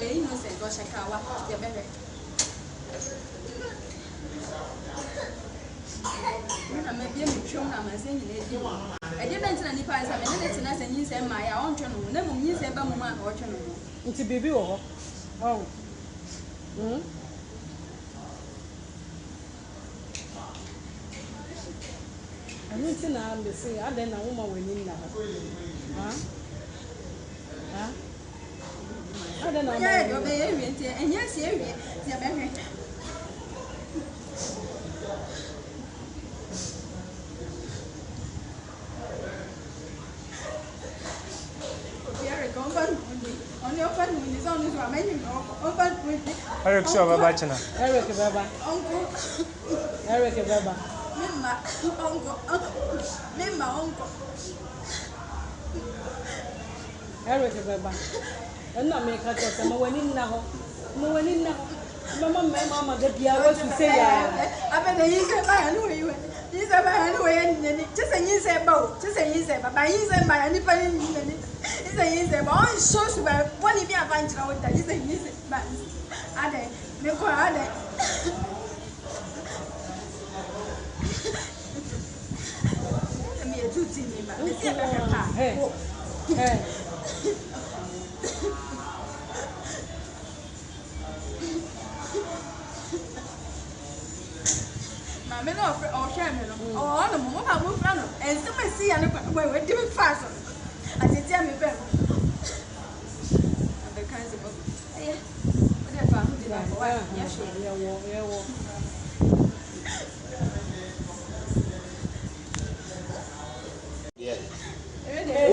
ɔyɛ innocent, ɔhyɛ kawa, yɛbɛhwɛ. Me na mabue me tirim na amansan nyinaa adi mu. Ɛdeɛ bɛn nti na nipa ayɛ sɛ me ne no tena sɛ nyinsɛn mmaeɛ a ɔntwe ne ho, na mmom nyinsɛn ba mmom a na ɔtwe ne ho? Nti biribi wɔ hɔ wahu hmm. Ɛno nti na mese adɛn na woma w'ani nna hɔ ha ha adɛn na woma Ɔyɛ w'ani deɛ nna hɔ. ɔbɛyɛ awie nti ɛnyɛ si awie nti yɛbɛhwɛ. Eric sɛ ɔbɛba kyena. Eric bɛba. Eric bɛba. Eric bɛba. Ɛno na meka kyerɛ sɛ ma w'ani nna hɔ. Ma w'ani nna hɔ. Mɛma mmarima ama da biara woasu sɛ yaa. Afei de nyinsɛn ba ya ne wɔ yi wɔ nyinsɛn ba ya ne wɔ yɛ n'ani kyɛ sɛ nyinsɛn ba o kyɛ sɛ nyinsɛn ba ba nyinsɛn ba ya nipa ne nyi n'ani kyɛ sɛ nyinsɛn ba ɔnhyɛ suban bɔne bi afa nkyerɛ wo da kyɛ sɛ nyinsɛn ba adɛn me kɔ adɛn ɛna meyɛ tuuti ni ba mesi ɛbɛhwɛ paa wo. Maame no ɔfrɛ ɔhwɛ me no ɔwɔ hɔ nom mo ba mo fura no nsɛm a esi ya no kwa wɔ wɔ di me fa so atete a me fɛ mu abɛka nsɛm agu ɛyɛ wode fa ho di na kɔ wa nyɛ hwee. Yɛwɔ yɛwɔ.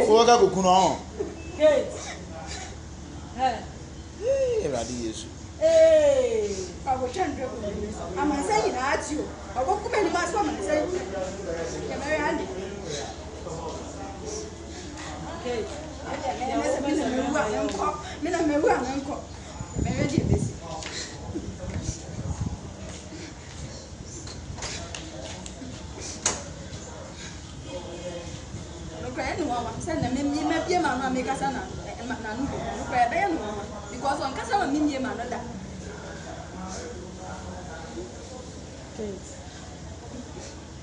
Wobɛka koku no ɔho. Kate. Hey. Hey, Awurade Yesu. Hey. Ɔkɔtwa nduro gu m'anim so. Amansan nyinaa ate o. Ɔkɔgu m'anim ase amansan nyinaa. Yɛbɛyɛ ade. Kate. Ɛnɛ sɛ me na mewu a menkɔ. Me na mewu a menkɔ. Yɛbɛyɛ deɛ ɛbɛsi. Nokorɛ ɛyɛ no nwanwa sɛ na me me mabue m'ano a mekasa na n'ano wɔ mu. Nokorɛ ɛbɛyɛ no nwanwa because ɔnkasa ma memmue m'ano da. Kate.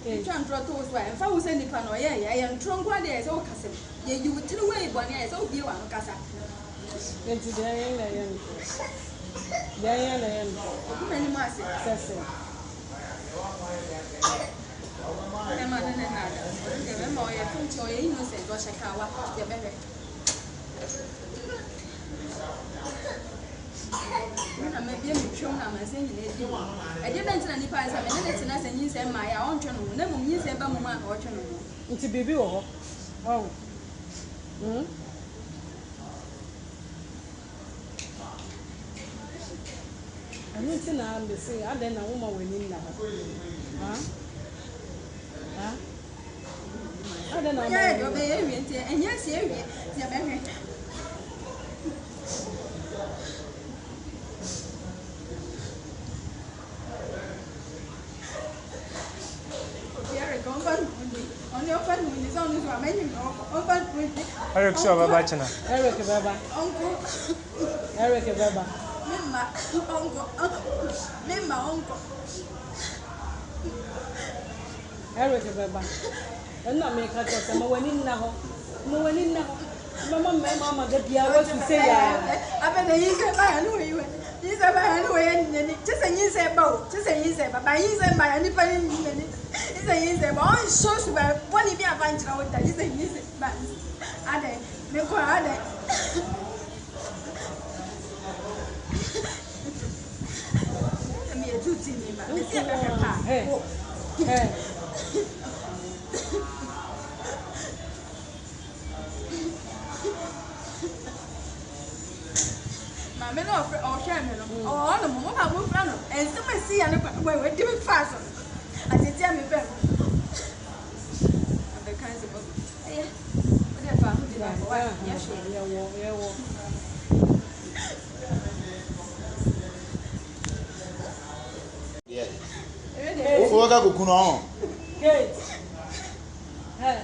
Kate. Twa ntorɔ to wo so a ɛmfa ho sɛ nipa na ɔyɛɛyɛ ɛyɛ ntorɔ nko ara deɛ ɛyɛ sɛ wokasa mu. Yɛyi wo tiri wei bɔne a ɛyɛ sɛ wobue w'ano kasa. Enti deɛ ɛyɛ na ɛyɛ ntorɔ. Deɛ ɛyɛ na ɛyɛ ntorɔ. Ogu m'anim ase. Sɛ sɛ. Bɛma no ne nada. Ɔno deɛ bɛma ɔyɛ tuntum ɔyɛ innocent ɔhyɛ kawa yɛbɛhwɛ. Me na mabue me tirim na amansan nyinaa adi mu. Ɛdeɛ bɛn nti na nipa ayɛ sɛ me ne no tena sɛ nyinsɛn mmaeɛ a ɔntwe ne ho na mmom nyinsɛn ba mmom a na ɔtwe ne ho. Nti biribi wɔ hɔ wahu hmm. Ɛno nti na mese adɛn na woma w'ani nna hɔ ha ha adɛn na woma Ɔyɛ w'ani deɛ nna hɔ. ɔbɛyɛ awie nti ɛnyɛ si awie nti yɛbɛhwɛ. Eric sɛ ɔbɛba kyena. Eric bɛba. Eric bɛba. Eric bɛba. Ɛno na meka kyerɛ sɛ ma w'ani nna hɔ. Ma w'ani nna hɔ. Mɛma mmarima ama da biara woasu sɛ yaa. Afei de nyinsɛn ba ya ne wɔ yi wɔ nyinsɛn ba ya ne wɔ yɛ n'ani kyɛ sɛ nyinsɛn ba o kyɛ sɛ nyinsɛn ba ba nyinsɛn ba ya nipa ne nyi n'ani kyɛ sɛ nyinsɛn ba ɔnhyɛ suban bɔne bi afa nkyerɛ wo da kyɛ sɛ nyinsɛn ba adɛn me kɔ adɛn ɛna meyɛ tuuti ni ba mesi ɛbɛhwɛ paa wo. Maame no ɔfrɛ ɔhwɛ me no ɔwɔ hɔ nom mo ba mo fura no nsɛm a esi ya no kwa wɔ wɔ di me fa so atete a me fɛ mu abɛka nsɛm agu ɛyɛ wode fa ho di na kɔ wa nyɛ hwee. Yɛwɔ yɛwɔ. Wobɛka koku no ɔho. Kate. Hey.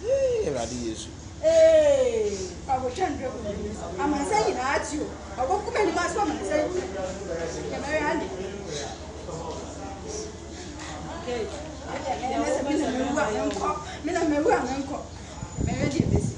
Hey, Awurade Yesu. Hey. Ɔkɔtwa nduro gu m'anim so. Amansan nyinaa ate o. Ɔkɔgu m'anim ase wɔ amansan nyinaa. Deɛ mɛyɛ ara ne. Ɛnɛ sɛ me na mewu a menkɔ. Me na mewu a menkɔ. Mɛhwɛ deɛ ɛbɛsi.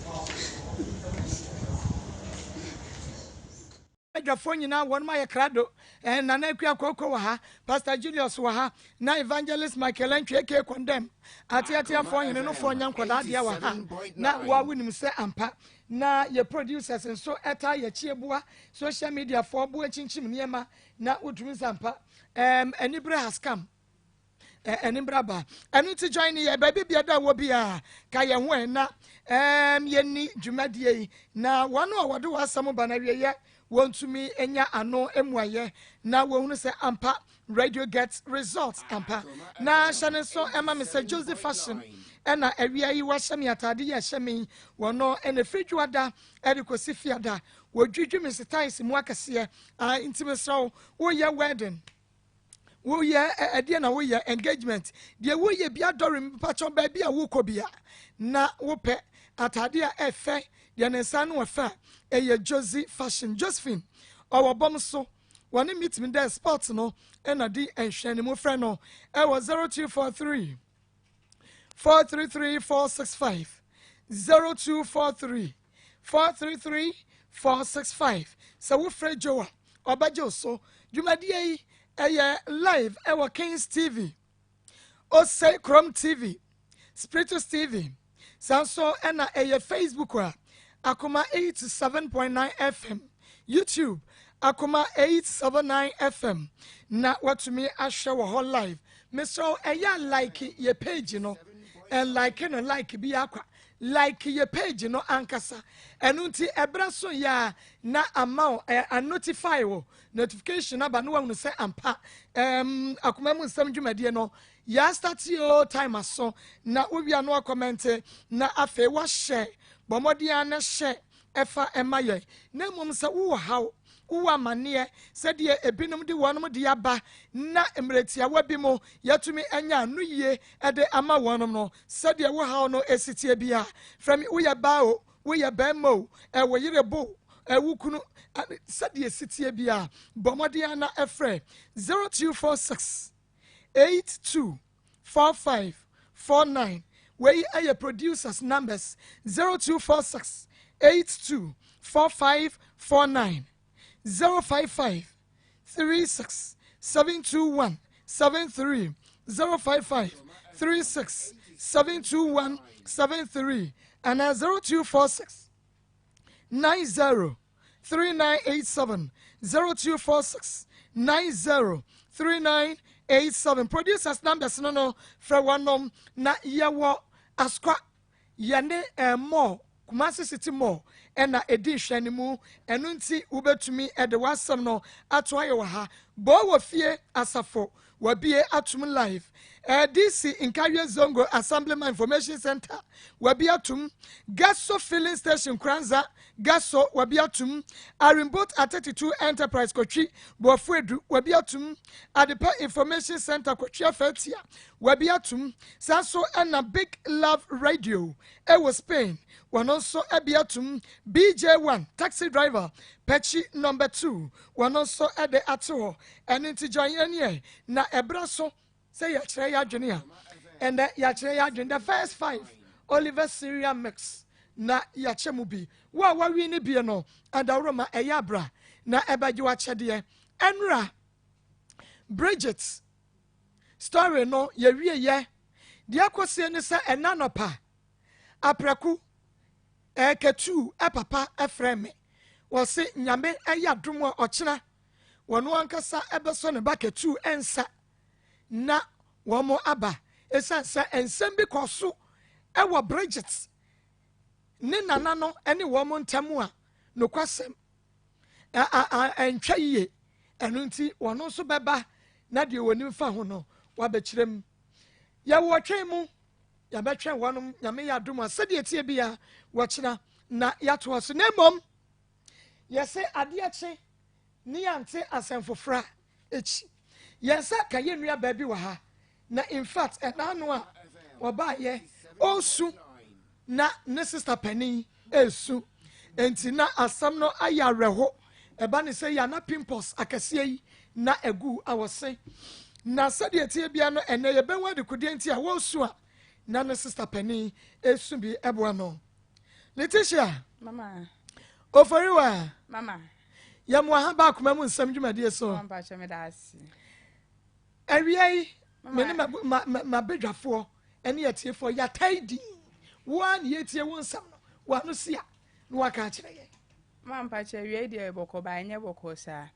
Adwafoɔ nyinaa wɔnom ayɛ krado. Eh, Nana Akua Koko wɔ ha, Pastor Julius wɔ ha, na Evangelist Michael Antwi aka Condemn, ateateafoɔ hene no foɔ nyɛ nkwadaa deɛ wɔ ha, na woa wonim sɛ ampa. Na yɛ producers nso ɛtaa yɛkyie boa, social media foɔ boa kyinkyim nneɛma, na wotumi sɛ ampa. Um, anibere has come. Ɛne bra ba. Ɛno nti join yɛ baabi bia da wɔ bia ka yɛn ho ɛ na ɛɛm yɛnni dwumadie yi na wɔn a wɔde wɔn asɛm ba no awieɛ wɔntumi nya ano mmuayɛ na wɔhunu sɛ ampa radio gets results ampa. Na hyɛ ne nso ɛma me sɛ Josie Fashion ɛna awia yi wahyɛ me ataade yi ɛhyɛ me yi wɔno ɛna ɛfiri dwoada ɛde kɔsi fiada wɔdwidwi me setaes mu akɛseɛ nti mesrɛ wo woyɛ wedding Woyɛ ɛdeɛ na woyɛ engagement deɛ woyɛ bi adɔre mpakyɛw baabi a wokɔ bia na wopɛ ataade a ɛfɛ deɛ ne nsa ano ɛfɛ a ɛyɛ Josie Fashion Josephine ɔwɔ bɔm so wɔne meet me dɛ sport no ɛna di nhwɛne mu frɛ no ɛwɔ 0243 433 465 0243 433 465 Sɛ wofrɛ Joe a, ɔbɛgye wo so. Dwumadie yi, ɛyɛ live ɛwɔ Kings TV, Osei Krom TV, Spiritus TV. Saa nso ɛna ɛyɛ Facebook a, Akoma 87.9 FM, YouTube, Akoma 879 FM na watumi ahwɛ wɔ hɔ live. Mesrɛ wo ɛyɛ a like yɛ page no, and like no like bi akwa. Like yɛ page no ankasa. Ɛno nti ɛberɛ so yɛ a na ama wo ɛ a notify wo notification aba na wahunu sɛ ampa ɛm akoma mu nsɛm dwumadie no yɛastate o time aso na wowia no akɔmɛnte na afei wahyɛ bɔ mmɔden ara na hyɛ ɛfa ɛma yɛn na mmom sɛ wowɔ haw Wowɔ amanneɛ sɛdeɛ ebinom de wɔnom de aba na mmerɛ tiawa bi mu yɛatumi anya anoyie de ama wɔnom no, sɛdeɛ wo haw no si teɛ biara, frɛ me, woyɛ baa o, woyɛ barima o, wo yere bo o, wo kunu, sɛdeɛ ɛsi teɛ biara, bɔ mmɔden ara na frɛ 0246 82 45 49 Wei yɛ producers numbers 0246 82 45 49 055 36 721 73 055 36 721 73 anaa 0246 90 3987 0246 90 3987 Producers numbers no no frɛ wɔnom na yɛwɔ Asokwa yɛne eh, mall Kumasi City Mall ɛna ɛdi nhwɛanimu ɛno nti wobɛtumi ɛde w'asɛm no ato ayɛ wɔ ha Boo wɔ fie asafo Wabue atom live. DC Nkawie Zongo Assemblyman Information Center wabue atom. Gaso Filling Station Kranza Gaso wabue atom. Arimbot Atetitu Enterprise Kotwi Boafuedu wabue atom. Adepa Information Center Kotwi Afatia wabue atom. Saa nso ɛna Big Love Radio ɛwɔ Spain wɔn nso abue atom. BJ1 Taxi Driver Pɛkyi Number 2 wɔn nso de ato hɔ. Ɛno nti join yɛn yɛ na ɛberɛ so sɛ yɛkyerɛ yɛn adwene a ɛnɛ yɛakyerɛ yɛn adwene the first five Oliver Syria mix na yɛakyɛ mu bi wo a wawi ne bie no adaworoma ɛyɛ abra na ɛbɛgye w'akyɛdeɛ ɛnora Bridget story no yɛwie yɛ deɛ ɛkɔsie ne sɛ ɛna nɔpa aprɛko ɛkɛtuu ɛpapa ɛfrɛ me wɔse nyame ɛyɛ adom a ɔkyena wɔn ankasa bɛsɔ ne ba Ketu nsa na wɔn aba esiane sɛ nsɛm bi kɔ so wɔ Bridget ne nana no ne wɔn ntam a nokwasɛm ɛntwa yie ɛno nti wɔn nso bɛba na deɛ wɔnim fa ho no wabɛkyerɛ mu yɛwɔ twɛn mu yɛbɛtwɛn wɔn nyame yɛ adom a sɛdeɛ tie bia wɔkyena na yɛatoa so na mmom Yɛse adeɛ kye ne yɛante asɛm foforɔ a akyi. Yɛn nsa ka yɛn nua baa bi wɔ ha na infact ɛna ano a ɔbaayɛ ɔresu na ne sister panin ɛresu. Enti na asɛm no ayɛ awerɛho. Ɛba ne sɛ yi a na pimples akɛseɛ yi na ɛgu awɔse. Na sɛdeɛ ɛteɛ biara no ɛnnɛ yɛbɛhu adekodeɛ nti a wɔresu a na ne sista panin resu bi boa no. Letitia. Mama. Oforiwa. Mama. Yɛmmoa ha ba akoma mu nsɛm dwumadie so. Mama mpakyɛ meda ase. Awia yi, me ne m'abadwafoɔ ne atiefoɔ yɛatae din. Wo ara na yɛtie wo nsɛm no, w'ano si a na waka akyerɛ yɛn. Mama mpakyɛ awia yi deɛ bɔkɔ ba ɛnyɛ bɔkɔ saa.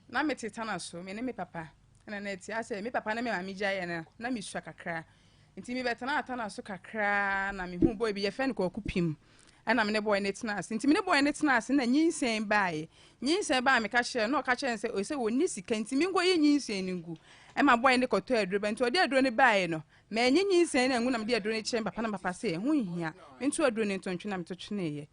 Na mete tana so, me ne me papa na na ɛte asɛ me papa ne me maame gyaeɛ no na mesua kakra. Nti mebɛtenaa tana so kakra na mehuu boy bi yɛfrɛ no Kwaku Pim. Ɛna me ne boy no tena ase. Nti me ne boy no tena ase na nyinsɛn baeɛ. Nyinsɛn baeɛ meka kyerɛ no na ɔka kyerɛ no sɛ ɔsɛ ɔnni sika nti menkɔyi nyinsɛn no ngu. Ɛma boy no kɔtɔ aduro ba nti ɔde aduro no baeɛ no manyi nyinsɛn no angu na mede aduro no kyerɛ me papa na papa sɛ ɛho nhia mento aduro no nto ntwene na meto tweneeɛ.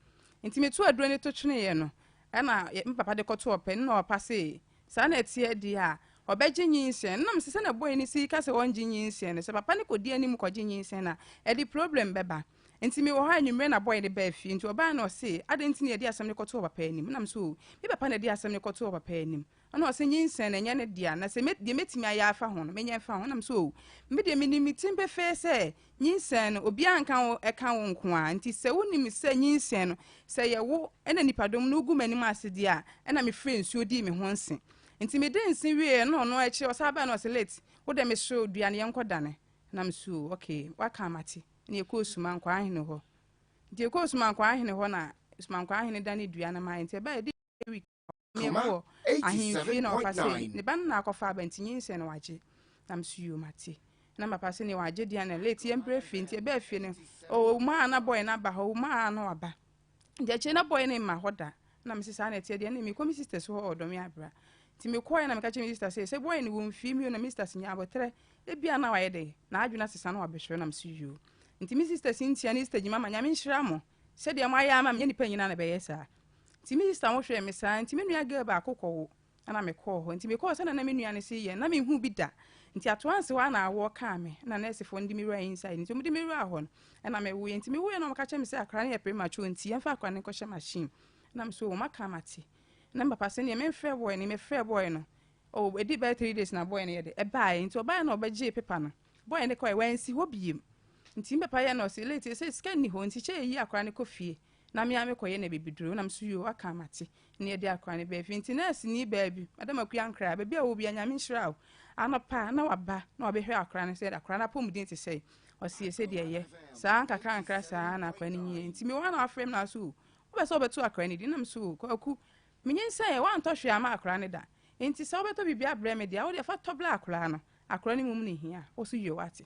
Nti meto aduro no to tweneeɛ no ɛna me papa de kɔto ɔpɛ no na ɔpa se saa na ɛteɛ deɛ a ɔbɛgye nyinsɛn no. Na mese sɛnea boy no si ka sɛ ɔngye nyinsɛn no sɛ papa no kɔdi anim kɔgye nyinsɛn no a ɛde problem bɛba. Nti mewɔ hɔ a anwummerɛ na boy no baa fie nti ɔbaa na ɔse adɛn nti na yɛde asɛm no kɔto ɔpapa anim na mese oo me papa na ɛde asɛm no kɔto ɔpapa anim ɛna ɔse nyinsɛn no ɛnyɛ ne dea na sɛ deɛ mɛtumi ayɛ afa ho no menyɛ mfa ho na mese oo me deɛ menim me tirim pefee sɛ nyinsɛn no obiara nka wo ɛka wo nko ara nti sɛ wonim sɛ nyinsɛn no sɛ yɛ wo ɛna nipadɔm no wogu m'anim ase deɛ a ɛna mefrɛ nsuo dii me ho nse nti mede nse wieɛ na ɔno akyire ɔsan baa na ɔse late wo deɛ mesrɛ wo dua no yɛnkɔ dane na mese oo okay waka mate na yɛkɔɔ Sumankwaa hene hɔ. Nti yɛkɔɔ Sumankwaa hene hɔ na Sumankwaa hene dane dua no maa yɛn. Nti ɛbaa yɛde week yɛkɔɔ ahemfie na ɔfa sɛ ne ba no na akɔfa aba nti nyinsɛn no wagye. Na mso yoo mate. Na papa sɛ ne wagye deɛ na late yɛmprɛ fie nti ɛbaa fie no ɔwɔ mu a na bɔyɛ no aba hɔ ɔwɔ mu a na waba. Nti akyire na bɔyɛ no mma hɔ da. Na mese saa na ɛteɛ deɛ ne mekɔ me sister so hɔ ɔdɔ me abra. Nti mekɔɛ na meka kyerɛ me sister sɛ sɛ bɔyɛ no wɔ mfie mi o na me sister sɛ nya abɔtrɛ Ebia na wayɛ dɛn? N'adwene asesa na wabɛhwɛ na mese yoo. Nti me sister Cynthia ne sister Gyimama Nyame nhyira mo sɛdeɛ moayɛ ama me, nyɛ nipa nyinaa na ɛbɛyɛ saa. Nti me sister mo hwɛɛ me saa nti me nua girl baako kɔwo ɛna mekɔɔ hɔ. Nti mekɔɔ sɛdeɛ na me nua no se yɛ na menhuu bi da. Nti atoa nse hɔ a na awoɔ kaa me ɛna nursefoɔ no de me wuraa inside. Nti wɔde me wuraa hɔ no ɛna mewoeɛ. Nti mewoeɛ na wɔka kyerɛ me sɛ akwadaa no yɛ premature nti yɛmfa akwadaa no nkɔhyɛ machine. Na mese oo maka mate. Na me papa se neɛ memfrɛ boy no, mefrɛɛ boy no Oh, ɛdii bɛyɛ 3 days na boy no yɛ de, ɛbaeɛ. Nti ɔbaeɛ na ɔbɛgyee paper no. Boy no kɔɛ, wansi hɔ biem. Nti me papa yɛ na ɔse, late, ɛsɛ sika nni hɔ, nti kyɛ yɛyi akora no kɔ fie. Na me ara mekɔyɛ na bibiduro. Na me so yoo, aka mate. Na yɛde akora no baa fie. Nti nurse ni baa bi, Madam Akua Nkraa, baabi a ɔwɔ bia Nyame nhyira wo. Anɔpa na waba na wabɛhwɛ akora no sɛ akora no apɔmuden te sɛn. Ɔse ɛsɛ deɛ ɛyɛ. Saa nkakrankra saa na akora no nyiiɛ. Nti mewɔ ha na wafrɛ me na ɔse o, wopɛ sɛ wobɛto akora no din? Na me so o, Kwaku, Menyinsɛnee, woantɔ hwee amma akwadaa no da. Enti sɛ wobɛtɔ biribi abrɛ me deɛ a, wo deɛ fa tɔ brɛ akwadaa no. Akwadaa no mmom na ɛhia. Wo so yio, woate?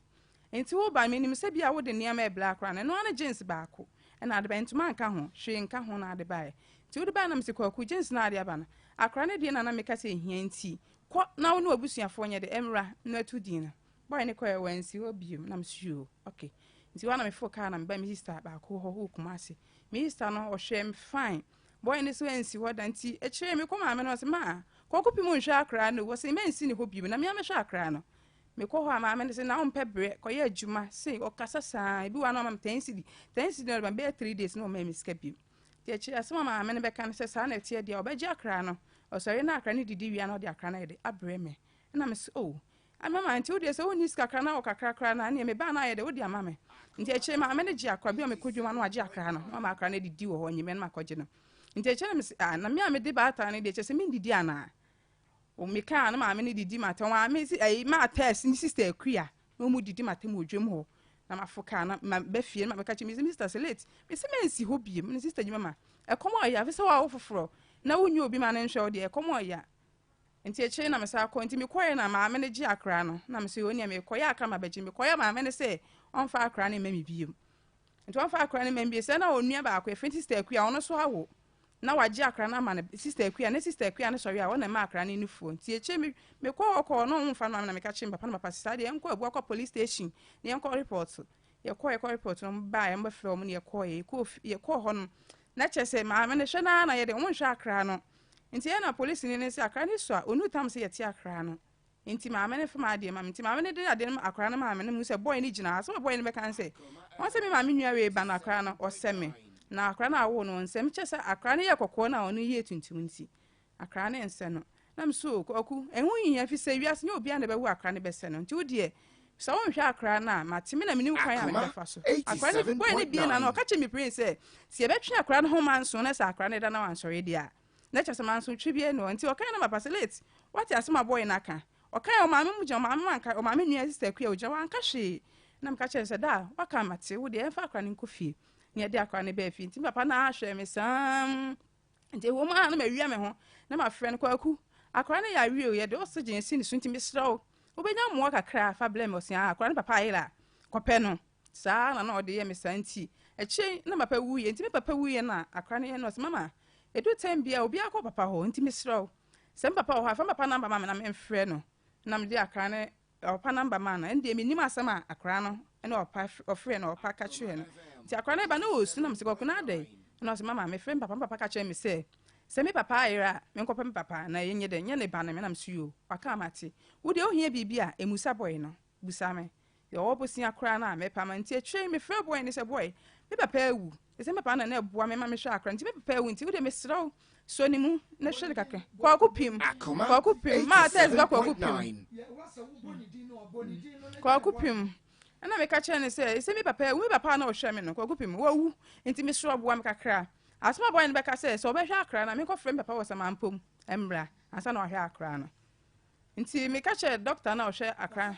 Enti woreba no, menim sɛ bi a wode nneɛma rebrɛ akwadaa no. Ɛno ara ne jeans baako na ade baeɛ. Ntoma nka ho, hwee nka ho na ade baeɛ. Nti wode baeɛ na mese, Kwaku, jeans no a wode aba no, akwadaa no deɛ na na meka sɛ ɛhia nti, kɔ na wo ne w'abusuafoɔ nyɛ dɛ, mmra na to din no. Boy no kɔeɛ, wansi hɔ bio. Na mese, yoo, okay. Nti hɔ ara na meforo kaa na mebaa me sister baako hɔ wɔ Kumasi. Me sister no, ɔhwɛɛ me fine. Boy no so ansi hɔ da nti akyire mekɔ maame no ɔse maa kɔkɔ pim nhwɛ akra no wɔse mansi ne hɔ bio na mea mɛhwɛ akra no mekɔ hɔ a maame no se na wompɛ berɛ kɔyɛ adwuma se ɔkasa saa ebi wɔ ano ama me 10 cedi 10 cedi na ɔde ma bɛyɛ 3 days na ɔmaa me sika bio nti akyire asɛm a maame no bɛka no sɛ saa na ɛteɛ deɛ ɔbɛgye akra no ɔsɔre na akra no didi wia na ɔde akra no ayɛ de abrɛ me ɛna mese oh Ah mama nti wodeɛ sɛ wonni sika koraa na wɔ kakra koraa no a ɛneɛ mebaa no ayɛ dɛ wode ama me nti akyire maame no gye akora bi a mekɔ dwuma no agye akora no na wama akora no adidi wɔ hɔ nyimɛ no makɔgye no nti akyire no mese ah na me a mede baatan no deɛ kyɛ sɛ mendidi anaa o mekaa no maame no didi matɛm maame si ɛyi maa tɛs ne sister akua na wɔn didi matɛm wɔ dwam hɔ na mafo kaa na ma bɛ fie na mabɛka kyerɛ me sɛ sister sɛ late mese mensi hɔ biem ne sister gyima ma ɛkɔm ɔya afi sɛ wɔawo foforɔ na wonyi obi ma no nhwɛ wo deɛ ɛkɔm ɔya Nti akyire na mesan kɔ. Nti mekɔeɛ na maame no gye akra no. Na mese o nea mekɔyɛ akra ma bɛgye. Mekɔyɛ maame no sɛ ɔmfa akra no mma me bio. Nti ɔmfa akra no mma me bio. Sɛ na onua baako yɛfrɛ no Sister Akua ɔno nso awo. Na wagye akra no ama no Sister Akua. Na Sister Akua no sɔre a ɔna ɛma akra no nufoɔ. Nti akyire me mekɔ hɔ kɔɔ na ɔmfa no ma me na meka kyerɛ me papa na papa se saa deɛ yɛnkɔ Abua kɔ police station na yɛnkɔ report. Yɛkɔɔ yɛkɔ report no wɔn baeɛ wɔn bɛfrɛ wɔn na yɛkɔɔ yɛkɔɔ yɛkɔɔ hɔ no na kyerɛ sɛ maame no hwɛ no ara na yɛde wɔn nhwɛ akra no. Nti ɛna polisini no se akra no sua, ɔnuu tam se yɛte akra no. Nti maame no fam adeɛ ma me. Nti maame no de adeɛ no ma akra no maame no hu sɛ boy no gyina hɔ. Asɛm a boy no bɛka ne sɛ, wɔn sɛ me maame nua wei ba no akra no ɔsɛ me. Na akora no a awo no ɔnsɛ me kyɛ sɛ akora no yɛ kɔkɔɔ na ɔno yɛ tuntum nti akora no nsɛ no. Na me so Kwaku, ɛho nhia fi sɛ wiase nyɛ obiara na ɛbɛwo akora no bɛsɛ no nti wo deɛ sɛ wonhwɛ akora no a mate me na menim kwan a mede bɛfa so. Akora no boy no bie na no ɔka kyerɛ me pere sɛ sɛ yɛbɛtwe akora no ho manso na sɛ akora no da na wansɔre deɛ a na kyerɛ sɛ manso twe bi ɛne hɔ nti ɔka na mapa sɛ late wate asɛm a boy no aka. Ɔkae ɔmaame mu gyina ɔmaame wanka ɔmaame nua sister Akua ogyina wanka hwee na meka kyerɛ no sɛ da waka mate wo deɛ ɛmfa akora no nkɔ fie na yɛde akora no baa fie nti papa no ahwɛ me saa nti ɛwɔ mu a na mawia me ho na mafrɛ no Kwaku akora no yare o yɛde oxygen si ne so nti mesrɛ wo wobɛnya mmoa kakra fa blɛ me ɔse ah akora no papa ayera kɔpɛ no saa na na ɔde yɛ me saa nti akyire na papa wuiɛ nti me papa wuiɛ na akora no yɛ no ɔse mama ɛdu tɛm bia obiara kɔ papa hɔ nti mesrɛ wo Sɛ me papa wɔ hɔ a, fa me papa namba ma me na memfrɛ no na mede akora no ɔpapa namba maa no. Ɛndeɛ mennim asɛm a akora no ne ɔpa ɔfrɛ no ɔpa ka kyerɛɛ no. Nti akora no ba na ɔresu na mesɛ Kwaku na adɛn? Ɛna ɔsɛ mama mefrɛ me papa, me papa ka kyerɛ me sɛ sɛ me papa ayera a menkɔpɛ me papa na ɛnyɛ dɛn nyɛ ne ba no me na mesɛ yoo waka a mate. Wo deɛ wohia biribi a ɛmusa bɔe no busa me. Deɛ ɔwɔ bosea koraa no a mɛpa ma nti akyire yi mefrɛ boy no sɛ boy me papa awu ɛsɛ me papa na na ɛboa me ma mehwɛ akora nti me papa awu nti wode mesrɛ wo sɔ ne mu na hwɛ no kakra Kwaku Pim Kwaku Pim maa tɛs ba Kwaku Pim Kwaku Pim ɛna meka kyerɛ no sɛ ɛsɛ me papa awu me papa na ɔhwɛ me no Kwaku Pim wawu nti mesrɛ ɔboa me kakra asɛm a boy no bɛka sɛ sɛ ɔbɛhwɛ akora no a menkɔfrɛ me papa wɔ samampom mmra ansa na wahwɛ akora no Nti meka kyerɛɛ dɔkta no a ɔhwɛ akra.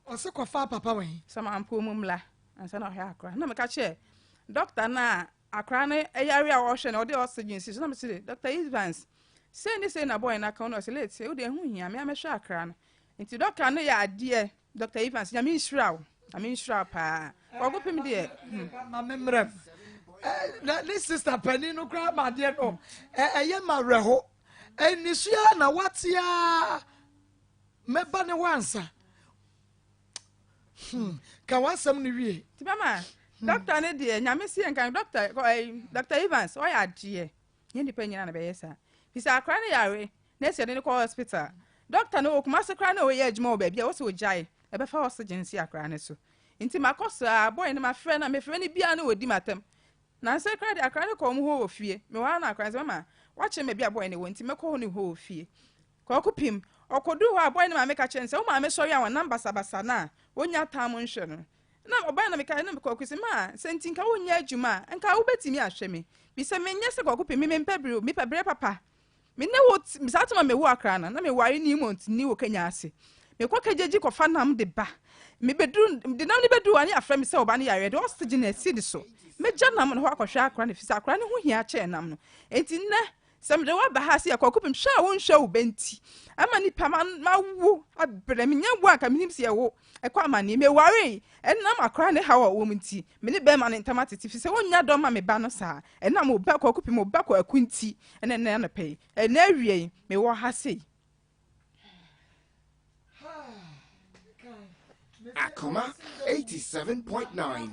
Ɔse kɔfa papa wɛn. Sɛ mampo mu mmla ansa na ɔhwɛ akra. Na meka kyerɛɛ dɔkta no a akra no yare a ɔhwɛ no ɔde oxygen si so na mese Dr. Evans sei ne sei na bɔɔl no aka no ɔse late wo deɛ ɛho hia me a mɛhwɛ akra no. Nti dɔkta no yɛ adeɛ Dr. Evans nyame nhyira wo nyame nhyira wo paa kɔkɔ pem deɛ. Ma me mmerɛm ne sista panin no koraa ma adeɛ no ɛyɛ ma werɛho. Nnisua na wate ara mɛba ne hɔ ansa. Hmm, ka w'asɛm no wie. Nti mama, dɔkta no deɛ, nyame si nka dɔkta, Dr. Evans, ɔyɛ adeɛ. Nyɛ nipa nyina na bɛyɛ saa. Fi sɛ akora no yare, na ɛsɛ de no kɔ hospital. Dɔkta no wɔ Kumasi koraa na ɔyɛ adwuma wɔ baabi a wɔsɛ ogyae, ɛbɛfa oxygen si akora no so. Nti makɔ so a, boy no mafrɛ no a, mefrɛ no biara na ɔdi m'atam. Nansa yi koraa deɛ akwadaa no kɔ wɔn hɔ wɔ fie. Mewɔ ha na akwadaa no sɛ, Mama, woakyerɛ me baabi a bɔe no wɔ nti mɛkɔ hɔ ne hɔ wɔ fie. Kwaku pim. Ɔkɔduu hɔ a, bɔe no maame ka kyerɛɛ no sɛ, Wo maame sɔre a ɔnam basabasa no a, ɔnnya tam nhwɛ no. Na ɔbae na meka na Kwaku sɛ, Ma, sɛ nti nka wonyɛ adwuma a, nka wobɛtumi ahwɛ me. Bisa menyɛ sɛ Kwaku pim, me mempɛ bere o, mepɛ bere papa. Me ne wo te, saa tam a mewɔ Accra no, na meware Newmont ni wɔ Kenya ase. Mekɔ Kegyegye kɔfa nam de ba. Mebeduru, de nam no beduru hɔ a, ne yɛafrɛ me sɛ ɔba no yare, yɛde oxygen asi ne so. Megya nam no hɔ akɔhwɛ akora no efisɛ akora no ho hia kyɛn nam no. Enti nnɛ, sɛ mede wo aba ha sɛ yɛkɔ Akupem, hwɛ a wonhwɛ wo ba nti, ama nipa ma mawo abrɛ. Menya wo a, anka menim sɛ yɛwo ɛkɔ amanneɛ. Mewaree, ɛnam akora ne haw a ɔwɔ mu nti, me ne bɛrima no ntam atete efisɛ onnya dɔ mma me ba no saa. Ɛnam wo ba Kwaku Pem, wo ba Kwaku nti, ɛna ɛnnɛ anɔpa yi, ɛnnɛ awia yi, mewɔ ha sei. Akoma 87.9.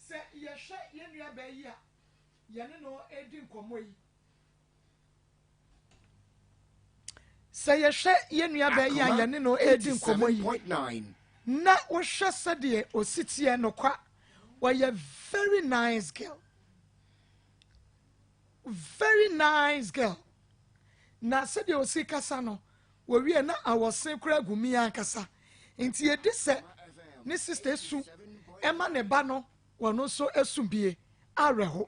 Sɛ yɛhwɛ yɛn nuabaa yi a yɛne no redi nkɔmmɔ yi, Sɛ yɛhwɛ yɛn nuabaa yi a yɛne no redi nkɔmmɔ yi na wohwɛ sɛdeɛ ɔsi teɛ nokwa, ɔyɛ very nice girl. Very nice girl. Na sɛdeɛ ɔsi kasa no, wɔwie na awɔsen koraa gu mi ankasa. Nti yɛdi sɛ ne sista esu ɛma ne ba no wɔn nso esu bie awerɛho.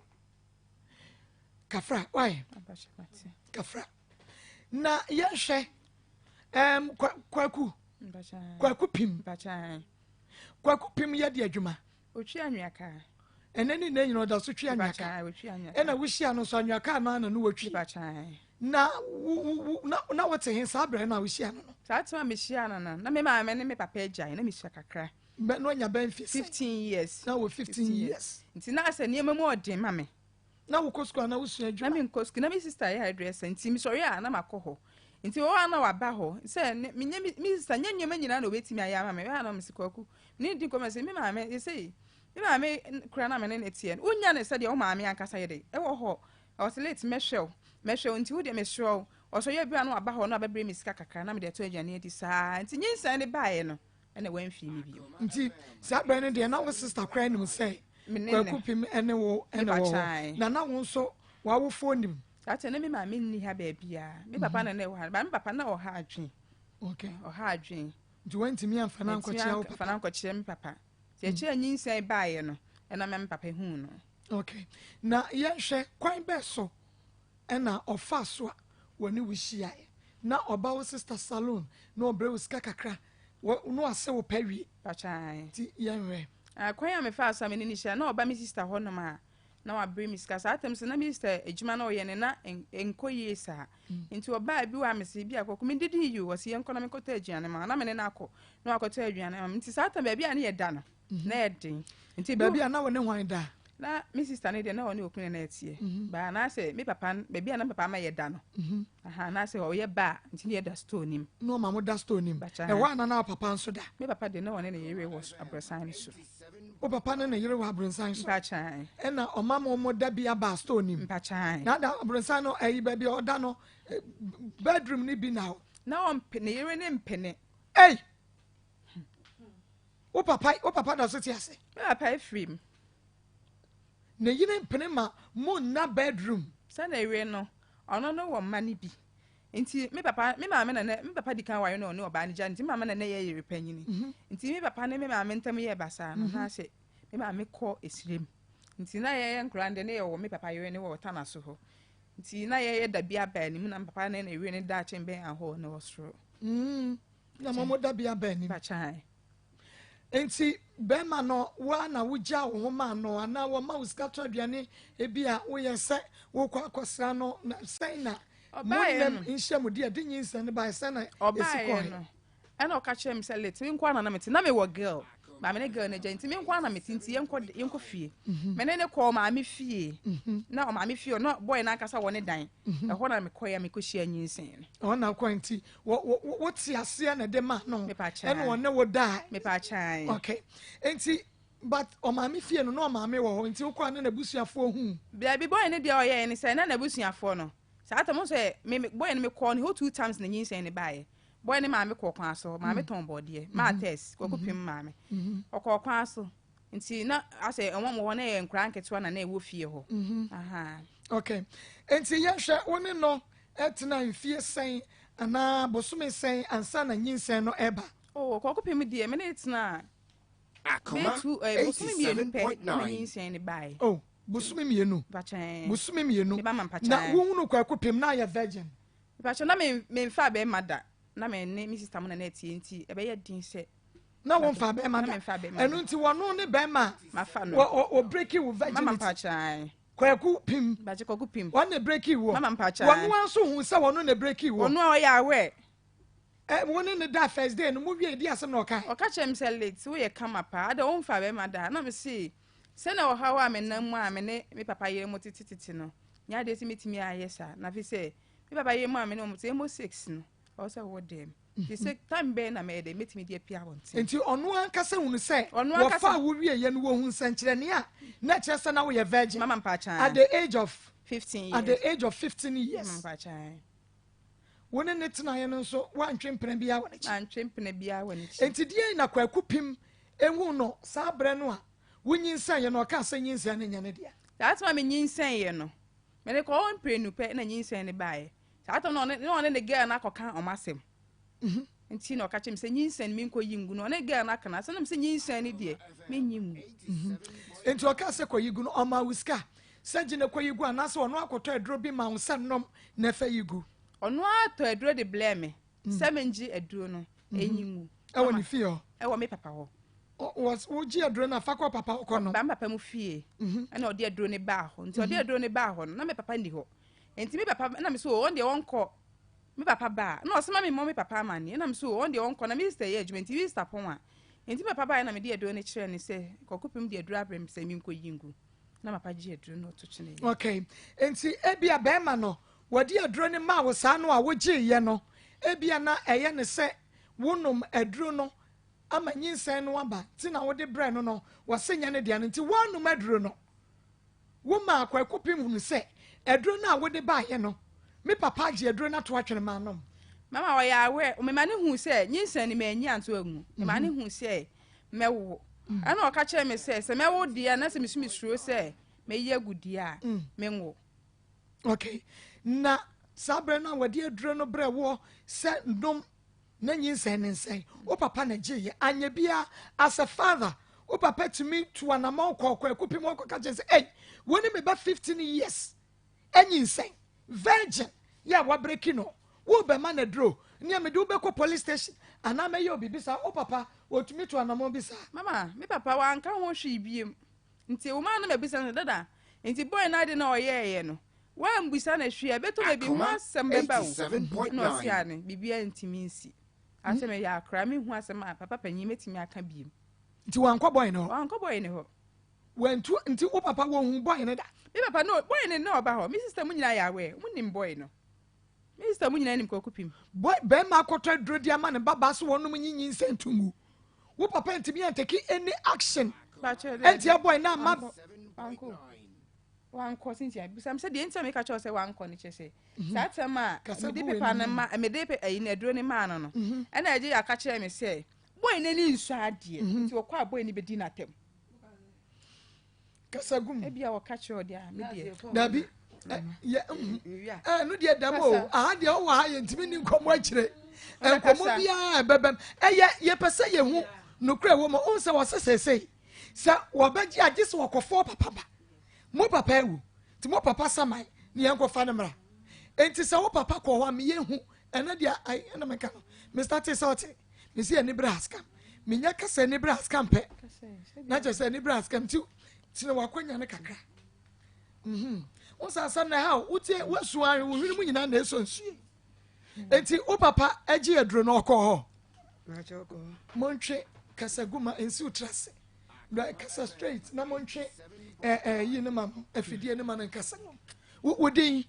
Kafra, why? Kafra. Na yɛnhwɛ um, kwaku kwaku pim kwaku pim yɛ de adwuma. Otwi anwea kaa. Ɛnɛ ne nna nyina ɔda so twi anwea kaa. Ɛna wohyia no nso anwea kaa no ana no wɔtwi. Na wo na na wote he saa berɛ no a wohyia no no. Saa tema mehyia no no na me maame ne me papa agyae na mesua kakra. Bɛ na ɔnya bɛn mfe sɛn? 15 years. Na wɔ 15 years. Nti na asɛ nneɛma mu ɔden ma me. Na wokɔ sukuu anaa wosua adwuma? Na menkɔ sukuu. Na me sister yɛ hairdresser nti mesɔre a na makɔ hɔ. Nti wɔ hɔ a na waba hɔ sɛ menyɛ me sister nyɛ nneɛma nyinaa na obetumi ayɛ ama me. Wɔ a na mese Kwaku me ne di nkɔmmɔ sɛ me maame yɛsɛ me maame kura na me ne ne teɛ no wonya ne sɛdeɛ wo maame ankasa yɛ de ɛwɔ hɔ. Ɔsɛ late mɛhwɛ wo mɛhwɛ wo nti wo deɛ mesrɛ wo. Ɔsɔre a bi a na waba hɔ na wabɛbrɛ me sika kakra na mede atɔ aduane adi saa nti nyinsɛn de baeɛ no. Ɛna wamfii me bio. Nti saa berɛ no deɛ na wo sister koraa nim sɛ Kwaku Pim ne wo na wɔ hɔ. Na na wo nso w'awofoɔ nim. Saa kyɛ na me maame nni ha baabiara. Me papa na na ɛwɔ ha. Ba me papa na ɔha adwen. Okay. Ɔha adwen. Nti wantumi amfa no ankɔkyerɛ wo papa. Fa no ankɔkyerɛ me papa. Nti akyire a nyinsɛn baeɛ no ɛna me papa huu no. Okay. Na yɛnhwɛ kwan bɛɛ so ɛna ɔfaa so a wɔne wo hyiaeɛ. Na ɔba wo sister saloon na ɔbrɛ wo sika kakra wɔ na wase wo pɛ wie. Pakyae. Nti yɛnhwɛ. Ah, kwan a mefaa so a me ne no hyia na ɔba me sister hɔ nom a na wabrɛ me sika. Saa tam so na me sister adwuma na ɔyɛ no na ɛnkɔ yie saa. Nti ɔbaa bi wɔ a mese bi akɔkɔ me didi yi o, ɔse yɛnkɔ na menkɔtɔ aduane ma wo. Na me ne no akɔ na wakɔtɔ aduane ama me. Nti saa tam baabi a ne yɛda no na yɛ den. Nti baabi a na wo ne hwan da? Na me sister ne deɛ na ɔne okunu na ɛteɛ. Mhm. Baa na sɛ me papa baabi a na me papa ama yɛ da no. Mhm. Aha na sɛ ɔyɛ ba nti ne yɛ da store nim. Na ɔma mo da store nim. Ɛhɔ a na na papa nso da. Me papa deɛ na ɔne ne yere wɔ abrɔsan no so. Wo papa ne ne yere wɔ abrɔsan so. Mpakyan. Ɛna ɔma mo mo da bi aba store nim. Mpakyan. Na da abrɔsan no ɛyi baabi a ɔda no eh, bedroom ne bi na hɔ. Na ɔmpe ne yere ne mpene. Ei! Wo papa wo papa da so te ase? Me papa afiri mu. Ne yere mpene ma mo nna bedroom. Sɛ na ewie no, ɔno no wɔ mma no bi. Nti me papa me maame na me papa di kan ware no ɔne ɔbaa no gya nti me maame na na yɛ yere panyini. Mhm. Nti me papa ne me maame ntam yɛ basaa no na sɛ me maame kɔ esirem. Nti na yɛyɛ nkora no deɛ ne yɛwɔ me papa yere ne wɔ tana so hɔ. Nti na yɛyɛ da bi aba anim na me papa ne ne yere ne daakye bɛn ahɔ ne wɔ soro. Mm. Na mo mo da bi aba anim. Nti bɛrima no woa na wogyaa wo ho maa no anaa wɔma wo sika tɔ aduane ebi a woyɛ sɛ wokɔ akɔsra no na sɛn na mo nnam nhyiamudi a ɛde nyinsɛn no bae sɛn na esi kɔe? No ɛna ɔka kyerɛ me sɛ late me nko ara na mete na mewɔ girl maame ne girl no agya nti me nko ara na mete nti yɛnkɔ yɛnkɔ fie mhm. me ne ne kɔɔ maame fie mhm. na ɔmaame fie ɔno boy no ankasa wɔ ne dan mhm. ɛhɔ na mekɔɛ a mekɔhyia nyinsɛn no ɛhɔ na akɔ nti wote aseɛ na ɛde ma no ɛna ɔne wo daa okay nti but ɔmaame fie no na ɔmaame wɔ hɔ nti wokɔ a na n'abusuafoɔ hu baabi boy no deɛ ɔyɛɛ ne sɛ na n'abusuafoɔ no saa tam sɛ me boy no mekɔɔ ne hɔ two times na nyinsɛn ne baeɛ boy ne maame kɔɔ kwan so maame mm. tɔn bɔɔdeɛ maa mm-hmm. test kɔkɔ pem mm-hmm. maame mm-hmm. ɔkɔɔ kwan so nti na asɛ ɛwɔn wɔ hɔ na yɛ nkora nketewa na na ɛwɔ fie hɔ okay nti yɛhwɛ wo ne no tena mfie sɛn anaa bosome sɛn ansa na nyinsɛn no reba? Oh, kɔkɔpem deɛ me ne tena bɛyɛ two eh, bosome mmienu pɛ na nyinsɛn no baeɛ. Oh, bosome mmienu. Mpakyɛn. Bosome mmienu. Me ba ma mpakyɛn. Na wohunu kɔkɔpem na ayɛ virgin. Mpakyɛn na me memfa bɛrima da na me ne me sister mo na na ɛteɛ nti ɛbɛyɛ den sɛ. Na womfa bɛrima da. Ɛno nti wɔno ne bɛrima. Mafa no. Wɔ wɔ breaking wo virginity. Mama mpakyɛn. Kwaku Pim. Mpakyɛ Kwaku Pim. Wɔn na breki woɔ. Mama mpakyɛ. Wɔn ara nso hu sɛ wɔn na breki woɔ. Wɔn a ɔyɛ aware. Ɛ wo ne ne da first day no mo wie di asɛm na ɔka. Ɔka kyerɛ me sɛ late woyɛ kama paa ada wo nfa bɛrima da na me se sɛ na ɔhaw a me nam mu a me ne me papa yere mo tete tete no nyɛ adeɛ sɛ metumi ayɛ saa na fi sɛ me papa yere mu a me ne wɔn te emo six no ɔwɔ sɛ wɔ dɛm. Te sɛ time bɛn na mɛyɛ dɛ mɛtumi de apue abɔnten. Nti ɔno ankasa hunu sɛ wɔfaa wo wieɛ no wɔhu nsɛnkyerɛnne a na ɛkyerɛ sɛ na woyɛ virgin. Mama mpakyɛn. At the age of. 15 years. At the age of 15 years. Mama mpakyɛn. Wo ne ne tenaeɛ no nso woantwe mpena biara wɔ n'akyi. Mantwe mpena biara wɔ n'akyi. Nti deɛn na Kwaku Pim ehuu no saa berɛ no a wonyinsɛneeɛ no ɔkaa sɛ nyinsɛn no nyɛ ne dea? Saa time a menyinsɛneeɛ no, mede kɔɔ hɔ mprenu pɛ na nyinsɛn no baeɛ. Saa tam no ɔne na ɔne ne girl no akɔka wɔn asɛm. Mhm. Nti na ɔka kyerɛ me sɛ nyinsɛn no menkɔyi ngu no. Ɔne girl no aka no asɛm na me sɛ nyinsɛn no deɛ menyi ngu. Mhm. Nti ɔka sɛ kɔyi gu no ɔma wo sika sɛ gye na kɔyi gu anaasɛ ɔno akɔtɔ aduro bi ma wo sɛ nom na ɛfɛ yi gu? Ɔno ara tɔ aduro de blɛ me mm. sɛ mengye aduro no mhm. ɛnyi ngu. Ɛwɔ ne fie hɔ? Ɛwɔ me papa hɔ. Wogye aduro no afa kɔ papa hɔ kɔ no? Ba me papa mu fie. Mhm. Ɛna ɔde aduro no baa hɔ. Nti ɔde aduro no baa hɔ no na me papa nni hɔ. Nti me papa na me so ɔn deɛ ɔnkɔ me papa ba a na ɔsɛ ma me mmɔ me papa amaneɛ na me so ɔn deɛ ɔnkɔ na me sister yɛ adwuma nti me sister pɔn a nti me papa baeɛ na mede aduro no kyerɛ no sɛ kɔkɔpem de aduro abrɛ me sɛ menkɔ yi ngu na papa gye aduro no ɔto kyene yɛ. Okay nti ebia bɛrima no wɔde aduro no maa wo saa no a wogyeeɛ no ebia na ɛyɛ ne sɛ wonom aduro no ama nyinsɛn no aba nti na wode brɛ no no wɔse nyɛ ne dea no nti woanom aduro no. Womaa Kwaku Pem hunu sɛ aduro no a wode baeɛ no, me papa agye aduro no ato atwene manom. Mama ɔyɛ aware, mema no hu sɛ nyinsɛn no manyi anto angu. Mema no hu sɛ mɛwo. Ɛna ɔka kyerɛɛ me sɛ sɛ mɛwo deɛ a na sɛ mesu mesuro sɛ mɛyi agu deɛ a menwo. Okay. Na saa berɛ no a wɔde aduro no brɛ woɔ sɛ nom na nyinsɛn ne nsɛn, wo papa na gyeeɛ. Anyɛ biara, as a father, wo papa tumi tu anamɔn kɔɔ Kwaku Pem hɔ kɔka kyerɛ sɛ, ei, wo ne me ba 15 years anyinsɛn, virgin, yɛ a wabreki no, worebɛma no aduro, nea mede wo bɛkɔ police station anaa mɛyɛ wo biribi saa. Wo papa, ɔtumi tu anamɔn bi saa? Mama, me papa wanka ho hwee biom. Nti wo maa no mabisa no sɛ, Dada, nti boy no ade no a ɔyɛeɛ no, woammisa no hwee a, ɛbɛtɔ baabi ho Akoma asɛm bɛba o. Ɛna ɔse 87.9. ane, biribiara ntumi nsi. Asɛ meyɛ akora, menhu asɛm a papa panyin mɛtumi aka biom. Nti wankɔ boy no hɔ? Wankɔ boy no hɔ. Wantu, nti wo papa wɔnhu boy no da? Me papa no, boy no na ɔba hɔ. Me sister mu nyinaa yɛ aware, wɔn nim boy no. Me sister mu nyinaa nim Kwaku Pim. Boy, bɛrima akɔtɔ aduro de ama ne babaa so wɔnom nyi nyinsɛn to ngu. Wo papa ntumi antake any action ɛntia boy no amma. Wankɔ, wankɔ, Cynthia, bisa me sɛ deɛ nti a meka kyerɛ wo sɛ wankɔ no kyerɛ sɛ mhm. saa tɛm a mede pepa no ma mede ɛyi no aduro no maa no no mhm. ɛna agye aka kyerɛ me sɛ boy no ani nsɔ adeɛ mhm. nti ɔkɔ a boy no bɛdi n'atɛm. Kasa gu mu. Ebia wɔka kyerɛ ɔde a me deɛ. Dabi yɛ ɛno deɛ dɛm o aha deɛ ɔwɔ ha yɛntumi ni nkɔmɔ akyire nkɔmɔ biara ɛbɛbɛm ɛyɛ yɛpɛ sɛ yɛhu nokorɛ wɔ mu ɔn sɛ wɔsɛ sɛsɛi sɛ wɔbɛgye agye sɛ wɔkɔfɔ papa ba mo papa awu nti mo papa saman ne yɛnkɔfa no mmra nti sɛ wo papa kɔ hɔ a meyɛ hu ɛno deɛ ɛna meka no Mr. Te sɛ ɔte mesi ani bere askam menya kasa ani bere askam pɛ na kyerɛ sɛ ani bere askam nti tena wakwanya no kakra mhm. wo sɛ asɛm na ɛha wotie woasu ahwe wo hwene mu nyinaa na ɛsɔ nsuo nti wo papa agye aduro no ɔkɔɔ hɔ montwe kasa gu ma nsiw tra ase kasa straight na montwe ɛyi no ma no afidie no ma no nkasa wo din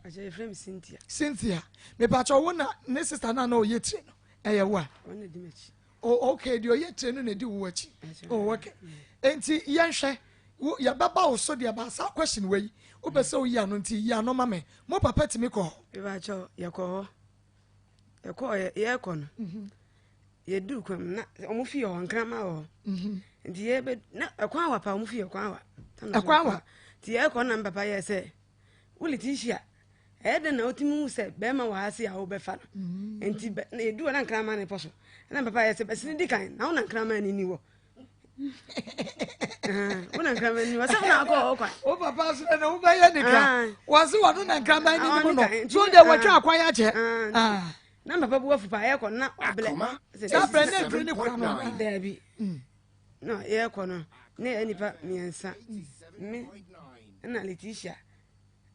Akyɛ yɛfrɛ me Cynthia. Cynthia, mepakyɛ wo na ne sister no a na ɔyɛ tire no ɛyɛ wo a? Ɔno na di m'akyi. Oh, okay, deɛ ɔyɛ tire no na di wo akyi. Oh, okay. Enti yɛnhwɛ, yɛbɛba wo so deɛ ba saa question wei, wopɛ sɛ woyi ano nti yi ano ma me. Mo papa tumi kɔ hɔ? Mepakyɛ yɛkɔ hɔ. Yɛkɔ yɛkɔ no. Mhm. Yɛduru kwan mu na wɔn fie hɔ nkraman wɔ hɔ. Mhm. Nti yɛbɛ na ɛkwan wa pa wɔn fie ɛkwan wa. Ɛkwan wa. Nti yɛkɔ na papa yɛ sɛ. Wo Letitia, ɛyɛ dɛn na wotumi hu sɛ bɛrima wɔ ha se a wobɛfa no? Mm. Nti na yɛdu hɔ na nkraman ne pɔ so. Ɛna papa yɛ sɛ bɛsene di kan na wo na nkraman ne ni wɔ. Wo na nkraman ni wɔ sɛ wo na akɔ hɔ kwan. Wo papa so na wobɛyɛ ne kra. Wɔse wɔno na nkraman ne ni mu no. So deɛ wɔtwa akwan akyɛ. Na papa bu afu paa yɛkɔ na wabrɛ. Saa brɛ ne aduru ne kura no. Daabi. Mm. Na yɛrekɔ no, na yɛyɛ nnipa mmiɛnsa. Me ɛna Letitia,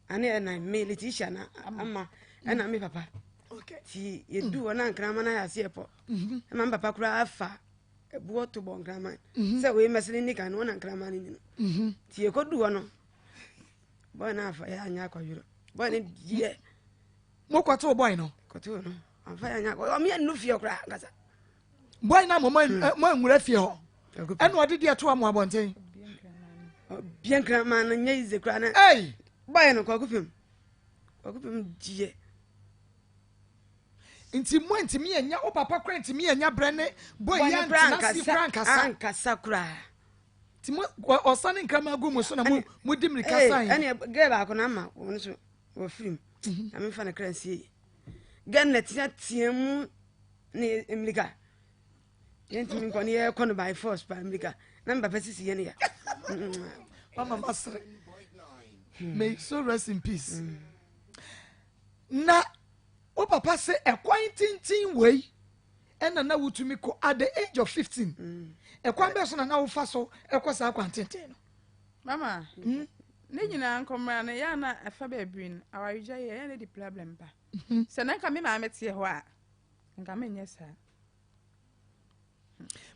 ane ɛna me Letitia na ama ɛna me papa. Ti yɛdu hɔ na nkraman ayɛ aseɛ pɔ. Mhm. Ɛma me papa koraa afa ɛboɔ to bɔ nkraman. Mhm. Sɛ wei mɛsene ni kan no, wɔna nkraman no ni no. Mhm. Ti yɛkɔdu hɔ no, bɔɔ no afa yɛ anyɛ akɔdwerɛ. Bɔɔ no deɛ. Mokɔtoo bɔɔ no? Kɔtoo no. Amfa yɛ anyɛ akɔdwerɛ. Ɔmo yɛ nnu fie koraa ankasa. Bɔe na mo mo anwura fie hɔ ɛna ɔde deɛ to mo abɔnten. Bia nkraman no nyɛ yize koraa na. Ei. Bɔe no kwaku pem kwaku pem gyeɛ. Nti mo ntumi anya wo papa koraa ntumi anya brɛ ne bɔe yi antena se koraa ankasa. Ankasa koraa. Nti mo ɔsane nkraman gu mo so na mo mo di mirika san. Ɛne gɛɛ baako na ama wɔn so wɔfirim mhm. na memfa no kra nsie gɛɛ na teatea mu ne mmirika yɛntumi nkɔ ne yɛkɔ no by force pa mmirika na me papa sisi yɛ ne ya mama masere may so rest in peace mm. na wo papa sɛ ɛkwan tenten wei ɛna na wotumi kɔ at the age of 15 mm. ɛkwan bɛɛ so na na wofa so ɛkɔ saa kwan tenten no mama mm? ne nyinaa nkɔmmra no yɛ na ɛfa baabi no awaregya yɛ yɛ ne de problem ba mhm. sɛ na nka me maame teɛ hɔ a Nka menyɛ saa.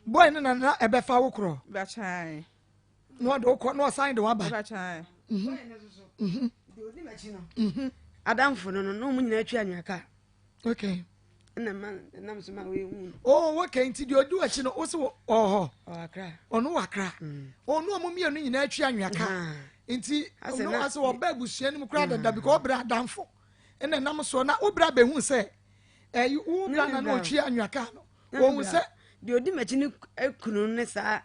Boy no na na ɛbɛfa wo korɔ. Bakyan. Na ɔde wo kɔ na ɔsan de waba. Bakyan. Mhm. Mhm. Deɛ odi m'akyi no. Mhm. Adamfo no no na wɔn nyinaa twa anwea kaa. Okay. Ɛna ma nam so ma wɔyɛ hu no. Oh okay nti deɛ odi w'akyi no wosi wɔ hɔ. Ɔwɔ akra. Ɔno wɔ akra. Mm. Ɔno ɔmo mmienu nyinaa twa anwea kaa. Nti ɔno asɛ ɔba abusua no mu koraa dada because ɔbrɛ adamfo ɛna nam soɔ na wobra bɛhu sɛ. Ɛyi wo bra na na ɔtwi anwea kaa no. Wɔn sɛ. Deɛ odi m'akyi ne kunu ne saa.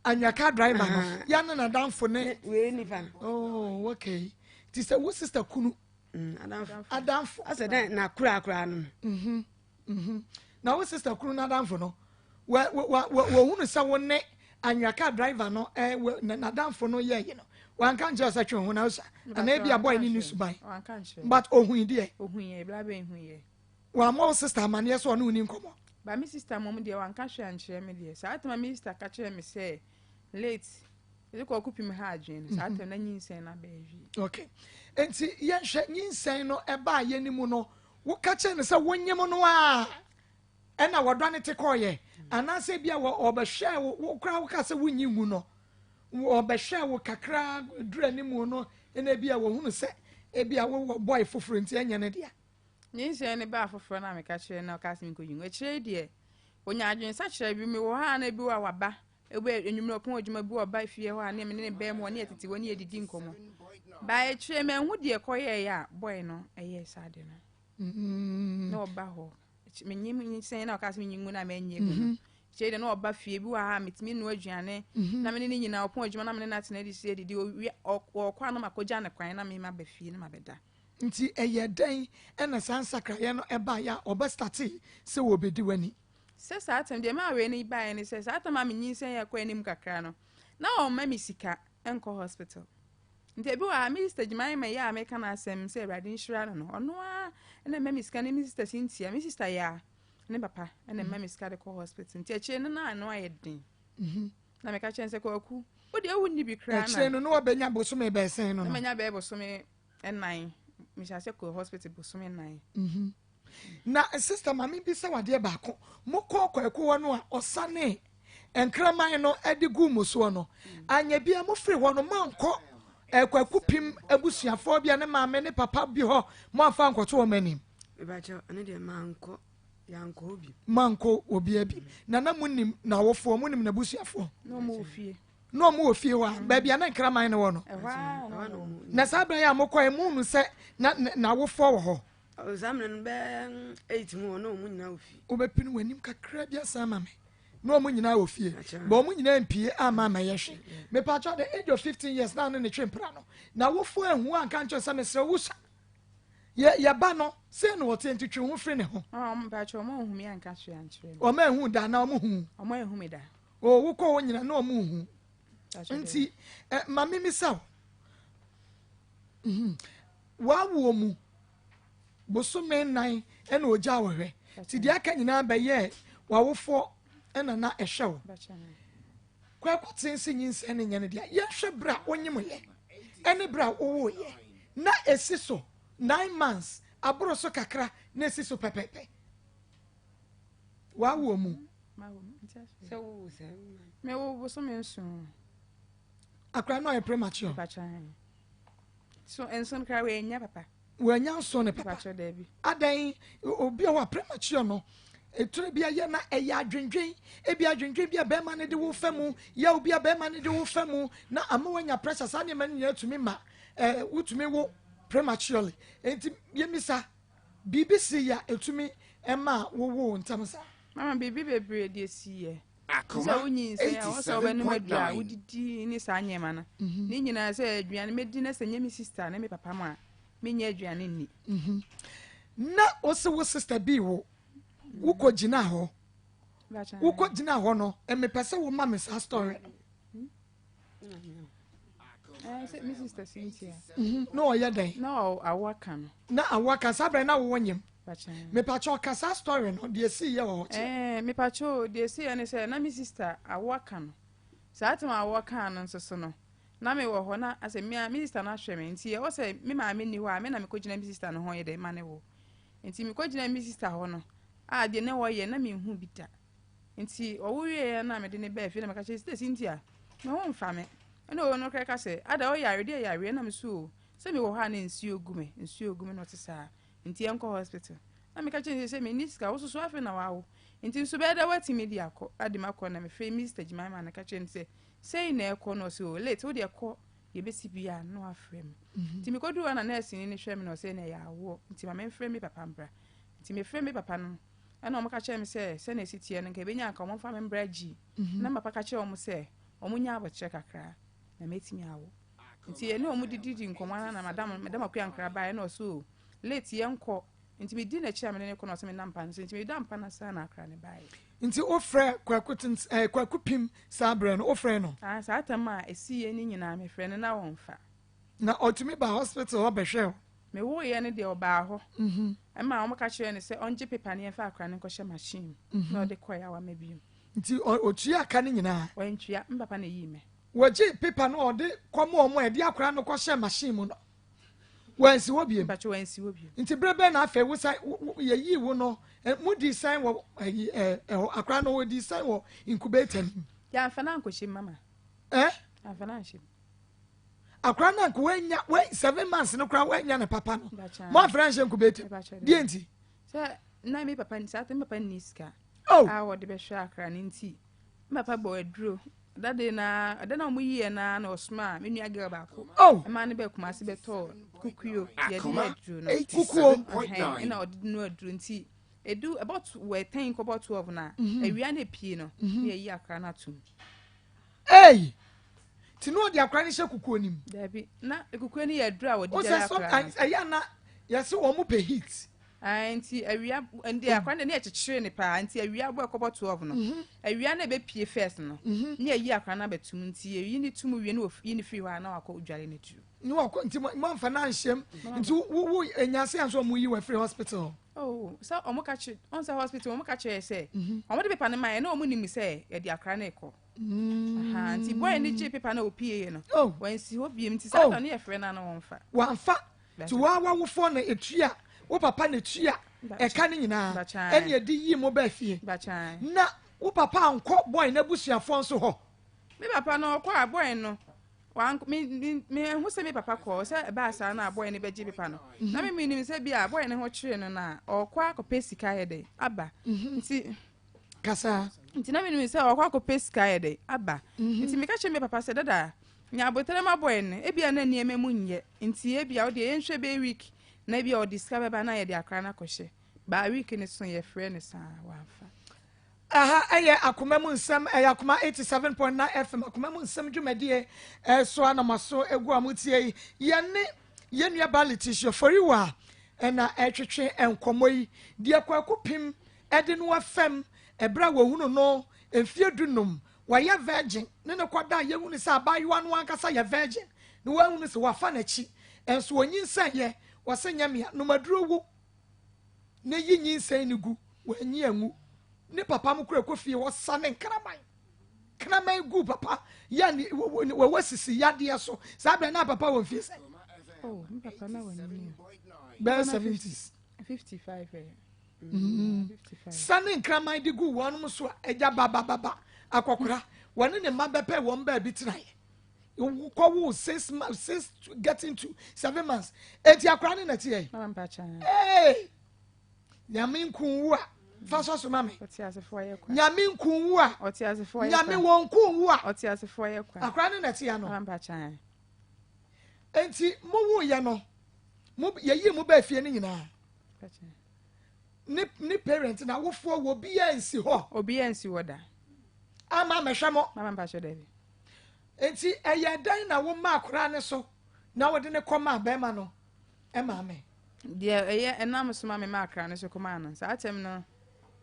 Anwea kaa driver no. Ya ne n'adamfo ne. Wei nipa no. Oh okay. Ti sɛ wo sister kunu. Mm, adamfo. Adamfo. Asɛ dɛn na kura kura no. Mhm. Mhm. Na wo sister kunu n'adamfo no. Wɔ wɔ wɔ wɔhunu sɛ wo ne anwea kaa driver no ɛ wɔ n'adamfo no yɛ yi no. Wanka nkyerɛ sɛ twe ho na ɔsa. Ana ebi abɔ ne ne suban. But ohun deɛ. Ohun yɛ, bla bɛn hu yɛ. Wammɔ wo sister amanneɛ sɛ ɔne wo ni nkɔmmɔ? Ba me sister mmom deɛ wanka hwee ankyerɛ me deɛ. Saa tam a me sister ka kyerɛɛ me sɛ late ɛde kɔ ɔkɔpim ha adwene no, saa tam na nyinsɛn no aba awie. Okay. Nti yɛnhwɛ nyinsɛn no ɛbaa yɛn ne mu no, woka kyerɛ no sɛ wonyem no a ɛna wɔdɔ ne te kɔɔyɛ anaasɛ bi a ɔbɛhwɛ wo wo koraa woka sɛ wonyi ngu no wɔbɛhwɛ wo kakra duru anim no ɛna ebi a wɔhunu sɛ ebi a wowɔ boy foforɔ nti ɛnyɛ ne dea. Nyinsɛn no baa foforɔ no a meka kyerɛɛ no na ɔkaa sɛ menkɔyi ngu. Akyire yi deɛ, ɔnya adwensakyera bi. Mewɔ hɔ a na ebi wɔ a waba. Ebi anwummerɛ ɔpɔn adwuma bi ɔba fie hɔ a ne me ne ne bɛn mu hɔ ne yɛtete hɔ ne yɛdidi nkɔmmɔ. Baa akyire manhu deɛ ɛkɔyɛeɛ a bɔe no ɛyɛɛ saa de no. Na ɔba hɔ. Menyim nyinsɛn na ɔkaa sɛ menyi ngu no a manyɛ gu no. Akyire yi deɛ na ɔba fie bi wɔ ha a metumi noa aduane na me ne ne nyinaa ɔpɔn adwuma na me ne no atena de si adidi. Owia ɔkɔ a na makɔgya no kwan na me maba fie na mabɛda. Nti ɛyɛɛ dɛn na saa nsakraeɛ no baeɛ a wɔbɛstatee sɛ wɔrebɛdi w'ani? Sɛ saa tam, deɛ ɛmaa wei no baeɛ ne sɛ, saa tam a menyinsɛn yɛ kɔ anim kakra no, na wɔmma me sika nkɔ hospital. Nti ebi wɔ ha, me sister Jemima yi a meka n'asɛm sɛ Awurade nhyira no no, ɔno ara na ɛma me sika ne me sister Cynthia, me sister Yaa ne papa na ɛma me sika de kɔ hospital. Nti akyire no na ano ayɛ den. Na meka kyerɛ no sɛ, Kwaku, wo deɛ wonni bi koraa na. Akyire no na wabɛnya bosome bɛsɛn no no. Na manya bɛyɛ bosome nnan mehyɛ ase kɔ hospital bosome nnan. Mhm. Na sister maame bi sɛ wadeɛ baako mokɔ kwaku hɔ no a ɔsane nkraman no de gu mu soɔ no anyɛ bia mofiri hɔ no moankɔ eh, kwaku pim abusuafoɔ bi a ne maame ne papa bi hɔ moamfa ankɔto wɔn anim. Mebakyɛ ɛno deɛ mankɔ yɛankɔ hɔ bi. Mankɔ obiara bi na na monim n'awofoɔ monim n'abusuafoɔ. Na ɔmo wɔ fie. Na ɔmo wɔ fie hɔ a baabi a na nkraman no wɔ no. Na saa berɛ yi a mokɔɛ mohunu sɛ na n'awofoɔ wɔ hɔ. Saa mmerɛ no bɛyɛ eight mu hɔ na ɔmo nyinaa wɔ fie. Wobɛpini w'anim kakra bi asan ama me. Na ɔmo nyinaa wɔ fie. But ɔmo nyinaa mpie amma ammɛyɛ hwee. Mepakyɛw the age of 15 years na ne ne twe mpena no. N'awofoɔ anhu anka nkyerɛ sɛ mesrɛ wo sua. Yɛ yɛ ba no sei na ɔteɛ nti twe wo ho firi ne ho. Mpakyɛw ɔmo anhu me anka hwee ankyerɛ me. Ɔmo anhu da anaa ɔmo hu? Ɔmo anhu me da. O wokɔ hɔ nyina na ɔmo nhu. Nti eh, ma memisa wo. Mhm. W'awoɔ mu bosome nnan ɛna ogyaa wo hwɛ. Nti deɛ aka nyinaa bɛyɛɛ w'awofoɔ ɛna na ɛhwɛ wo. Kwaku tee se nyinsɛn no nyɛ ne dea. Yɛnhwɛ berɛ a wonyemoeɛ ɛne berɛ a wowoeɛ. Na ɛsi so nine months, aboro so kakra na ɛsi so pɛpɛpɛ. W'awoɔ mu. Sɛ wowo sɛ. Mewo bosome nson. Akora no ɔyɛ premature. So nson kora wɔanya papa. Wɔanya nson ne papa. Adan obi a wɔ premature no etire bi ayɛ na ɛyɛ adwendwen ebi adwendwen bi a bɛrima no de wo fa mu yɛ obi a bɛrima no de wo fa mu na ama wanya pressure saa nneɛma no nyinaa tumi ma ɛɛ wotumi wo prematurely enti yɛmisa Biribi sii a etumi maa wowoo ntɛm saa? Mama, biribi bebree deɛ siiɛ. Sɛ wonyinsɛn a, wɔsɛ wobɛnom aduru a wodidi ne saa nneɛma no. Mhm. Ne nyinaa sɛ aduane mɛdi na sɛ nyɛ me sista ne me papa mu a, menyɛ aduane nni. Mhm. Na wose wo sista bi wo, wokɔ gyina hɔ. Wokɔ gyina hɔ no, mepɛ sɛ woma me saa story no. Mhm, na ɔyɛ dɛn na awo aka no na awo aka saa berɛ na wowɔ nyem mepakyɛ ɔka saa story no deɛ ɛsii yɛ wɔ hɔ kyerɛ mepakyɛ deɛ ɛsii yɛ ne sɛ na me sister awo aka no saa tem awo aka no nso so no na mewɔ hɔ na asɛ me me sister no ahwɛ me nti ɛwɔ sɛ me maame nni hɔ a me na mekɔgyina me sister no ho yɛ dɛ ma ne wo nti mekɔgyina me sister hɔ no a deɛ na wɔyɛ na menhu bi da Nti ɔwo wieɛ na mede no baa fie na meka kyerɛ sɛ Cynthia me ho mfa me ɛna ɔno no koraa ka sɛ ada ɔyare deɛ yareɛ na me so o sɛ mewɔ hɔ a na nsuo gu me nsuo gu me na ɔte saa nti yɛnkɔ hospital na meka kyerɛ sɛ menni sika wo soso afei na wawo nti nso bɛyɛ dɛ woatumi de akɔ ade makɔ na mefrɛ Mr. Gyimama na ka kyerɛ no sɛ sei na ɛkɔ na ɔsɛ o late wo deɛ kɔ yɛbɛsi bia na wafrɛ me mhm. nti mekɔduru hɔ na nɛɛseni no hwɛ me na ɔsɛ na ɛyɛ awoɔ nti ma memfrɛ me papa mbra. Nti mefrɛ me papa no, ɛna wɔn ka kyerɛ me sɛ sɛnea esi teɛ no nka ebenya nka wɔn mfa me mbra gyi. Na me papa ka kyerɛ wɔn sɛ wɔn nya abɔkyerɛ kakra na metumi awo. Nti yɛne wɔn dididi nkɔmɔ ara na madam madam Akua Nkra baeɛ na ɔso o late yɛnkɔ. Nti medi n'akyi a mene ne kɔ na ɔsɛ meda mpa no so nti meda mpa no ase na akra ne baeɛ. Nti wofrɛ Kwaku tents ɛɛ Kwaku Pim saa berɛ no wofrɛ no? Ah saa tam a ɛsiiɛ no nyinaa mefrɛ no na ɔmfa. Na ɔtumi ba hospital hɔ bɛhwɛ wo? Mewoeɛ no deɛ ɔbaa hɔ ɛma wɔn ka kyerɛɛ no sɛ ɔngye paper no yɛmfa akora no nkɔhyɛ machine mu na ɔde kɔeɛ a wama bio. Nti ɔtua ka no nyinaa? Wantua, me papa na ɛyii me. Wɔgyee paper no a ɔde kɔma wɔn a ɛde akora no kɔhyɛɛ machine mu no, wansi hɔ bio? Mpakyɛ wansi hɔ bio. Nti berɛ bɛn na afei wo san yɛyii wo no, modii sɛn wɔ ayi ɛhɔ, akora no wɔdii sɛn wɔ incubator no mu? Yɛamfa no ankɔhyɛ mu mama. Eh? Yɛamfa no anhyɛ mu. Akora no anka wanya wei 7 months no koraa wanya ne papa no. Moamfa no anhyɛ incubator mu. Deɛ nti? Sɛ na me papa saa me papa nni sika. Oh. A wɔde bɛhwɛ akora no nti. Me papa bɔ aduro. That day na ɛda na wɔn yiɛ na na ɔsoma me nua girl baako. Oh. Ɛma ne bɛ Kumasi bɛtɔ kukuo yɛde yɛ aduro no. Kukuo. Ɛna ɔde no aduro nti edu ɛbɔ wɔ 10 kɔbɔ 12 na awia na epie no na yɛyi akora no atum. Hey! Ti na ɔde akora no hyɛ kukuo nim. Dabi na kukuo no yɛ aduro a wɔde gyara akora no. Sometimes ɛyɛ na yɛsɛ wɔn mo pɛ heat. Nti awia nti akora no ne yɛkyekyere ne paa nti awia bɔ ɛkɔbɔ 12 no awia na ɛbɛpie first no ne yɛyi akora no abɛtum nti yɛyi ne tum wie ne wɔyi ne firi hɔ a na wakɔ dware ne duro. Ne wakɔ nti mo amfa no anhyɛm nti wo wo enyase anso ɔmo yi wɔ afiri hospital. Oh sɛ ɔmo ka kyerɛ ɔn sɛ hospital ɔmo ka kyerɛ sɛ ɔmo de paper no ma yɛ na ɔmo nim sɛ yɛde akora no rekɔ. Nti boy ne gye paper na opie yɛ no. Wansi hɔ biem nti saa no yɛfrɛ no ano wɔmfa. Wamfa nti waa wawofoɔ na etua wo papa na etua ɛka ne nyinaa ɛna ɛde yii mo baa fie na wo papa ankɔ boy n'abusuafoɔ nso hɔ. Me papa no ɔkɔ a boy no me me me ehu sɛ me papa kɔ sɛ ɛbaa saa na boy no bɛgye paper no na me menim sɛ bi a boy no ho kyerɛ no na ɔkɔ akɔpɛ sika yɛ dɛ aba nti. Kasa. Nti na menim sɛ ɔkɔ akɔpɛ sika yɛ dɛ aba nti meka kyerɛ me papa sɛ dada nya abotare ma boy no ebia na nneɛma mu nyɛ nti ebia ɔde yɛnhwɛ bɛyɛ week na ebia ɔde sika bɛba na yɛde akora no akɔhyɛ baa week no so yɛfrɛ no saa wamfa. Aha ɛyɛ Akoma mu nsɛm, ɛyɛ Akoma 87.9 FM Akoma mu nsɛm dwumadie ɛso anamaso egu a motie yi. Yɛne yɛn nua ba Letitia Foriwa ɛna ɛtwetwe nkɔmmɔ yi. Deɛ Kwaku Pim ɛde no afam ɛberɛ a wɔhunu no mfeɛ 15 wɔyɛ virgin ne ne kɔda a yɛhunu sɛ abaayewa no ankasa yɛ virgin na wɔahunu sɛ wafa n'akyi nso ɔnyinsɛnyɛ wɔsɛ nyɛ mea nomaduro wo na yi nyinsɛn no gu wɔanyi angu ne papa mo kura kɔ fie wɔsa ne nkraman kraman gu papa yɛ ne wɔwɔ sisi yadeɛ so saa bɛn na papa wɔ mfie sɛ. Oh, me papa na wɔ ne bɛyɛ 70s. 55 eh. Sane nkraman de gu wɔn so a agya babababa akɔkora wɔne ne mma bɛpɛ wɔn baabi tenaeɛ kɔwo 6 months, 6 getting to 7 months eti akora ne nɛte yɛ ee Nyame nkunwu a fa sɔ so ma me Nyame nkunwu a Nyame wɔn nkunwu a akora ne nɛte ya no nti mo wo yɛ no mo yɛyi mo bɛɛ fie no nyinaa ne parent na awofoɔ wɔ obiara nsi hɔ. Obiara nsi hɔ da. Ama mɛhwɛ mo. Mama mpakyɛ dɛbi. Nti ɛyɛ dɛn na wo ma akwaraa ne so na wɔde ne kɔ maa bɛrima no ɛmaame? Deɛ ɛyɛ ɛnam so ma me ma akwaraa ne so kɔ maa no saa atɛm no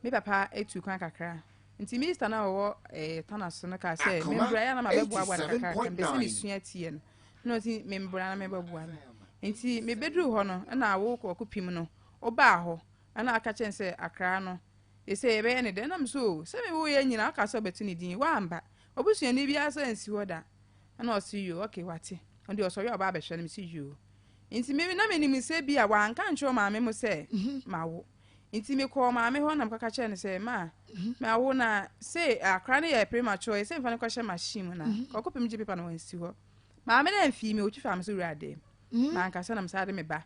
me papa etu kwan kakra nti minista na ɔwɔ tana so no kaa sɛ membra yɛ na ma bɛboaboa no kakra mpɛ sɛ mesua tiɛ no na ɔsi membra na mebɛboa no nti mebɛduru hɔ no ɛna awo kɔkɔ pim no ɔbaa hɔ ɛna aka kyɛn sɛ akra no ɛsɛ yɛbɛyɛ ne dɛ ɛnam so sɛ me woyɛ nyina aka sɛ ɔbɛto ne din wamba obusuani biara sɛ nsi hɔ da ɛna ɔsi yo okay wate ɔde ɔsɔre a ɔba abɛhwɛ no mesi yo nti me na menim sɛ bi a wanka nkyerɛ maame mo sɛ mawo nti mekɔɔ maame hɔ na mekɔka kyerɛ no sɛ ma mawo na se akra no yɛ premature yɛ sɛ mfa no kɔhyɛ machine mu na kɔkɔpem gye paper no wansi hɔ maame no amfii me ɔtwi fa me so wura dɛm mankasa na mesaa de me ba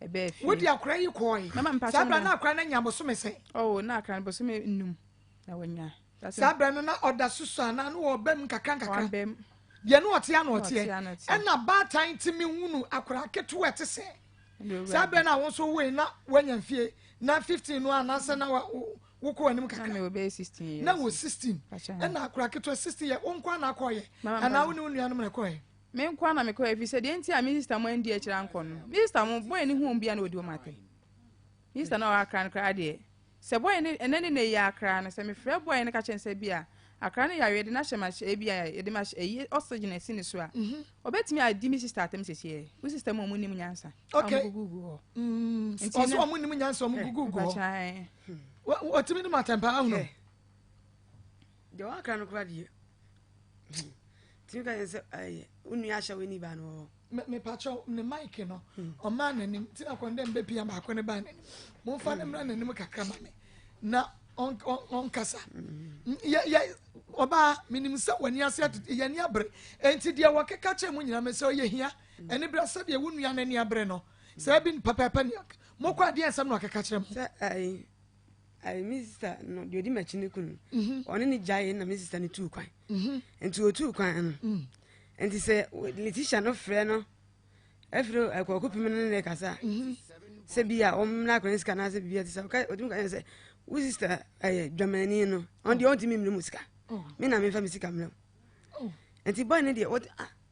ɛbɛɛ fie. Wodi akora yi kɔɔe saa bra na akora no anya bosome sɛn? Oh, na akora no bosome 5 na wanya. Saa bra no na ɔda soso anaa na ɔba mu nkakra nkakra? Ɔba mu. Deɛ na ɔte ano ɔteɛ ɛna baatan tumi hunu akora ketewa ɛte sɛ. Saa berɛ no a wo nso woe na woanya mfie na 15 no anaasɛ na wokɔ w'anim kakra? Na mewɔ bɛyɛ 16 years. Na wɔ 16. Ɛna akora ketewa 16 yɛ wo nko na akɔyɛ anaa wo ne wo nuanom na ɛkɔɛ? Me nko na mekɔɛ ɛfiri sɛ deɛ nti a me sister mo andi akyire ankɔ no, me sister mo bɔyɛ ne hu bia na ɔdi wɔn atɛm. Me sister na ɔwɔ akra no koraa deɛ Sɛ bɔe no ɛnɛ ne nnɛ yi ara koraa no, sɛ mefrɛ bɔe no ka kyerɛ no sɛ ebia akra no yare yɛde no ahyɛ mahyɛ ebia yɛde mahyɛ ayi oxygen asi ne so a, ɔbɛtumi adi me sister atam sɛsiɛ. Wo sister mu ɔmo nim nyansa. Okay. Ɔmo gugu gu hɔ. Nti ɔso ɔmo nim nyansa ɔmo gugu gu hɔ. Ɔtumi de ma atɛmpa ahunu. Deɛ wakra no koraa deɛ tumi ka yɛn sɛ ɛyɛ wo nua ahyɛ wo ni ba no wɔ hɔ. Mepakyɛw ne mic no ɔmaa n'anim nti na kɔndɛm bɛpia baako ne baa n'anim momfa no mmra n'anim kakra ma me na ɔnkasa yɛ yɛ ɔbaa menim sɛ w'ani ase ato yɛni abere enti deɛ wɔkeka kyerɛ mu nyinaa me sɛ ɔyɛ hia ɛne berɛ sɛdeɛ wo nua no ani abere no sɛ bi pɛpɛɛpɛ ne mokɔ adeɛ nsɛm na ɔkeka kyerɛ mo sɛ ɛyi ɛyi me sista no deɛ ɔdi m'akyi no kunu ɔne ne gyae na me sista no tuu kwan nti ɔtuu kwan no Nti sɛ Letitia no frɛ no ɛfiri ɛkɔɔko pem no ne ne kasa mhm. sɛ bi a ɔmmra akɔne sika anaasɛ biribi ate sɛ ɔtumi ka kyerɛ sɛ wo sista ɛyɛ dwamani no ɔno deɛ ɔntumi mmrɛ mu sika oh. me na memfa me sika mmerɛ mu oh. nti bɔe no deɛ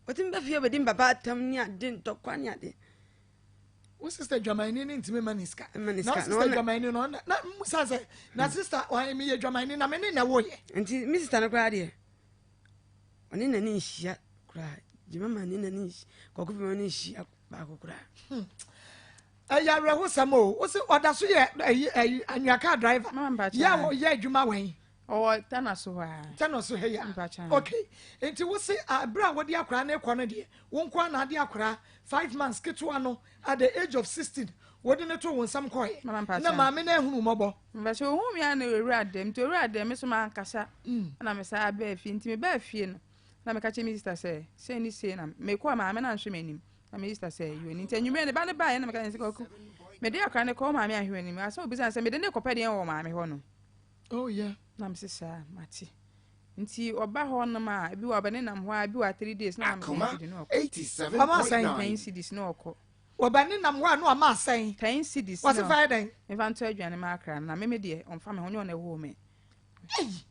ɔtumi bɛfie bɛdi mpapa atam ne ade ntɔkwa ne ade wo sista dwamani no ntumi ma ne sika na wo sista dwamani no na musa sɛ na hmm. sista meyɛ dwamani na me ne na woyɛ nti me sista no koraa deɛ Ɔne n'ani nhyia koraa. Gyima ma ne n'ani nhyia. Kɔkɔ pima ne nhyia baako koraa. Hmm. Ɛyɛ awerɛhosɛm o. Wo se ɔda so yɛ ɛyi ɛyi anwea car driver. Yɛ a ɔyɛ adwuma wɛn. Ɔwɔ tɛnɔ so hɔ a. Tɛnɔ so ha yi a. Okay. Nti wo se abere a wɔde akwaraa no kɔ no deɛ, wo nko ara na ade akwaraa 5 months ketewa no at the age of 16 wɔde no to wo nsam kɔɛ. Na maame no ahunu mmɔbɔ. Mpakyɛ ohuu me a na owura dɛm nti owura dɛm me so mankasa na me saa baa fie nti me baa fie no na meka kyerɛ me sister sɛ sei ne sei na mekɔ a maame no anhwɛ m'anim na me sister sɛ yɛ ni nti anwummerɛ ne ba no baeɛ na meka kyerɛ sɛ kwaku mede akora no kɔ wo maame ahwɛ m'anim asɛ obisa sɛ mede ne kɔpɛ deɛ wɔ maame hɔ no. Oh yeah. Na me sɛ saa mate nti ɔba hɔ nom a ebi wɔ ɔbɛne nam hɔ a ebi wɔ 3 days na ɔma me 10 cedis na ɔkɔ. Ɔma sɛn? 10 cedis na ɔkɔ. Wɔbɛ ne nam hɔ a na wama asɛn. 10 cedis. Wɔse fa yɛ dɛn? Mefa ntɔ aduane ma akra no na meme deɛ ɔmfa me ho nyɛ ɔna ɛwoo me. Ei!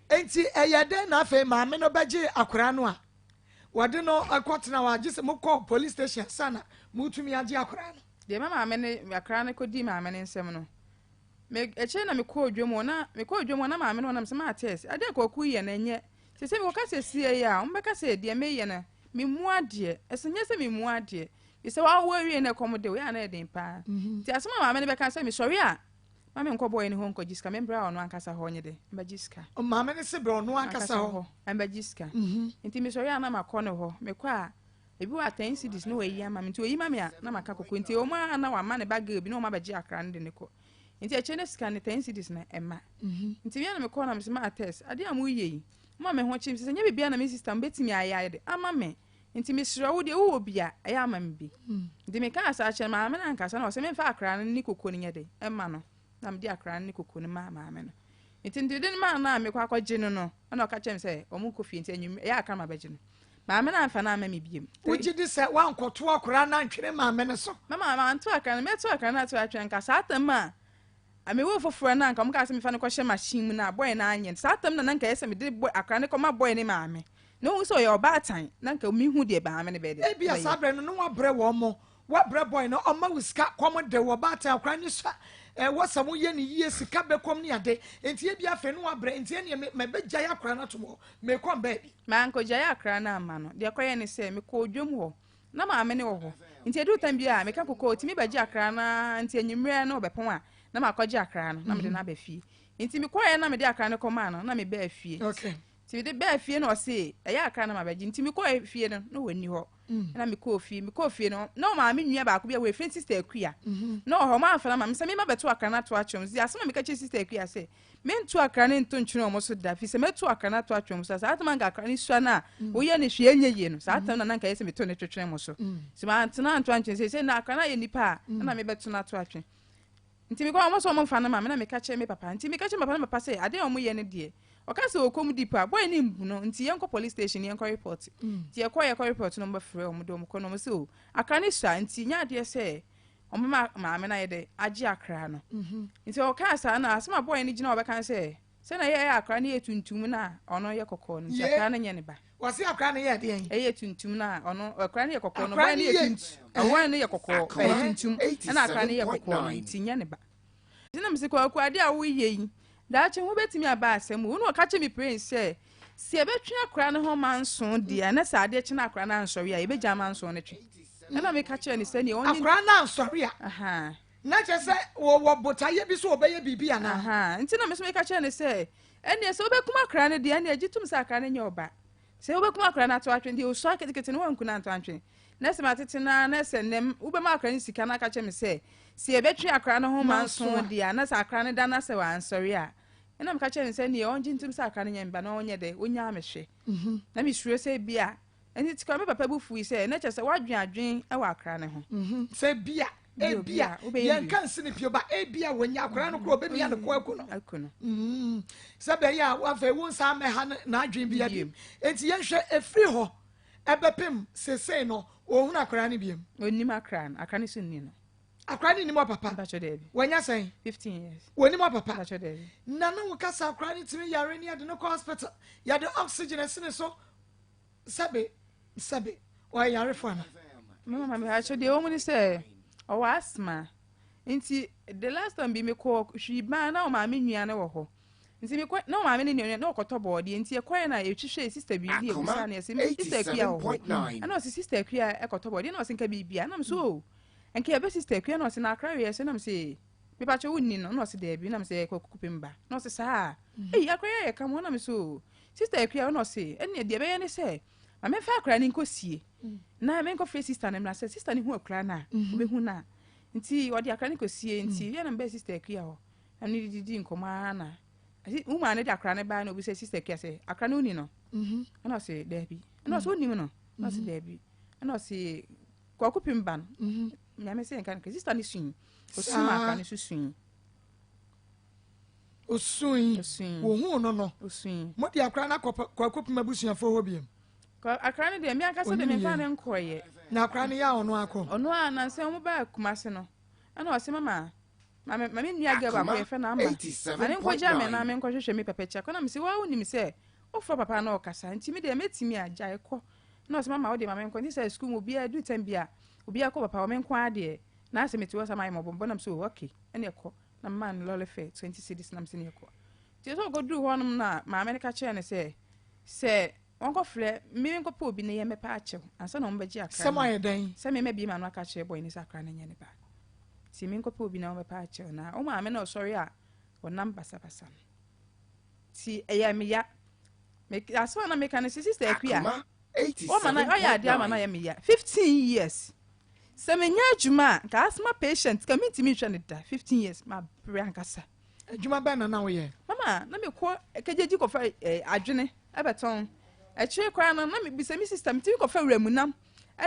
Enti ɛyɛ dɛn na afei maame no bɛgye akwaraa no a wɔde no kɔtena hɔ a gye sɛ mokɔ police station ansa na motumi agye akwaraa no? Deɛ ma maame ne akwaraa no kɔdii maame no nsam no, me akyire na mekɔɔ dwam hɔ na mekɔɔ dwam hɔ na maame no hɔ na mesɛ maa tɛs adeɛ kɔɔku yɛ no ɛnyɛ sɛ sɛ mekɔka sɛ sie yi a wɔbɛka sɛ deɛ meyɛ no Memmu adeɛ. Ɛsɛ nyɛ sɛ memmu adeɛ. Firi sɛ wawo awie na ɛkɔm de wo, yɛ a na ɛyɛ den paa. Mhm. Nti asɛm a maame no bɛka sɛ mesɔre a, ma menkɔ bɔɔyɛ no hɔ nkɔgye sika, membra ɔno ankasa hɔ nye de, mbɛgye sika. Maame no se brɛ ɔno ankasa hɔ. Mbɛgye sika. Mhm. Nti mesɔre a na makɔ ne hɔ. Mekɔ a, ebi wɔ a 10 cedis na wayi ama me. Nti oyi ma me a, na maka koko. Nti ɛwɔ mu a na wama ne ba girl bi na wɔn abɛgye akra no de ne kɔ. Nti akyire no sika no 10 cedis no ɛma. Mhm. Nti me a na mekɔ na mese ma test, adeɛ a moyɛ yi, Moma me ho kye me sɛ nyɛ biribiara na me sista mobɛtumi ayɛ ayɛ de ama me nti mesrɛ wo deɛ wowɔ bi a ɛyɛ ama me bi hmm. Nti mekaa saa kyerɛ maame no ankasa na ɔsɛ memfa akra no ne koko no nyɛ de ɛma no na mede akra no ne koko no maa maame no nti nti de no maa no a mekɔ akɔgye no no ɛna ɔka kyerɛ me sɛ ɔmo nkɔ fie nti anwum ɛyɛ akra ma bɛgye no maame no amfa no ama me biem. Wogye di sɛ woankɔto akora no antwene maame no so? Mama manto akra no mɛto akra no ato atwene nka saa tam a Mewoo foforɔ no a anka wɔkaa sɛ memfa no kɔhyɛ machine mu no a boy no anyɛ no. Saa tam no na anka ɛyɛ sɛ mede boy akwadaa no kɔma boy no maame na ɔhu sɛ ɔyɛ ɔbaatan na anka mehu deɛ maame no bɛyɛ dɛ Ebia bɛyɛ. saa berɛ no na woabrɛ wɔn mo, woabrɛ boy no, ɔmma wo sika, kɔm de wo, ɔbaatan akwadaa no sua, ɛwɔ sɛ moyɛ no yie, sika bɛkɔm ne ade, nti ebia afei no woabrɛ, nti ɛneɛ me mɛbɛgyae akwadaa no atom hɔ, merekɔ baabi. Mankɔgyae akwadaa no amma no, deɛ ɛkɔyɛɛ ne sɛ mekɔɔ dwam hɔ Na maame no wɔ hɔ, nti ɛduru tam bi a meka koko a ɔtumi bɛgye akra no ara, nti anwummerɛ no ɔbɛpɔn a na makɔgye akra no na mede no aba fie. Nti mekɔeɛ na mede akra no kɔmaa no na mebaa fie. Nti mede baa fie na ɔse ɛyɛ akra na mabɛgye, nti mekɔɔ fie no na ɔnni hɔ. Ɛna mekɔɔ fie, mekɔɔ fie no na ɔmaame nua baako bi a wɔfrɛ no Sister Akua na ɔwɔ hɔ, ɔmo amfa no ama me sɛ mema bɛto akra no ato akyerɛ wɔn. Nti asɛm a meka kyerɛ Sister Akua sɛ Mentu akra no nto nkyene wɔn so da, efisɛ mɛto akra no ato atwene wɔn so a, saa tam anka akra no sua no a woyɛ no hwee ɛnyɛ yie no, saa tam na na anka ɛyɛ sɛ meto no twetwene mo so. Sɛ mantena anto antwene seesei na akra no ayɛ nipa a, ɛna mebɛto no ato atwene. Nti mekɔ wɔn sɛ wɔn mfa no ma me na meka kyerɛ me papa. Nti meka kyerɛ me papa na papa sɛ adeɛ a wɔyɛ no deɛ, Ɔka sɛ ɔkɔ mu deep a, boy no mbu no, nti yɛnkɔ police station yɛnkɔ report. Nti yɛkɔ yɛkɔ report no, wɔbɛfrɛ wɔn de wɔn kɔ no, wɔn sɛ o, akra no sua, nti nyɛ adeɛ sɛ wɔbɛma maame no ayɛ dɛ agye akra no. Nti ɔkaa saa na asɛm a boy no gyina hɔ bɛka ne sɛ, sɛ na yɛyɛ akra no yɛ tuntum no a ɔno yɛ kɔkɔɔ no, nti akra no nyɛ ne ba. Wɔse akra no yɛ deɛn? Ɛyɛ tuntum no a ɔno akra no yɛ kɔkɔɔ no, boy no yɛ tuntum, boy no yɛ kɔkɔɔ, ɛyɛ tuntum, ɛna akra no yɛ kɔkɔɔ no, nti nyɛ ne ba. Nti na mese Kwaku adeɛ a woyɛ yi daakye ho bɛtumi aba asɛm o. Na ɔka kyerɛ me pren sɛ sɛ yɛbɛtwe akora no ho manso deɛ na sɛ adeɛ kye na akora no ansɔre a yɛbɛgya manso no twe. Ɛna meka kyerɛ no sɛ neɛ ɔne Akora no ansɔre a na kyerɛ sɛ wɔwɔ botaeɛ bi sɛ wɔbɛyɛ biribi anaa? Nti na me nso meka kyerɛ no sɛ ɛneɛ sɛ wobɛkum akora no deɛ ɛneɛ gye tom sɛ akora no nyɛ ɔba. Sɛ wobɛkum akwadaa no ato atwene deɛ, ɔsua ketekete no woanku no anto antwene. Na sɛ matete no ara na sɛ nnɛ wobɛma akwadaa no sika na aka kyerɛ me sɛ, sɛ yɛbɛtwe akwadaa no ho manso deɛ a, na sɛ akwadaa no da na sɛ wansɔre a, ɛna meka kyerɛ no sɛ neɛ ɔngye ntom sɛ akwadaa no nyɛ me ba na ɔnyɛ dɛ, ɔnyaa me hwɛ. Mhm. Na mesuro sɛ bi a, ɛnti ti koraa me papa bu fui sɛ, na kyerɛ sɛ woadwen adwen wɔ akwadaa no ho. Mhm. Sɛ bi a, ebia yɛnka nsi no pio ba ebia wɔnya akwadaa no korɔ ɔbɛmia no kɔ aku no aku no mm. Sɛ bɛyɛ a afei wo nsa mɛha n'adwene bia biom. Enti yɛnhwɛ ɛfiri hɔ ɛbɛpem sesei no ɔhunu akwadaa no biom? Ɔnnim akwadaa no, akwadaa no so nni no. Akwadaa no nnim ɔpapa? Wanya sɛn? 15 years. Wɔnim ɔpapa? Na na wo kasa akwadaa no tumi yare ne yɛde no kɔ hospital, yɛde oxygen asi ne so. Sɛbe, sɛbe, ɔyɛ yarefo ana? Me mama me akyɛ deɛ wɔn ni sɛ ɔwɔ asthma nti the last time bi mekɔ hwii ban na ɔmaame nua no wɔ hɔ nti mekɔ na ɔmaame ne nua na ɔkɔtɔ bɔɔdeɛ nti ɛkɔɛ na yɛtwihwɛ sister bi ne yɛbusa no yɛsɛ sister akua wɔ hɔ ɛna ɔsɛ sister akua ɛkɔtɔ bɔɔdeɛ na ɔsɛ nka biribia na mesɛ o nka yɛbɛ sister akua na ɔsɛ na akra wei ɛsɛ na mesɛ mepakyɛ wonni no na ɔsɛ daabi na mesɛ yɛkɔ kukupe mba na ɔsɛ saa eyi akra yɛ yɛ ka mo na mesɛ o Sista Akua ɔna ɔse, ɛneɛ deɛ ɛbɛyɛ ne sɛ, ma memfa akwadaa no nkɔsie na menkɔfrɛ sista no mmra sɛ sista no hu akwadaa no a, ɔbɛhu no a. Nti ɔde akwadaa no kɔsie nti yɛ na mebɛɛ sista Akua hɔ na ne didi nkɔmmɔ ara na womaa no de akwadaa no baa na ɔbisa sista Akua sɛ akwadaa no woni no? Ɛna ɔse daabi. Ɛna ɔse wonim no? Ɛna ɔse daabi. Ɛna ɔse Kwaku Pem ba no. Nyame sɛ nka no sista no sui. Ɔsu ma akwadaa no so sui. Osui. Wohuu no no. Mode akora no akɔ Kwaku Pem abusuafoɔ hɔ biom? Akora no deɛ, me ankasa de memfa no nkɔeɛ. Na akora no yɛ a ɔno akɔ? Ɔno a nansa wɔn baa Kumase no, ɛna ɔse mama ma me ma me nua girl baako yɛfrɛ no Ama, ma ne nkɔgya me na menkɔhwehwɛ me papa akyi akɔ. Na mese waa wonim sɛ wofrɛ papa na ɔkasa nti me deɛ mɛtumi a gyae kɔ. Na ɔse mama wodeɛ ma menkɔ. Nti sɛ sukuu mu obiara duru tam bi a obiara kɔ papa hɔ me nko ara deɛ na asɛ mete hɔ sɛ mayɛ mmɔbɔmmɔbɔ na mese oh okay ɛne ɛkɔ. Na memaa no lɔre fare 20 cedis na mese ne yɛkɔ. Nti sɛ ɔkɔduruu hɔnom no a maame no ka kyerɛɛ no sɛ sɛ wɔnkɔfrɛ me menkɔpɛ obi na yɛmmɛpɛ akyɛw ansa na wɔbɛgye akra Sɛ moayɛ dɛn? Sɛ me mabie m'ano aka akyerɛ bɔe no sɛ akra no nyɛ ne ba. Nti menkɔpɛ obi na wɔmmɛpɛ akyɛw na wo maame na ɔsɔre a ɔnam basabasa no. Nti ɛyɛ me ya. Me asɛm a na meka no sɛ sister Akua wɔma na ɔyɛ adeɛ ama no ayɛ me ya. 15 years. Sɛ menya adwuma a, nka asthma patient ka mentumi nhwɛ no da. 15 years, mabrɛ ankasa. Adwuma bɛn na na woyɛ? Mama, na mekɔ kegyegye kɔfa eh, adwene ɛbɛtɔn. Akyire koraa no, na mebisa me sister, metumi kɔfa wuramunam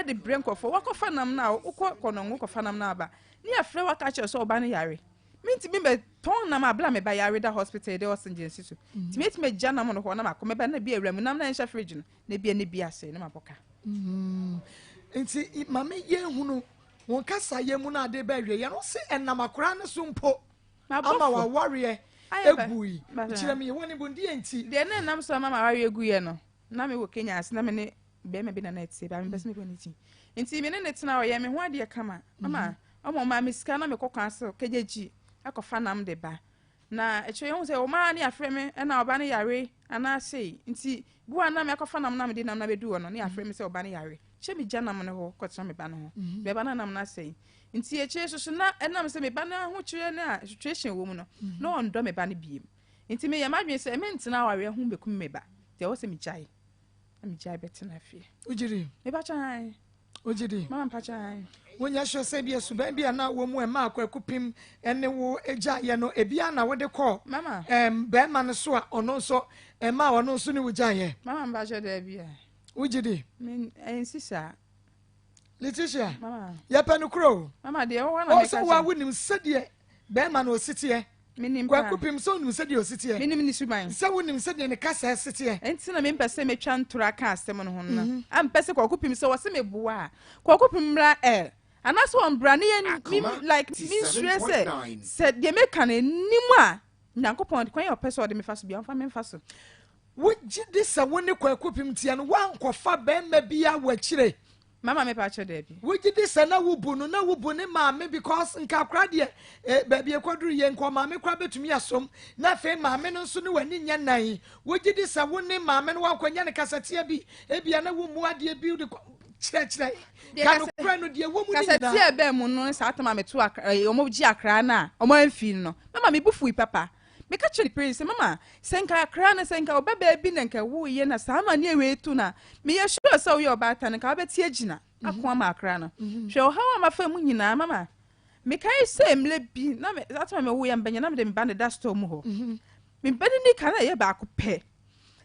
de brɛ nkurɔfoɔ. Wakɔfa nam no a, wokɔ kɔnɔngo kɔfa nam no aba. Ne yɛfrɛ waka kyerɛ sɛ ɔba no yare. Mentumi bɛtɔn nam a bla me ba yare da hospital yɛde oxygen si so. Nti metumi agya nam no hɔ na makɔ mɛba na bi awuramunam na ɛnhyɛ fridge no. Na ebia ne bi ase na mabɔ ka. Mm. Nti ma me yɛnhunu wɔn kasayɛ mu no ade bɛ awie yɛn no se ɛnam akora no so mpo ama wawareɛ egui. Kyerɛ me wɔn bo deɛ nti. Deɛ na ɛnam so ama mawareɛ eguiɛ no, na me wɔ Kenya ase na me ne bɛrima bi na na ɛte ba mepɛ sɛ mebɔ ne ti. Nti me ne ne tena ɔyɛ me ho adeɛ kama ama ɔma ɔmaa me sika na mekɔ kwan so kɛgyegyi akɔfa nam de ba. Na akyire yi ɔhu sɛ ɔma ara ne afrɛ me ɛna ɔba no yare anaa sei nti bu a na mɛkɔfa nam na mede nam no abɛdu hɔ no ne afrɛ me sɛ ɔba no yare kyɛ megya nam no hɔ kɔtena me ba no ho mhm. bɛba no nam no asɛe nti akyire so so na ɛnam sɛ me ba no ahokyerɛ no a situation wɔ mu no mhm. na ɔndɔ me ba no biem nti meyɛ m'adwene sɛ mentena awareɛ ho bɛkum me ba nti ɛwɔ sɛ megyae na megyae bɛtena fie. Wogye di? Mepa kyɛw. Wogye di? Mama mpa kyɛw. Wonyɛ sure sɛ ebia suban bi a na wɔ mu ɛmaa Kwaku Pem ne wo gyaeɛ no ebia na wode kɔɔ Mama. ɛm bɛrima no so a ɔno nso ɛmaa ɔno nso ne wo gyaeɛ? Mama mpa kyɛw daabi a. Wogye di? Me ɛnsi saa. Letitia. Mama. Yɛpɛ no korɔ o. Mama deɛ ɛwɔ hɔ na meka kyerɛ. Ɔsɛ wo a wonim sɛdeɛ bɛrima no ɔsi teɛ. Menim paa. Kwaku Pim, sɛ wonim sɛdeɛ ɔsi teɛ. Menim ne suban. Sɛ wonim sɛdeɛ ne kasa si teɛ. Ɛnti na mempɛ sɛ metwa ntorɔ aka asɛm no ho no. Mm -hmm. Ampɛ sɛ Kwaku Pim sɛ wɔse meboa a, Kwaku Pim mmra ɛ. Anaasɛ ɔmbra ne yɛ me like mensure sɛ sɛ deɛ meka no anim a Nyankopɔn kwan a ɔpɛ sɛ ɔde mefa so bia ɔmfa memfa so. Wogye di sɛ wo ne Kwaku Pim teɛ no woankɔfa bɛrima bi a wɔ akyire? Mama me pakyɛ daabi. Wogye di sɛ na wobu no na wobu ne maame because nka akora deɛ eh, baabi ekɔduru yɛ nka ɔmaame koraa bɛtumi asom na afei maame no nso ne w'ani nyɛ nan. Wogye di sɛ wo ne maame no woankɔnya no kasatia bi ebia na wommu adeɛ bi wode kyerɛkyerɛ ka nokorɛ no deɛ ɛwɔ mu no nyinaa. Kasatia bɛn mu no saa tam a meto akra eh, wɔn gye akra no a wɔn amfi no mama me bu fui papa. Meka kyerɛ ne pere sɛ mama sɛ nka akra no sɛ nka ɔba baabi na nka ɛwoyɛ na saa amaneɛ wei to no a meyɛ sure sɛ woyɛ ɔbaatan no nka wobɛte agyina ako ama akra no. Hwɛ ɔhaw a mafa mu nyinaa mama. Mekae sɛ mmerɛ bi na me saa tam a mewoyɛ mbɛnyɛ na mede me ba no da store mu hɔ. Me ba no nika na ɛyɛ baako pɛ.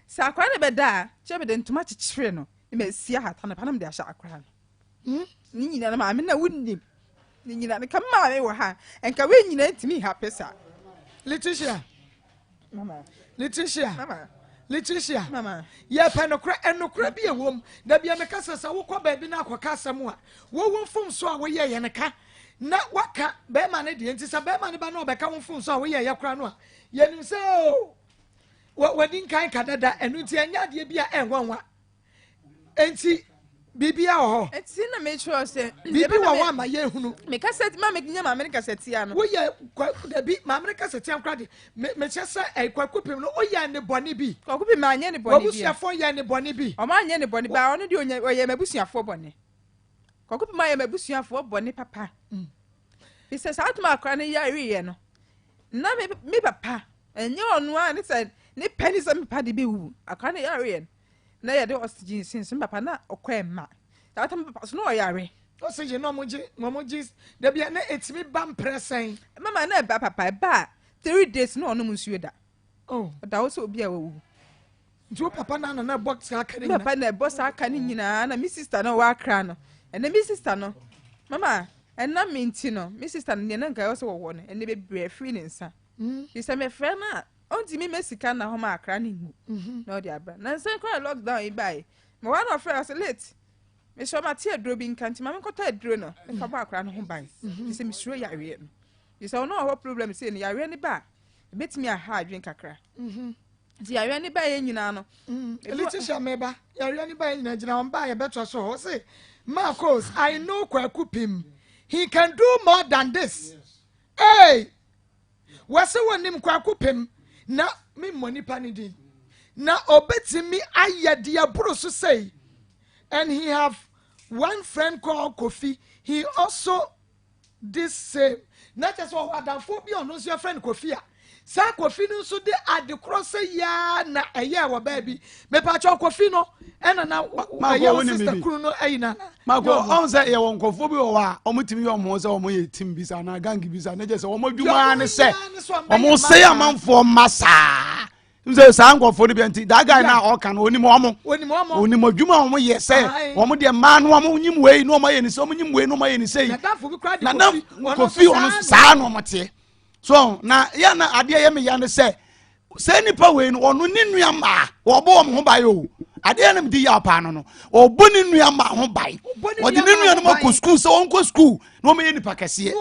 Sɛ akora no bɛda a kyerɛ mede ntoma kyekyere no na masi ahata no pa na mede ahyɛ akora no. Hmm? Ne nyina no maame na wonim. Ne nyina no ka maame wɔ ha. Nka wei nyina ntumi ha pɛ saa. Letitia. Mama. Letitia. Mama. Letitia. Mama. Yɛpɛ nokorɛ, ɛnokorɛ bi ɛwɔ mu. Da bia meka sɛ sɛ wokɔ baabi na akɔka asɛm a, wowo mfomso a woyɛ yɛ no ka. Na waka bɛrima no deɛ nti sɛ bɛrima no ba na ɔbɛka wo mfomso a woyɛ yɛ koraa no a, yɛnim sɛ o wadi nkan ka dada ɛno nti ɛnyɛ adeɛ bi a ɛnwanwa. Enti biribiara wɔ hɔ. Eti na mekyerɛ sɛ. Biribi wɔ hɔ ama yɛhunu. Me kasa ma me nya maame no kasa tia no. Woyɛ kwa dabi maame no kasa tia nkora de me mekyerɛ sɛ ɛyɛ kwaku pim no woyɛ ne bɔne bi. Kwaku pim anyɛ ne bɔne bi. W'abusuafoɔ yɛ ne bɔne bi. Ɔmo anyɛ ne bɔne ba ɔno deɛ ɔnyɛ ɔyɛ m'abusuafoɔ bɔne. Kwaku pim ayɛ m'abusuafoɔ bɔne papa. Bisɛ saa tuma akora no yareɛ no na me me papa ɛnyɛ ɔno a ne sɛ ne pɛ ne sɛ me papa de bɛwu akora no yareɛ no. Na yɛde oxygen sin so papa na ɔkɔ ɛma that time papa so na ɔyare. Oxygen na ɔmo gye na ɔmo gye dabi a na etimi ba mprɛ sɛn. Mama na ɛba papa ɛba a 3 days na ɔnom nsuo da. Oh. Ɔda hɔ sɛ obi a wawu. Nti wo papa na na ɛbɔ saa ka ne nyinaa. Papa na ɛbɔ saa ka ne nyinaa na me sister na ɔwɔ Accra no ɛnɛ me sister no mama ɛnam me nti no me sister no deɛ na nka ɛwɔ sɛ wɔwɔ no ɛnɛ bebree afiri ne nsa. Ti sɛ mefrɛ no a ɔntumi mɛ sika na hɔ ma akra ne ngu mhm. na ɔde abra na nsɛn koraa lockdown yi bae ma wɔn na ɔfrɛ ɔsɛ late mesɛ ɔma te aduro bi nka nti ma menkɔtɔ aduro no mfa bɔ akra no ho ban mhm. te sɛ mesuro yareɛ no te sɛ ɔno ɔwɔ problem sei no yareɛ no ba a ɛbɛtumi aha adwene kakra mhm. nti yareɛ no ba yɛ nyinaa no mm. Letitia meba yareɛ no ba yɛ nyinaa gyina wɔn ba yɛbɛtoa so hɔ sɛ Marcos I know Kwaku Pim he can do more than this yes. Hey! Wɔse wɔnim Kwaku Pem na memmɔ nipa no din na ɔbɛtumi ayɛ deɛ ɛboro so sei and he have one friend called Kofi he also this same na kyɛ sɛ ɔwɔ adamfoɔ bi a ɔno nso yɛfrɛ no Kofi a saa Kofi no nso de ade korɔ sɛ yaa na ɛyɛ wɔ baabi mepaakyɛw Kofi no ɛna na ɛyɛ wo sister kunu no ayi na mako ɔn sɛ yɛwɔ nkurɔfoɔ bi wɔ hɔ a wɔtumi yɛ wɔn ho sɛ wɔn yɛ team bi sa anaa gang bi sa ne kyɛ sɛ wɔn adwuma ne sɛ wɔn sɛ amanfoɔ mma saa n sɛ saa nkurɔfoɔ no bi nti that guy na ɔka no onim wɔn onim adwuma wɔn yɛ sɛ wɔn deɛ mmaa no wɔn nyim wei na wɔn ayɛ ne sɛ wɔn nyim wei na wɔn ayɛ ne sɛ yi na na kofi ɔno saa na wɔn teɛ so na yɛ na adeɛ yɛ me ya ne sɛ sɛ nipa wei no ɔno ne nua mmaa ɔbɔ wɔn ho ban o adeɛ na di yaw paa no no ɔbɔ ne nua mmaa ho ban ɔde ne nua no ma kɔ sukuu sɛ wɔn kɔ sukuu na wɔn yɛ nipa kɛseɛ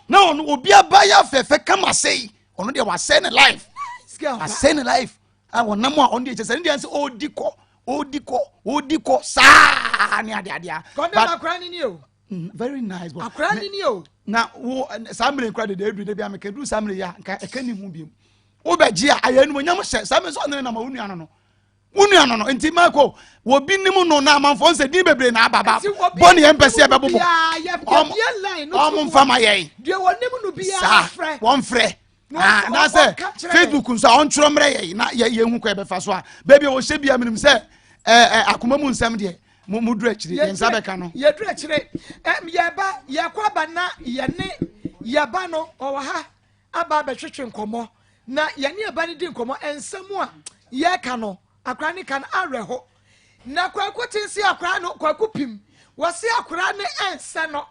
na ɔno obi aba yɛ afɛɛfɛ kama sɛyi ɔno deɛ wasɛe ne life wasɛe ne life a wɔnam a ɔno deɛ kyɛ sɛ ne deɛ sɛ ɔdi kɔ ɔdi kɔ ɔdi kɔ saa ne adeɛ adeɛ. Kɔndɛm akora ni ni o. Very nice boy. Akora ni ni o. Na wo saa mmerɛ nkura dede eduru de bi ameka eduru saa mmerɛ yi a nka ɛka ni ho bi mu. Wo bɛ gye a ayɛ enum onyam hyɛ saa mmerɛ sɛ ɔne nam a wo nua no no. Wo nua no no nti Michael wɔ bi nim no na amanfoɔ nsɛ din bebree na aba ba bɔ ne yɛn mpɛ sɛ yɛbɛbobɔ. Ɔmo nfa ma yɛn. Saa wɔn frɛ. Ah, na sɛ Facebook nso a ɔntwerɛ mmerɛ yɛn na yɛ yɛn hu kɔ yɛbɛfa so a baabi a wɔhyɛ bia menim sɛ ɛɛ ɛ akoma mu nsɛm deɛ mo mo duru akyire yɛn nsa bɛka no. Yɛduru akyire ɛm yɛba yɛkɔ aba na yɛne yɛba no ɔwɔ ha aba abɛtwetwe nkɔmɔ na yɛne yɛba no di nkɔmɔ nsɛm a yɛka no akora ne ka no awerɛho na Kwaku te se akora no Kwaku pim wɔse akora ne ɛnsɛ no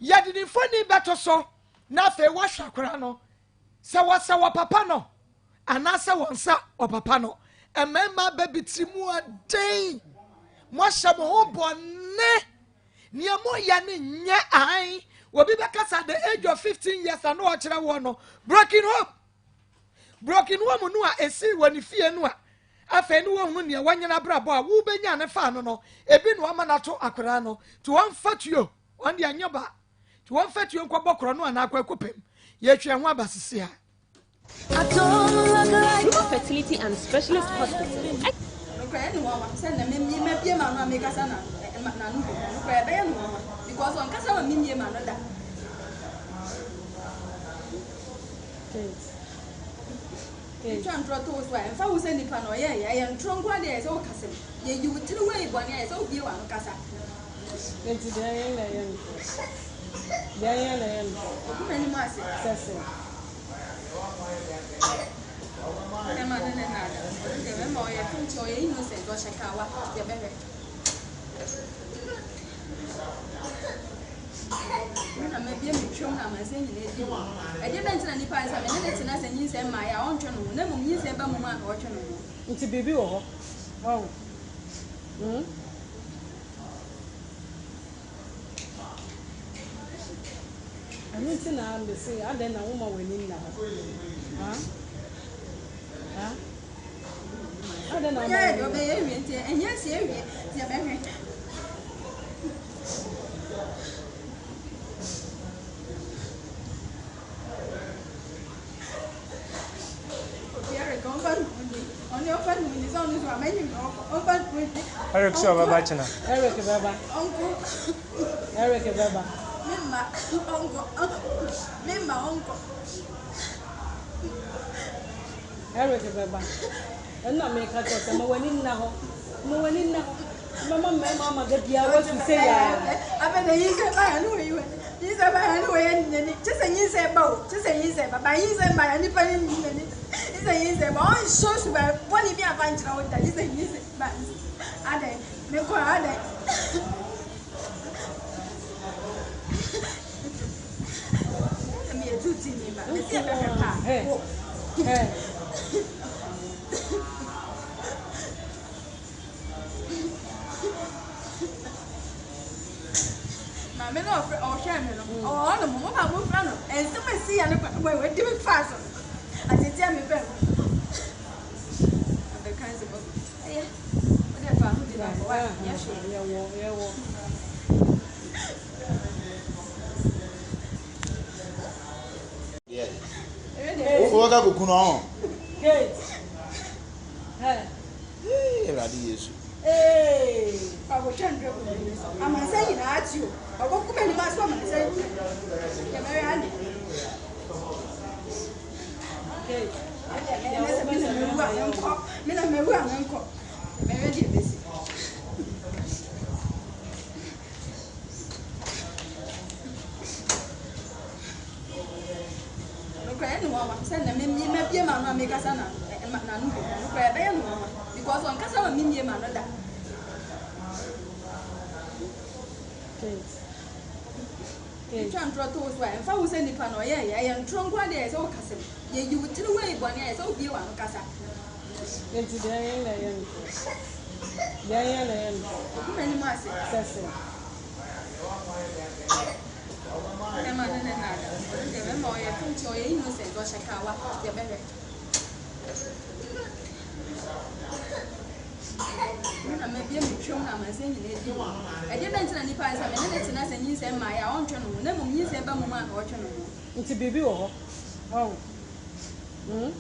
yɛde ne mfoni bɛto so na afei wɔahwɛ akora no. Sɛ wɔsɛ wɔpapa no anaasɛ wɔnsa wɔpapa no, mmarima aba bi tiri mu aden. Moahyɛ mo ho bɔne. Nea moyɛ no nyɛ ahan. Obi bɛkasa at the age of 15 years a na ɔkyerɛ woɔ no, broken home. Broken home no a esii wɔ ne fie no a afei ne wɔhunu nea wanyina abrabɔ a wobɛnya ne faa no no, ebi na wama no ato akwadaa no. Nti wɔmfa tuo, wɔn deɛ nyɛ ba. Nti wɔmfa tuo nkɔbɔ korɔ no anaa kwaku pem. Yɛtwe ɛho aba sisi a. Ruma Fertility and Specialist Hospital. Nokorɛ ɛne nwanwa sɛ na me me mabie m'ano a mekasa na n'ano bom nokorɛ ɛbɛyɛ no nwanwa because ɔnkasa ma memmie m'ano da. Kate. Twa ntorɔ to wo so a ɛmfa ho sɛ nipa na ɔyɛɛyɛ ɛyɛ ntorɔ nko ara deɛ ɛyɛ sɛ wokasa mu yɛyi wo tiri wei bɔne a ɛyɛ sɛ wobie w'ano kasa. Enti deɛ ɛyɛ na ɛyɛ ntorɔ. Deɛ ɛyɛ na ɛyɛ ntorɔ. Ogu m'anim ase. Sɛ sɛ. Bɛma no ne nada. Ɔno deɛ bɛma ɔyɛ fimkyɛ ɔyɛ innocent ɔhyɛ kawa yɛbɛhwɛ. Me na mabue me tirim na amansan nyinaa di mu. Ɛdeɛ bɛn nti na nipa ayɛ sɛ me ne no tena sɛ nyinsɛn mmaeɛ a ɔntwe ne ho na mmom nyinsɛn ba mmom a na ɔtwe ne ho. Nti biribi wɔ hɔ wahu hmm. Ɛno nti na mese adɛn na woma w'ani nna hɔ ha ha adɛn na woma Ɔyɛ w'ani deɛ nna hɔ. ɔbɛyɛ awie nti ɛnyɛ si awie nti yɛbɛhwɛ. Eric sɛ ɔbɛba kyena. Eric bɛba. Eric bɛba. Eric bɛba. Ɛno na meka kyerɛ sɛ ma w'ani nna hɔ. Ma w'ani nna hɔ. Mɛma mmarima ama da biara woasu sɛ yaa. Afei na nyinsɛn ba ya ne wɔyi wɔ nyinsɛn ba ya ne wɔyɛ n'ani kyɛ sɛ nyinsɛn ba o kyɛ sɛ nyinsɛn ba ba nyinsɛn ba ya nipa ne nyi n'ani kyɛ sɛ nyinsɛn ba ɔnhyɛ suban bɔne bi afa nkyerɛ wo da kyɛ sɛ nyinsɛn ba adɛn mekɔ adɛn. Meyɛ tuuti ni ba mesi ɛbɛhwɛ paa wo. Maame no ɔfrɛ ɔhwɛ me no ɔwɔ hɔ nom mo ba mo fura no nsɛm a esi ya no kwa wɔ wɔ di me fa so atete a me fɛ mu abɛka nsɛm ɔbɛ ɛyɛ ɔde fa ho di na kɔ wa nyɛ hwee Yɛwɔ yɛwɔ. Wobɛka kɔku no ɔho. Kate. Hey. Hey, Awurade Yesu. Hey. Ɔkɔtwa ndrɛ kɔ n'anim so amansan nyinaa ate o ɔkɔku m'anim ase amansan nyinaa yɛbɛhwɛ ade. Kate. Ɛnɛ sɛ me na mewu a menkɔ me na mewu a menkɔ yɛbɛhwɛ deɛ ɛbɛsi. Nokorɛ ɛne nwanwa sɛ na me me mabie m'ano a mekasa na n'ano bom nokorɛ ɛbɛyɛ no nwanwa because ɔnkasa ma memmie m'ano da. Kate. Kate. Twa ntorɔ to wo so a ɛmfa ho sɛ nipa na ɔyɛɛyɛ ɛyɛ ntorɔ nko ara deɛ ɛyɛ sɛ wokasa mu yɛyi wo tiri wei bɔne a ɛyɛ sɛ wobie w'ano kasa. Enti deɛ ɛyɛ na ɛyɛ ntorɔ. Deɛ ɛyɛ na ɛyɛ ntorɔ. Ogu m'anim ase. Sɛ sɛ. Bɛma no ne nada. Ɔno deɛ bɛma ɔyɛ fimkyɛ ɔyɛ innocent ɔhyɛ kawa yɛbɛhwɛ. Me na mabue me tirim na amansan nyinaa di mu. Ɛdeɛ bɛn nti na nipa ayɛ sɛ me ne no tena sɛ nyinsɛn mmaeɛ a ɔntwe ne ho na mmom nyinsɛn ba mmom a na ɔtwe ne ho. Nti biribi wɔ hɔ wahu hmm.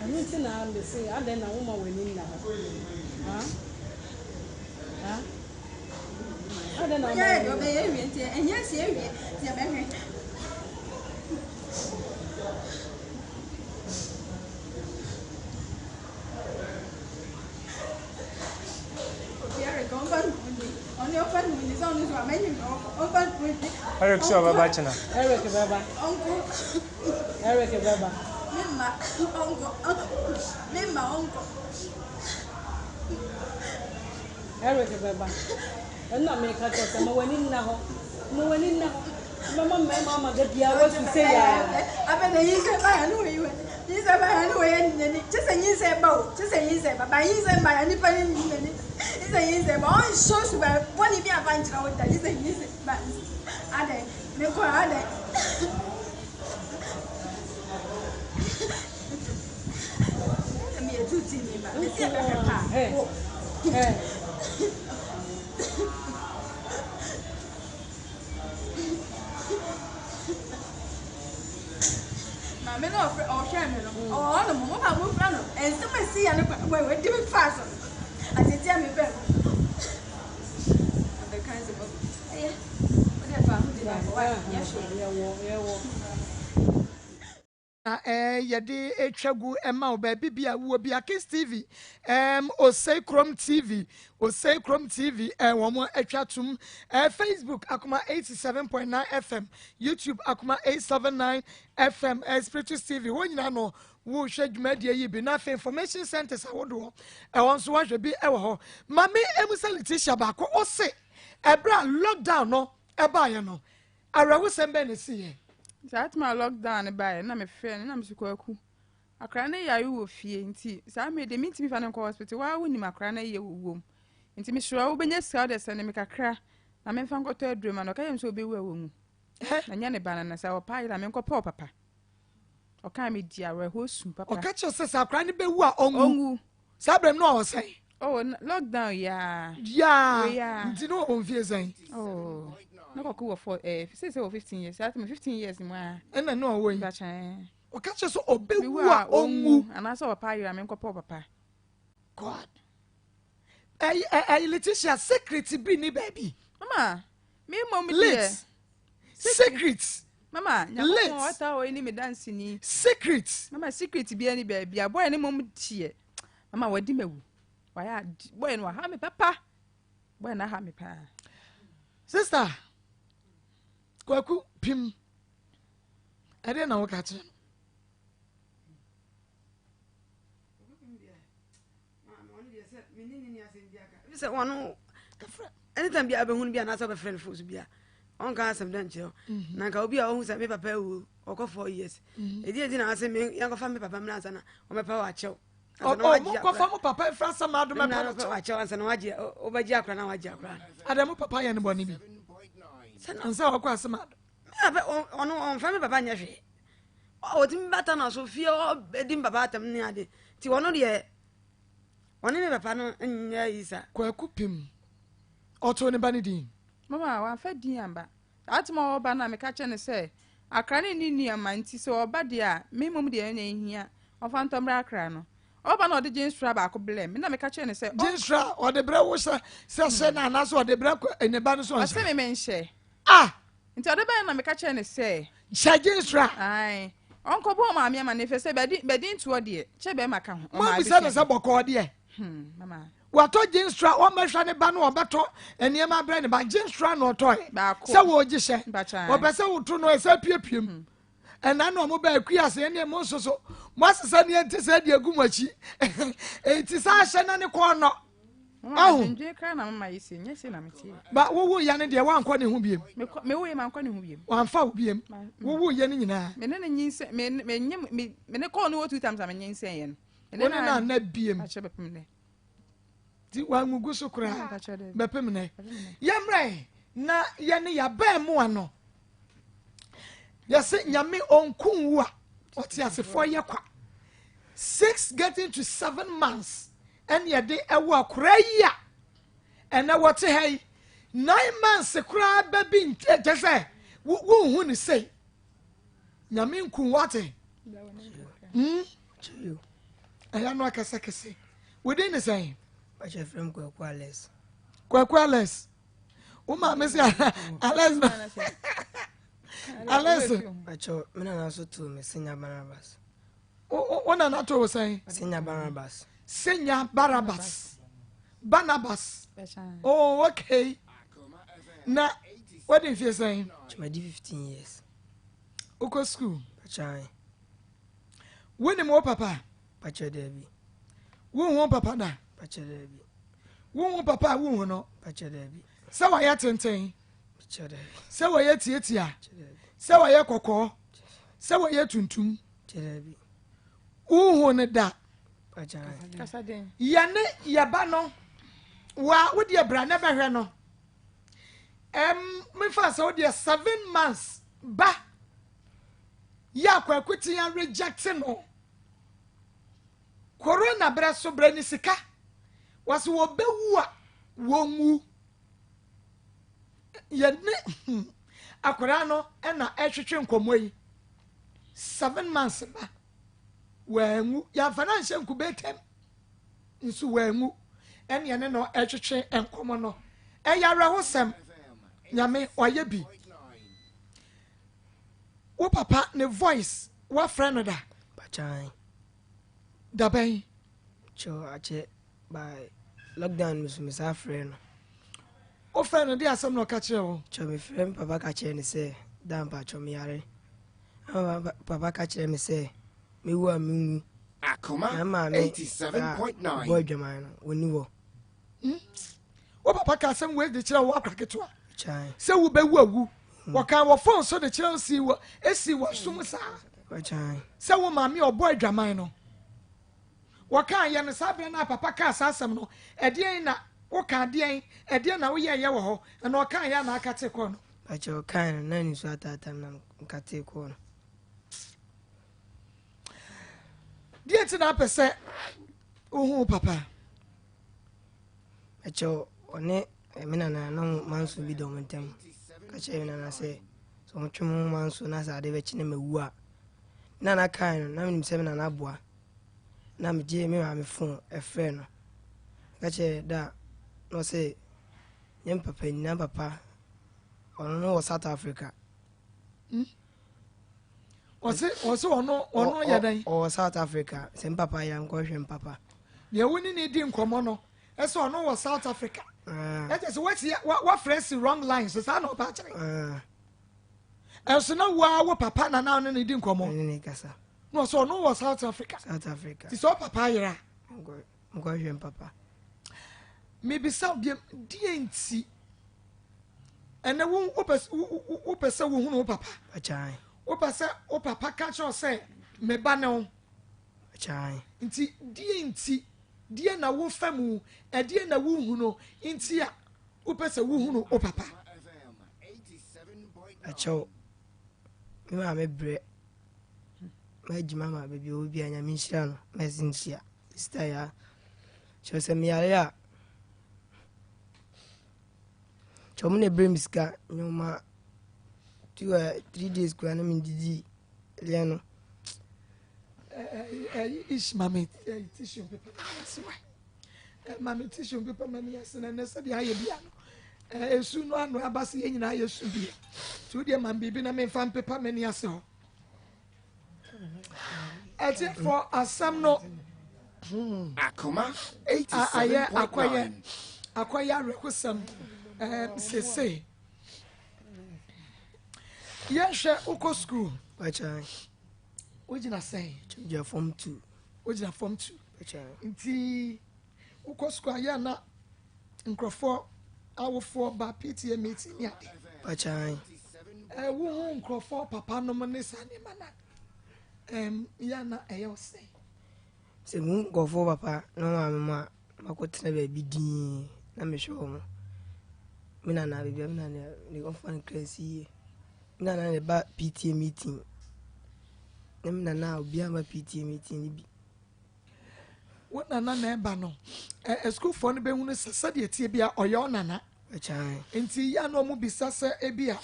Ɛno nti na mese adɛn na woma w'ani nna hɔ ha ha adɛn na woma Ɔyɛ w'ani deɛ nna hɔ. ɔbɛyɛ awie nti ɛnyɛ si awie nti yɛbɛhwɛ. Eric sɛ ɔbɛba kyena. Eric bɛba. Eric bɛba. Eric bɛba. Ɛno na meka kyerɛ sɛ ma w'ani nna hɔ. Ma w'ani nna hɔ. Wobɛma mmarima ama da biara woasu sɛ yaa. Afei na nyinsɛn baeɛ no wɔyi w'ani. Nyinsɛn baeɛ no wɔyɛ n'ani. Kyɛ sɛ nyinsɛn ba o, kyɛ sɛ nyinsɛn ba. Ba nyinsɛn baeɛ a nipa no nyi n'ani. Gye sɛ nyinsɛn ba. Ɔnhyɛ suban bɔne bi amfa nkyerɛ wo da. Gye sɛ nyinsɛn ba. Adɛn? Me nko ara adɛn? Sɛ meyɛ tuutii ni ba. Mesi ɛbɛhwɛ paa. Wo. Maame no ɔfrɛ ɔhwɛ me no ɔwɔ hɔ nom mo ma mo fura no nsɛm a esi yɛ no kwa wɔ wɔ di mi fa so atete a mi bɛn mo abɛka nsɛm agu ɛyɛ wode fa ho di na wa nyɛ hwee. Yɛwɔ yɛwɔ. Na eh, yɛde retwa gu ma wo baabi bi a wowɔ bi Akis TV, um, Osei Krom TV, Osei Krom TV, eh, wɔn atwa tum, eh, Facebook Akoma 87.9 FM, YouTube Akoma 879 FM, eh, Spiritus TV, wɔn nyinaa no wohwɛ dwumadie yi bi na afei information centers ahodoɔ ɛwɔ nso wɔahwɛ bi ɛwɔ hɔ. Maame Emusa Letitia baako ɔse ɛberɛ a lockdown no ɛbaeɛ no Awerɛhosɛm bɛn na esiiɛ? Saa time a lockdown no baeɛ na mefrɛ no na mese Kwaku akwadaa no yare wɔ fie nti saa mmerɛ deɛ mentumi fa no nkɔ hospital waa wonim akwadaa no yɛ wɔ nti mesrɛ wo wobɛnya sika wode sɛne me kakra na memfa nkɔtɔ aduro ma no ɔka yɛm sɛ ɔbɛwu a wɔnwu na nyɛ ne ba no na sɛ ɔpa ayera menkɔpɛ ɔpapa ɔkaa me di awerɛhoɔ su papa ɔka kyerɛ sɛ sɛ akwadaa no bɛwu a ɔnwu Saa berɛ no na ɔwɔ sɛn? Oh, lockdown yaa. Yaa. Nti na ɔwɔ mfie sɛn? Oh, na kɔkɔ wɔ fɔ ɛɛ eh, sɛ sɛ wɔ 15 years. Saa tɛmɛ 15 years mu a. Ɛna na ɔwɔ yi. Bakyɛn. Ɔka kyerɛ sɛ ɔbɛwu a ɔnwu. Anaasɛ ɔpapa ayera me nkɔpɔ ɔpapa. God. Ɛyi ɛyi Letitia secret bi ni baabi. Mama, me mmom deɛ. Lit. Secret. Mama, nyankopɔn ɔta hɔ yi ne me danseni. Secret. Mama, secret bi ni baabi a boy ne mmom deɛ. Mama, wadi mawu. Wayɛ adi. Boy no waha me papa. Boy no aha me paa. Sister, Kwaku pim. Ɛdeɛ na woka kyerɛ no. Sɛ wɔn anytime bi a bɛhu no bi anaasɛ wobɛfrɛ no fo so bi a ɔnka asɛm dɛ nkyerɛ mhm. na nka obi a ɔhu sɛ me papa awu ɔkɔ four years mhm. ɛdi ɛdi na ase me yɛnkɔfa me papa mmra ansa na ɔmɛpa wɔ akyɛw mokɔfa mo papa mfra sɛ maado mɛpa no kyɛw akyɛw ansa na wagye wobɛgye akora na wagye akora adɛ mo papa yɛ no bɔne bi ansa ɔkɔ asɛm ado ɔno ɔmfa me papa nyɛ hwee ɔtumi bata no so fie ɔdi me papa atam ne ade nti ɔno deɛ Ɔne me papa no nyɛ yi sa. Kwaku Pim, ɔtoo ne ba no din. Mama, wamfa din amba. Saa tem a ɔreba no a meka kyerɛ no sɛ akra no nni nneɛma nti sɛ ɔba deɛ a, me mmom deɛ ɛna ɛhia ɔmfa ntɔ mmrɛ akra no. Ɔreba na ɔde gyensra baako brɛɛ me na meka kyerɛ no sɛ ɔn. Gyensra a ɔde brɛ wo sɛ sɛ hyɛ no anaasɛ ɔde brɛ ne ba no sɛ ɔnhyɛ? Ɔse me menhyɛ. Ah! Nti ɔde baeɛ na meka kyerɛɛ no sɛ. Hyɛ jeans ra. Ae. Ɔnkɔbɔ ɔmaame amaneɛ fɛ sɛ bɛdi bɛdi ntoɔ deɛ kyɛ bɛrima ka ho. Moammisa no sɛ bɔkɔɔ deɛ. Hmm, mama. Watɔ jeans ra ɔmmɛhwɛ ne ba no ɔbɛtɔ nneɛma abrɛ ne ba jeans ra na ɔtɔe. Baako. Sɛ wɔregye hyɛ. Mpakyɛ. Ɔpɛ sɛ woto no ɛsɛ piepiem. Hmm. Ɛna na ɔmo baa akua ase ɛne mo nso so mo asesa nea nti sɛ ɛde agu mo akyi. Eti sɛ ahyɛ na ne kɔn nɔ. Ahu. Adwendwen koraa na mama yi se nyɛ se na meteɛ. Ba wowo ya no deɛ wankɔ ne ho biem. Mekɔ me wo yɛ mankɔ ne ho biem. Wamfa wo biem. Wowo yɛ no nyinaa. Me ne ne nyinsɛn me me nye me me ne kɔɔ no wɔ two times a me nyinsɛn yɛ no. Me ne na anna biem. Akyɛ bɛpem nɛ. Ti wangugu so koraa bɛpem nɛ. Yɛmmerɛ na yɛne yɛabɛn mu ano. Yɛse nyame ɔnku nwu a ɔteasefoɔ yɛ kwa. Six getting to seven months. ɛne ɛde ɛwo akora yi a ɛnɛ wɔte ha yi nine months koraa bɛ bi nkyɛ sɛ wonhu ne sei nyame nku wate hmm? ɛyɛ no akɛsɛkɛsɛ wodin ne sɛn Kwaku Alex Kwaku Alex wo maame sɛ Alex na Alex Pacho, me nana so to me senya Barnabas Wo nana to wo sɛn? Senya Barnabas. Senya Barabas. Barnabas. Oh, okay. Na wadi mfie sɛn? Madi 15 years. Wokɔ school? Pakyɛ. Wonim wo papa? Pakyɛ daabi. Wonhu wo papa da? Pakyɛ daabi. Wonhu papa a wonhu no? Pakyɛ daabi. Sɛ wayɛ tenten? Sɛ wɔyɛ tiatia, sɛ wɔyɛ kɔkɔɔ, sɛ wɔyɛ tuntum. Wohu no da. Yɛne yɛba no, wa wodeɛ bra na bɛhwɛ no. Ɛm mefa sɛ wodeɛ 7 months ba yɛ akwaku tea reject no. Corona berɛ so berɛ ne sika. Wɔsɛ wɔbɛwu a wɔnwu. Yɛne akwadaa no na ɛhwehwɛ nkɔmmɔ yi. 7 months ba wɔanwu. Yɛamfa no anhyɛ nkubetam nso wɔanwu. Ɛne ɛne no ɛhwehwɛ nkɔmmɔ no. Ɛyɛ awerɛhosɛm. Nyame ɔyɛ bi. Wo papa ne voice woafrɛ no da? Bakyan. Dabɛn? Kyɛw akyɛ by lockdown mi so me saa frɛ no. Wofrɛ no de asɛm na ɔka kyerɛ wo? Kyɛw me frɛ me papa ka kyerɛ no sɛ da mpakyɛw me yare. Ama papa ka kyerɛ me sɛ mewu a menwu. Akoma Na maame a 87.9. ɔbɔ adwaman no wɔni hɔ. Wo papa ka asɛm wei de kyerɛ wo akora ketewa Kyan. sɛ wobɛwu awu. Wɔka wɔ phone so de kyerɛ wo sii wɔ esi wɔ som saa Kyan. sɛ wo maame a ɔbɔ adwaman no. Wɔka yɛ no saa berɛ no a papa kaa saa asɛm no ɛdeɛn na woka deɛn ɛdeɛn na woyɛɛyɛ wɔ hɔ ɛna ɔka yɛ na aka te kɔɔ no. Bakyɛ ɔkae no na nsuo ataatam na nkatee kɔɔ no. Deɛ nti na apɛ sɛ wohu wo papa? Bakyɛ ɔne me nana na manso bi dɔm ntam. Ka kyerɛ me nana sɛ sɛ ɔtwe mo manso na sɛ ade bɛkye na mawu a. Me nana kae no na menim sɛ me nana aboa. Na megye me maame phone ɛfrɛ no. Ka kyerɛ da na ɔsɛ nyɛ me papa ni na papa ɔno no wɔ South Africa. Ɔse ɔno yɛ dɛn? Ɔwɔ South Africa. Sɛ me papa yɛ nkɔhwɛ me papa. Deɛ wo ne ne di nkɔmmɔ no ɛsɛ ɔno wɔ South Africa. Ɛkyɛ sɛ wasi wafrɛ si wrong line so saa na ɔba akyerɛ. Ɛnso na woa wo papa na na ɔne ne di nkɔmmɔ. Ɛne ne kasa. Na ɔsɛ ɔno wɔ South Africa. South Africa. Ti sɛ ɔpapa ayera. Nkɔhwɛ me papa. Mebisa wo biam deɛ nti ɛnɛ wo wopɛ sɛ wohunu wo papa. Akyan. Wopɛ sɛ wo papa ka kyerɛ wo sɛ me ba ne wo. Akyan. Nti deɛ nti deɛ na wofa mu ɛdeɛ na wohunu nti a wopɛ sɛ wohunu wo papa. Akyɛw me maame brɛ m'adwuma ma baabi a ɔwɔ biara Nyame nhyira no mɛsi nhyia sista ya kyerɛ sɛ meyare a kyɛ ɔmo na ɛbrɛ me sika nneɛma 2 3 days koraa na mendidi leɛ no. Ish, mame tissue pepa ase wa mame tissue pepa mani ase na ɛnɛ sɛdeɛ ayɛ bia no esu no ano aba sɛ yɛn nyinaa yɛ su bia nti wodeɛ ma biribi na memfa mpepa m'ani ase hɔ. Ɛtiɛfoɔ asɛm no Akoma ayɛ akɔyɛ 87.9. akɔyɛ awerɛhosɛm. Sese yɛhwɛ wokɔ school? Akyan. Wogyina sɛn? Gyina form two. Wogyina form two? Akyan. Nti wokɔ school a yɛ na nkurɔfoɔ awofoɔ ba PTA meeting ne ade? Akyan. Wohu nkurɔfoɔ papa nom ne saa nneɛma na yɛ na ɛyɛ wo sɛn? Sɛ mu nkurɔfoɔ papa na maame mu a makɔtena baabi dinn na mehwɛ wɔn. Me nana baabi a me nana ne ɔmfa no kra si yie. Me nana ne ba PTA meeting na me nana a obiara ma PTA meeting no bi. Wo nana na ɛba no asukuufoɔ no bɛhunu sɛ sɛdeɛ tie bi a ɔyɛ wo nana. Akyan. Nti yɛ a na ɔmo bisa sɛ ebi a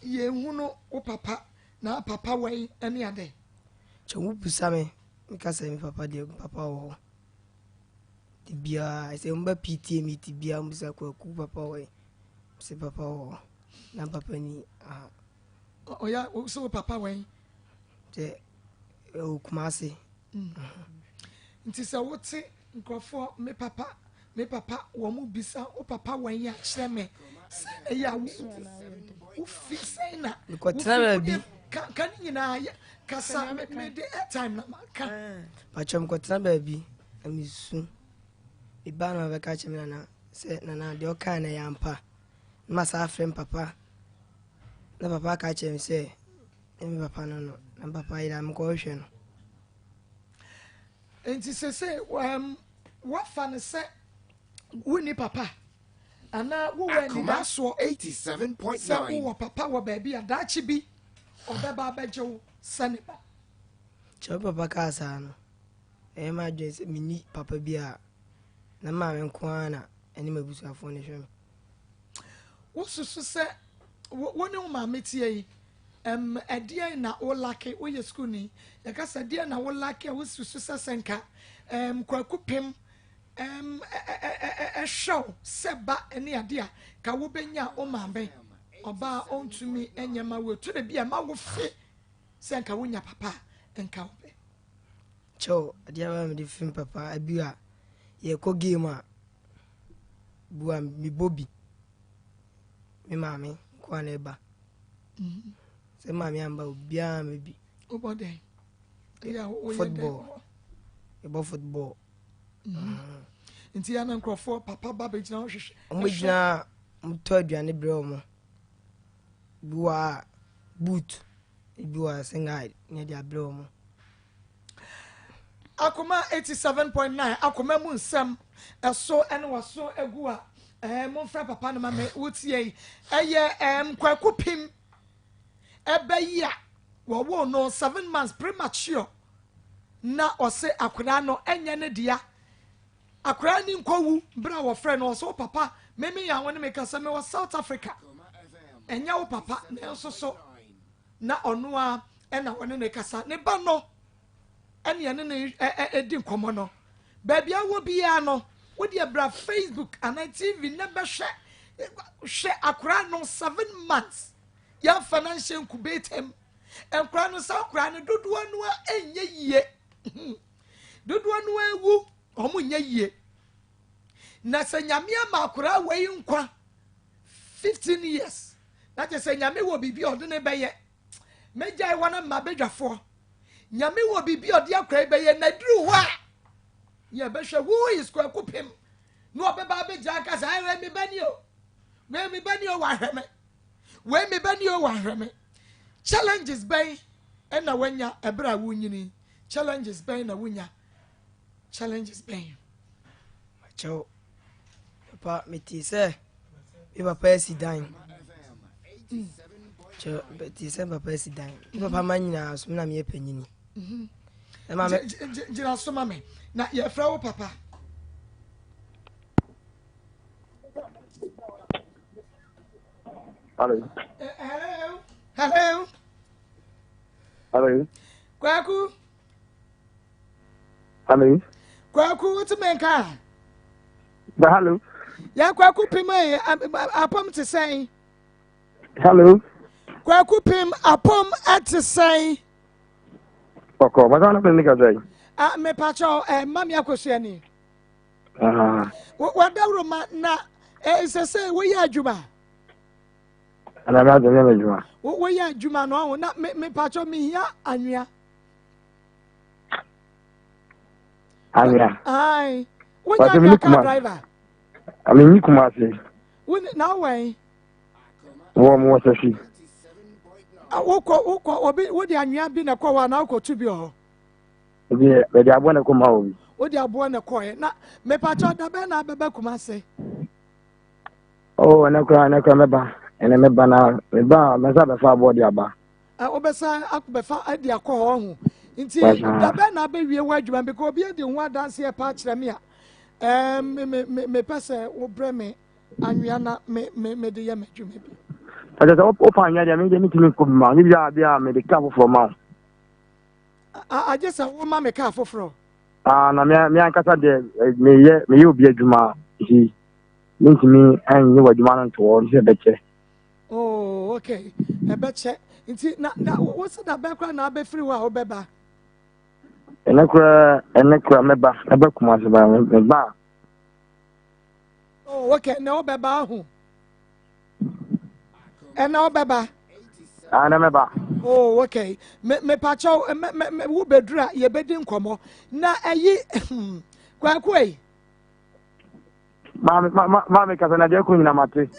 yɛnhunu wo papa na papa wɛn ne ade? Kyɛ wo bisa me meka sɛ me papa deɛ me papa wɔ hɔ de biara sɛ mba PTA meeting biara mbisa Kwaku papa wɔ yi sɛ papa wɔ hɔ na papa ni aha. Ɔyɛ sɛ wo papa wɛn? Sɛ ɛwɔ Kumase. Nti sɛ wote nkurɔfoɔ me papa me papa wɔn mu bisa wo papa wɔn yi akyerɛ me sɛn na yɛ a wofi sɛn na Mekɔtena baabi. Ka ne nyinaa yɛ kasa me de airtime na ma ka. Pakyɛ mekɔtena baabi na mesu mebaa na mabɛka kyerɛ me nana sɛ nana deɛ ɔkaa no ɛyɛ ampa. Na masan afrɛ me papa na papa aka akyerɛ me sɛ ne me papa no no na me papa yera mekɔhwehwɛ no. Nti sese um, woafa no sɛ wonni papa anaa wowɔ anidasoɔ sɛ wowɔ papa wɔ baabi a daakye bi ɔbɛba abɛgye wo sɛ ne ba? Kyɛ me papa kaa saa no, ɛyɛ m'adwene sɛ menni papa bi a na me maame nko ara na ɛne m'abusuafoɔ no hwɛ me. Wosusu sɛ wo ne wo maame teɛ yi, ɛm, ɛdeɛn na wo lake? Woyɛ sukuuni, yɛka sɛ ɛdeɛn na wo lake a wosusu sɛ sɛ nka ɛm, Kwaku Pem ɛm, ɛhwɛ wo sɛ ba ne adeɛ a, ka wobɛnya wo maame ɔbaa ɔntumi nyɛ ma wo. Ɛtɔ da bi a ɛma wo fe sɛ nka wonya papa a, nka wobɛ. Kyɛw, adeɛ a mede fi papa abi a yɛkɔ game a bu a mebɔ bi me maame nko a na ɛba mhm. sɛ maame amba obiara mɛ bi. Wobɔ dɛn? Football. Yɛbɔ football. Mhm. Nti yɛ na nkurɔfoɔ papa ba bɛgyina hɔ hwehwɛ. Wɔn gyina wɔn tɔ aduane brɛ wɔn. Bi wɔ a boot, ebi wɔ a single ne de abrɛ wɔn. Akoma 87.9 Akoma mu nsɛm ɛso ɛne waso agu a ɛɛ momfrɛ papa no ma me wotie yi ɛyɛ ɛɛm Kwaku Pim ɛbɛ yi a wɔwoo no 7 months premature na ɔse akwadaa no ɛnyɛ ne dea akwadaa ni nkɔwu berɛ a wɔfrɛ no ɔse wo papa meme yɛ a wo ne me kasa mewɔ South Africa ɛnyɛ wo papa nanso so na ɔno ara na ɔne no rekasa. Ne ba no ɛne ɛne no ɛdi nkɔmmɔ no. Baabi a wɔ biara no, wodeɛ bra Facebook anaa TV na bɛhwɛ hwɛ akwaraa no 7 months yɛmfa no nhyɛ incubator mu. Nkwaraa no saa nkwaraa no dodoɔ no a ɛnyɛ yie. Dodoɔ no awu wɔn nyɛ yie. Na sɛ Nyame ama akwaraa wei nkwa 15 years na kyerɛ sɛ Nyame wɔ biribi a ɔde ne bɛyɛ. Mɛgyae wɔn ama badwafoɔ. Nyame wɔ biribi a ɔde akora yi bɛyɛ na duru hɔ a yɛbɛhwɛ who is Kwaku Pem na ɔbɛba abɛgyina aka sɛ wei me ba ni o, wei me ba ni o, wahwɛ me, wei me ba ni o, wahwɛ me. Challenges bɛn ɛna wanya ɛberɛ a wonyini? Challenges bɛn na wonya? Challenges bɛn? Makyɛw papa metee sɛ me papa asi dan kyɛ metee sɛ papa asi dan me papa ma nyinaa so me na meyɛ panyini mhm. gyina so ma me na yɛfrɛ wo papa. Hello. Hello. Hello. Hello. Kwaku. Hello. Kwaku wote me nka? Ba hello. Ya Kwaku pim eh, apam te sɛn? Hello. Kwaku pim apam te sɛn? Ɔkɔ, bàtà na mi kasa yi. Ah, me pakyɛ ɛ mma mi akosua ni. Ah. Wadawuro ma na ɛ sɛ sɛ woyɛ adwuma. Ana mi adwuma mi adwuma. Woyɛ adwuma no ɔho na me me pakyɛ mi hia anwea. Anwea. Ayi. Wonya anwea car driver. Ami nyi Kumasi. Wo na wɛn. Wɔ mo wɔ sɛfi. Wokɔ wokɔ obi wode anwea bi na ɛkɔ hɔ anaa wokɔ tu bi wɔ hɔ. Ebi bɛde aboɔ na ɛkɔ ma obi. Wode aboɔ na ɛkɔɛ na mepakyɛ dabɛn na abɛbɛ Kumasi. Oh, ɛnɛ koraa ɛnɛ koraa mɛba ɛnɛ mɛba na meba a mɛsa bɛfa aboɔ de aba. Wobɛsan akɔbɛfa de akɔ hɔ ho nti dabɛn na abɛwie wɔ adwuma because obi adi ho adanseɛ pa akyerɛ me a mepɛ sɛ wobrɛ me anwea na me me mede yɛ m'adwuma bi. Ɛsɛ sɛ wofa anwea deɛ mede metumi nkɔ bi ma wo ne bi a bi a mede kaa foforɔ ma wo. Agye sɛ woma me kaa foforɔ. Ah, na me me ankasa deɛ meyɛ meyɛ obi adwuma nti mentumi nyɛ w'adwuma no nto hɔ nti ɛbɛkyɛ. Oh, okay. Ɛbɛkyɛ. Nti na na wo sɛ da bɛn koraa na abɛfiri hɔ a wobɛba? Ɛnɛ koraa ɛnɛ koraa mɛba mɛba Kumasi ba mɛba a. Oh, okay. Na wobɛba ahu. Ɛnɛ wobɛba. Ah, na mɛba. Oh, okay. Me me pakyɛw me me me wo bɛduru a yɛbɛdi nkɔmmɔ. Na ɛyi Kwaku ei. Maame maame kasa na deɛ kɔ nyina mate.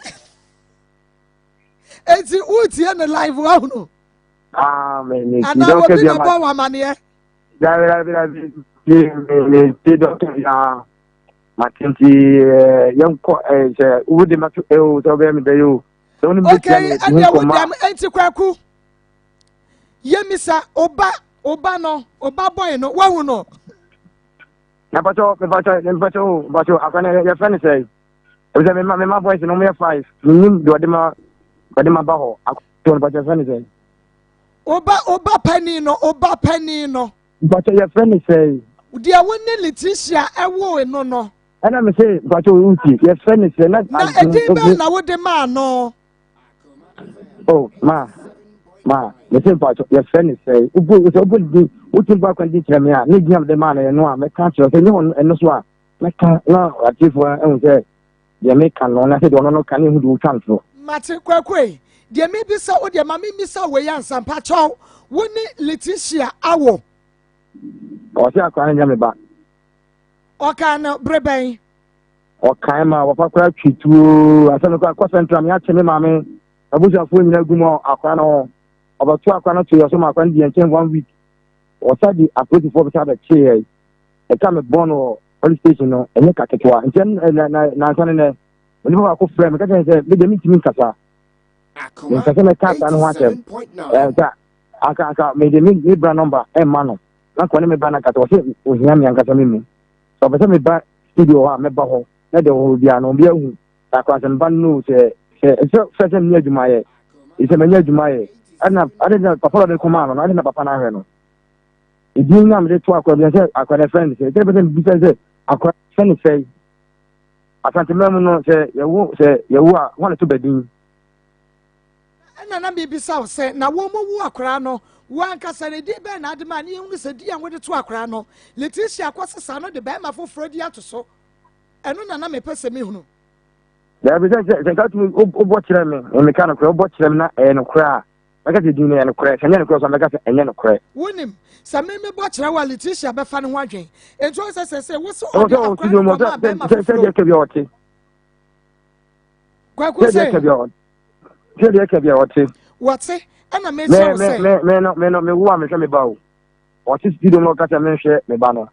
Eti wotie ne live wahunu? Ah, me me. Anaa obi na bɔ wɔ amaneɛ? Dabi dabi dabi. Me me me ti dɔkta bi ah. Mate nti yɛnkɔ sɛ wode ma to o sɛ wobɛyɛ me dɛ o. Sɛ wonim Okay, ɛdeɛ wo dɛm enti kwaku. Yɛmisa oba oba no oba boy no wahu no. Na mpakyɛw mepakyɛw mepakyɛw o mpakyɛw akwa no yɛfrɛ no sɛ ebisɛ mema mema boys no wɔyɛ five menim deɛ ɔde ma ɔde ma ba hɔ akwa no mpakyɛw yɛfrɛ no sɛ. Oba oba panin no oba panin no. Mpakyɛw yɛfrɛ no sɛ. Deɛ wo ne Letitia ɛwoo no no. Ɛna me se mpakyɛw wuti yɛfrɛ no sɛ na. Na edin bɛn na wode maa no. Oh ma ma me se mpakyɛw yɛfrɛ no sɛ wobɔ sɛ wobɔ ne din wotumi bɔ akwan din kyerɛ me a ne din a mede maa no ɛno a mɛka kyerɛ sɛ nyɛ ɛno so a mɛka na atiefoɔ ahu sɛ deɛ meka no na sɛ deɛ ɔno no ka ne ɛhu deɛ wotwa ntorɔ. Mate Kwaku ei, deɛ mebisa wo deɛ ma memmisa wei ansa mpakyɛw wo ne Letitia awo? Ɔse akora no nyɛ me ba. Ɔkaa no bere bɛn? Ɔkae ma wɔfa koraa twi tuo asɛm no koraa kɔ central me akye me maame abusuafoɔ nyinaa gu mu akora no ho ɔbɛto akora no to yɛ so ma akora no di yɛn nkyɛn one week ɔsa di apolisifoɔ bɛsa bɛkye yɛ ɛka me bɔn wɔ police station no ɛnyɛ ka ketewa nti nansa ne nɛ onipa baako frɛ me ka kyerɛ sɛ me deɛ mentumi nkasa mempɛ sɛ mɛka saa no ho asɛm ɛnsa anka anka mede me bra nɔmba ɛmma no na nka ɔne me ba no ankasa ɔsɛ ohia me ankasa me mu sɛ ɔpɛ sɛ meba studio hɔ a mɛba hɔ na deɛ ɔwɔ biara no obi ahu na akora sɛ meba no sɛ sɛ sɛ sɛ sɛ menya adwuma yɛ sɛ manya adwuma yɛ ɛna ade na papa ɔde kɔmaa no no ade na papa no ahwɛ no edin na mede to akora bi sɛ akora no fɛn sɛ sɛ pɛ sɛ mebisa sɛ akora fɛn ne sɛe asanteman mu no sɛ yɛwo sɛ yɛwo a wɔn to badin Ɛna na mebisa wo sɛ, na wɔn mu wu akwaraa no, wo ankasa no, edin bɛn na ade maa ne yɛhunu sɛ din a wode to akwaraa no, Letitia akɔsesa no de barima foforɔ din ato so? Ɛno na na mepɛ sɛ mehunu. Daabi, sɛ sɛ sɛ nka tumi wobɔ kyerɛ me, meka nokorɛ, wobɔ kyerɛ me na ɛyɛ nokorɛ a, mɛka sɛ din no ɛyɛ nokorɛ, sɛ ɛnyɛ nokorɛ nso a mɛka sɛ ɛnyɛ nokorɛ. Wonim, sɛ me mebɔ kyerɛ wo a, Letitia bɛfa ne ho adwen. Enti ɔsɛ sɛ sɛ wo sɛ ɔde akwaraa no kɔmaa barima foforɔ. Sɛ deɛ ɔte. Kwaku sɛ. Sɛ deɛ ɛka bi a ɔte. Wɔte ɛna mekyerɛ wo sɛ. Me me no me no me wo a mehwɛ me ba o. Ɔte studio no ɔka sɛ menhwɛ me ba no.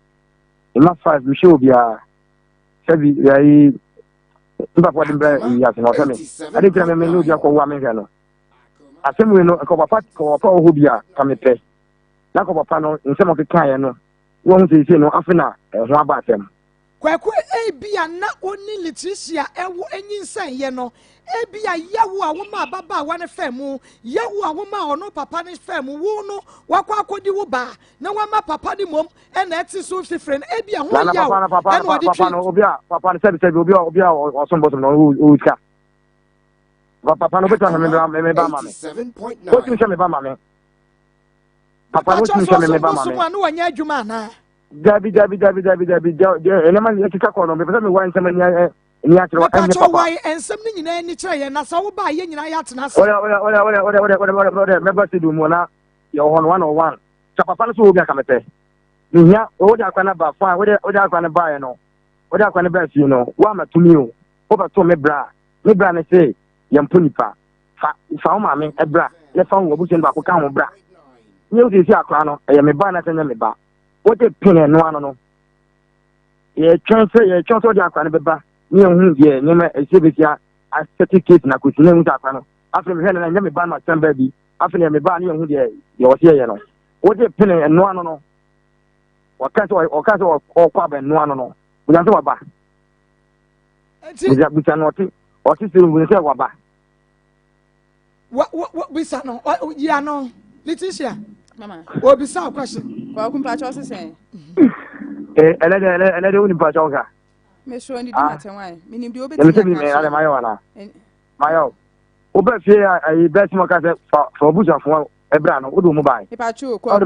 Mma five mehwɛ obiara. Sɛbi ayi mpapa de mbrɛ yi ase na ɔhwɛ me. Ade ntina me me ne obi akɔ wo a menhwɛ no. Asɛm wei no nka papa ka papa wɔ hɔ bi a ka mepɛ. Na ka papa no nsɛm ɔkekaeɛ no wɔn seesei no afe na ɛho aba asɛm. Kwaku, ebia na wo ne Leticia wɔ nyinsɛnyɛ no, ebia yaw a womaa ababaawa no faa mu, yaw a womaa ɔno papa no faa mu, wo no wakɔ akɔdi wo ba na wama papa no mmom na ɛte so mfifire no, ebia ho yaw na ɔde twi. Papa no, obi a papa no sɛbi sɛbi obi a obi a ɔsom bosom no ɔwɔ sika. Papa no obetumi ahwɛ me me ba ma me. Otumi hwɛ me ba ma me. Papa no otumi hwɛ me me ba ma me. Bosom a no wɔnyɛ adwuma anaa? Dabi dabi dabi dabi dabi deɛ nneɛma no ɛkeka kɔ no mepɛ sɛ mewae nsɛm ani ani akyerɛ wo ɛnyɛ papa. Wae nsɛm no nyinaa ani kyerɛ yɛn na sɛ woba a yɛn nyinaa yɛatena ase. Ɔdɛ ɔdɛ ɔdɛ ɔdɛ ɔdɛ ɔdɛ ɔdɛ ɔdɛ ɔdɛ mɛba studio mu na yɛwɔ hɔ no one on one sɛ papa no so wɔ bi aka mepɛ mehia wode akora no ba fine wode wode akora no baeɛ no wode akora no baa fie no woamɛto mi o wobɛto me bra me bra ne se yɛmpo nipa fa fa wo maame bra na fa wo abusua no baako ka ho bra nyɛ wo sɛ si akora no ɛyɛ me ba na sɛ nyɛ me ba Wode pene ɛno ano no, yɛtwɛn sɛ yɛtwɛn sɛ ɔde akora no bɛba ne yɛhu deɛ nneɛma ɛsɛ bɛsi asɛte case na kɔsi na ɛhu sɛ akora no afei mehwɛ no na ɛnyɛ me ba no asɛm baa bi afei na me ba ne yɛhu deɛ deɛ ɔsɛ yɛyɛ no wode pene ɛno ano no ɔka sɛ ɔka sɛ ɔkɔ aba ɛno ano no busa sɛ waba busa busa no ɔte ɔte sɛ busa sɛ waba Wa wa wa bisa no yi ano Letitia. Mama. Obisa o question. Kwaku mpakyɛ ɔse sɛn. Eh, ɛnɛ dɛ ɛnɛ ɛnɛ dɛ woni mpakyɛ ɔka. Mesoro ndidi ah. ma tɛn Menim deɛ wobɛtumi aka akyerɛ. Ɛnɛ mayɛ wana. Mayɛ o. Wobɛ fie a ayi bɛsi mu ɔka sɛ fa fa obusuafoɔ ɛbra no wode wɔn bae. Mepakyɛ o kwaku.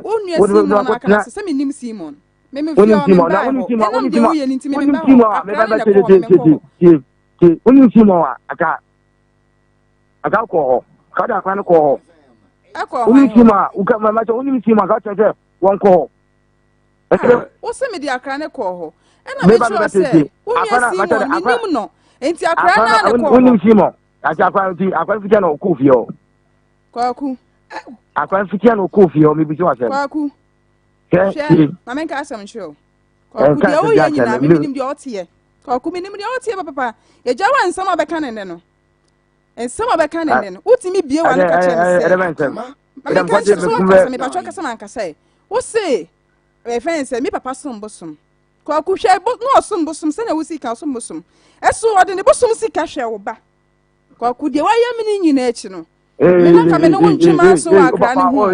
Wo nua Simon aka na sɛ menim Simon. Wonim Simon na wonim Simon wonim Simon wonim Simon a meba bɛ tie tie tie tie tie wonim Simon a aka Aka kɔɔ hɔ. Ka de akora no kɔɔ hɔ. Ɛkɔɔ Wonim Simon a woka ma sɛ wonim Simon a ka kyerɛ sɛ wɔnkɔ hɔ. Ah, wo se mede akora no kɔɔ hɔ. Ɛna mekyerɛ sɛ wo nua Simon menim no. Enti akora no a ne kɔɔ hɔ. Wonim Simon. Ati akwa nti akwa mfitia na ɔkɔɔ fie hɔ. Kwaku. Akwa mfitia na ɔkɔɔ fie hɔ mebisa wasɛm. Kwaku. Hwɛ ma menka asɛm nkyerɛ wo. Kwaku deɛ woyɛ nyinaa menim deɛ ɔteɛ. Kwaku menim deɛ ɔteɛ papapa. Yɛgya wa nsɛm a bɛka ne nnɛ no. Nsɛm a bɛka ne nnɛ no. Wotumi bie wa no ka kyerɛ me sɛ. Ma menka nkyerɛ so wakasa mepatwɛ kasa mankasa ɛ. Wo se ɛfɛn sɛ me papa som bosom. Kwaku hwɛ bo na ɔsom bosom sɛnea wo sika ɔsom bosom. Ɛso ɔde ne bosom sika hwɛ wo ba. Kwaku deɛ wayɛ me ne nyinaa akyi no. Me na nka me ne wo ntwe m'aso wɔ akra ne ho.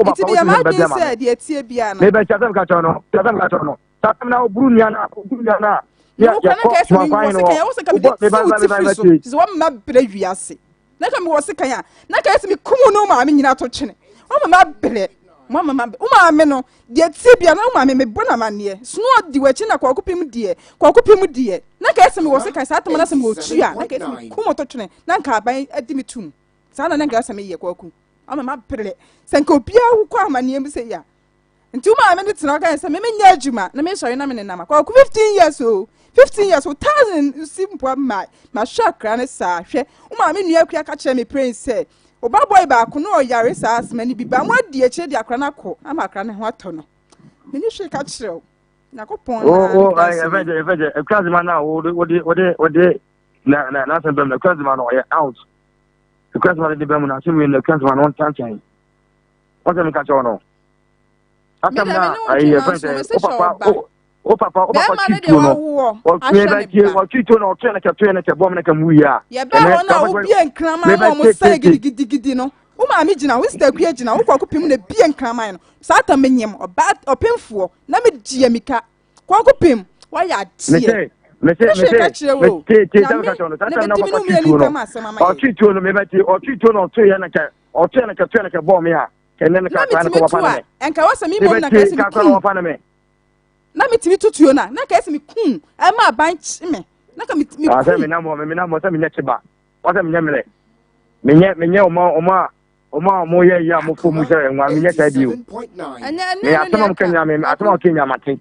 Nti meyɛ m'adwene sɛ deɛ ɛteɛ biara no. Mebɛ kyasɛm ka kyerɛ no, kyasɛm ka kyerɛ no. Sasɛm na oburu nua na oburu nua na. Na wo kura na nka ɛsɛ me wɔ sekan ɛwɔ sɛ nka mede ti wo ti firi so. Sɛ wɔmma brɛ wiase. Na nka mewɔ sekan a na nka ɛsɛ me kum wo ne wo maame nyinaa to twene. Wɔmma ma brɛ. Wɔmma ma wo maame no deɛ tie bia na wo maame mebɔ no amanneɛ. Sono ɔdi w'akyi na kɔɔko pem deɛ kɔɔko pem deɛ. Na nka ɛsɛ mewɔ sekan saa tama na sɛ mewɔ tu a na nka ɛsɛ me kum wo to twene na nka aban adi me tum. Saa na na nka ɛsɛ meyɛ kɔɔko. Ama ma brɛ. Sɛ nka obiara wokɔ amanneɛ mu sɛ yi a Nti wo maame no tena hɔ ka sɛ me menyɛ adwuma na mesɔre na me nenam akɔ ɔko 15 years o 15 years o thousand si mpoa ma mahwɛ akora no saa hwɛ wo maame nua akua ka kyerɛ me praying sɛ ɔba boy baako na ɔyare saa asoma no bi ba mo adi akyire de akora no akɔ ama akora no ho atɔ no me ne hwee ka kyerɛ wo nyakopɔn na o o ɛfɛ sɛ ɛfɛ sɛ akura zima na wode wode wode wode na na n'asɛm bɛm na akura zima no ɔyɛ out akura zima no de bɛm na asɛm wei na akura zima no ɔntantan wɔsɛ meka kyerɛ wo no asɛm na ayi yɛ fɛn sɛ o papa o o papa o papa twi tuo no ɔtwe bɛ tie ɔtwi tuo no ɔtwe ne kɛ twe ne kɛ bɔm ne kɛ mu yie a. Yɛbɛ hɔ na obie nkraman na ɔmo sɛn gidigidigidi no wo maame gyina wo sista akua gyina wo kɔkɔ pem na bie nkraman no saa ta menyem ɔba ɔpemfoɔ na me gye amika kɔkɔ pem wayɛ adeɛ mese mese mese tie sɛ meka kyerɛ no saa tam na papa twi tuo no ɔtwi tuo no mebɛtie ɔtwi tuo no ɔtwe yɛ no kɛ ɔtwe no kɛ twe no kɛ bɔɔ me a kɛ ne no na ka kora no metumi kɔ tu wɔfa no a me ɛnka wɔ sɛ me mmom na nka mebɛtie ɛsɛ me ka kora no kum wɔfa no me na metumi tu tuo no a na nka ɛsɛ me kum ɛma aban kye me na nka metumi Ah, sɛ kum menam hɔ menam hɔ sɛ menyɛ kyeba wɔ sɛ menyɛ mmerɛ menyɛ menyɛ ɔma ɔma a ɔma a ɔmo yɛ yi a mofo mu sɛ nwa menyɛ saa bio ɛnyɛ ɛnyɛ me ɛno asɛm ne a moka ɛka nyinaa me asɛm a ɔka nyinaa mate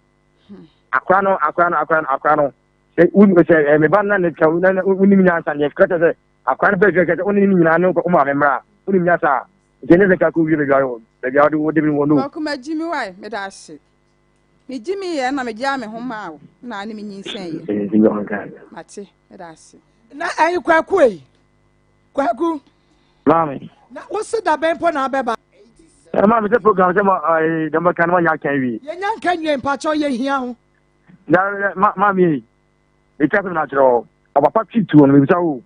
akora no akora no akora no akora no sɛ wo sɛ ɛ me ba no na ne ka na wonim nyansa deɛ kɛtɛ sɛ akora no bɛɛ kɛtɛ wo ne ne nyinaa ne wo maame mmra wonim nyansa a nti ne sɛ ka kɔ wie baabi a baabi a wode wode me wɔ no Kwaku magyi me wae meda ase megye me yɛ na megyaa me ho maa wo na ne me nyinsɛn yɛ mate meda ase na ɛyi kwaku eyi kwaku maame na wosi da bɛn po na abɛba ɛ maame sɛ program sɛ ma ɛɛ dɛm bɛka no ma nya nka wie yɛnya nka nwie mpakyɛw yɛhia ho na ma maame yi metwa sɛ na kyerɛ ɔ ɔpapa twi tuo no mebisa wo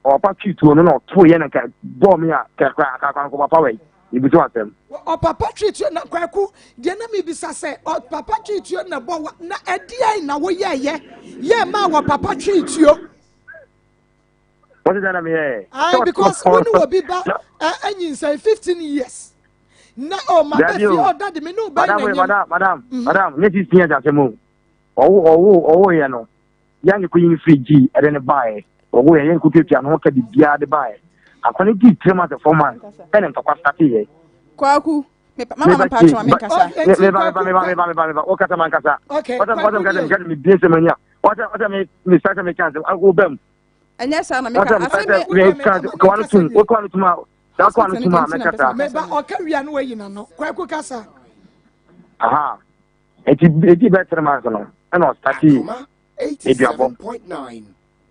ɔpapa twi tuo no na ɔto yɛ no ka bɔɔ me a kakra kakra nkɔ papa wei mebisa wo asɛm ɔpapa twi tuo na kwaku deɛ na mebisa sɛ ɔpapa twi tuo na bɔ wa na ɛdeɛn na woyɛɛyɛ yɛ maa wɔ papa twi tuo wɔte sɛ na meyɛ Aye, because wo ne obi ba anyinsɛn 15 years na o ma bɛ fie ɔda de me ne wo bɛn na nyim madam madam madam ne 15 years asɛm o ɔwo ɔwo ɔwo yɛ no yɛn ne kɔyi no firi gyi ɛde ne baeɛ ɔwo yɛ yɛn kɔtuatua ne ho ka biribiara de baeɛ akɔ ne dii 3 months 4 months ɛne ntɔkwa starte yɛ Kwaku mama mpa atwoma me nkasa meba meba meba meba meba meba wokasa ma nkasa wɔsɛ wɔsɛ mekasa mekasa mebie nsɛm ani a wɔsɛ wɔsɛ me mesa sɛ meka nsɛm wobam ɛnyɛ saa na meka asɛm bi kawa no tum wokawa no tum a saa kawa no tum a mɛkasa meba ɔka wia no wayi n'ano kwaku kasa aha eti eti bɛ three months no ɛna ɔstate eduabɔ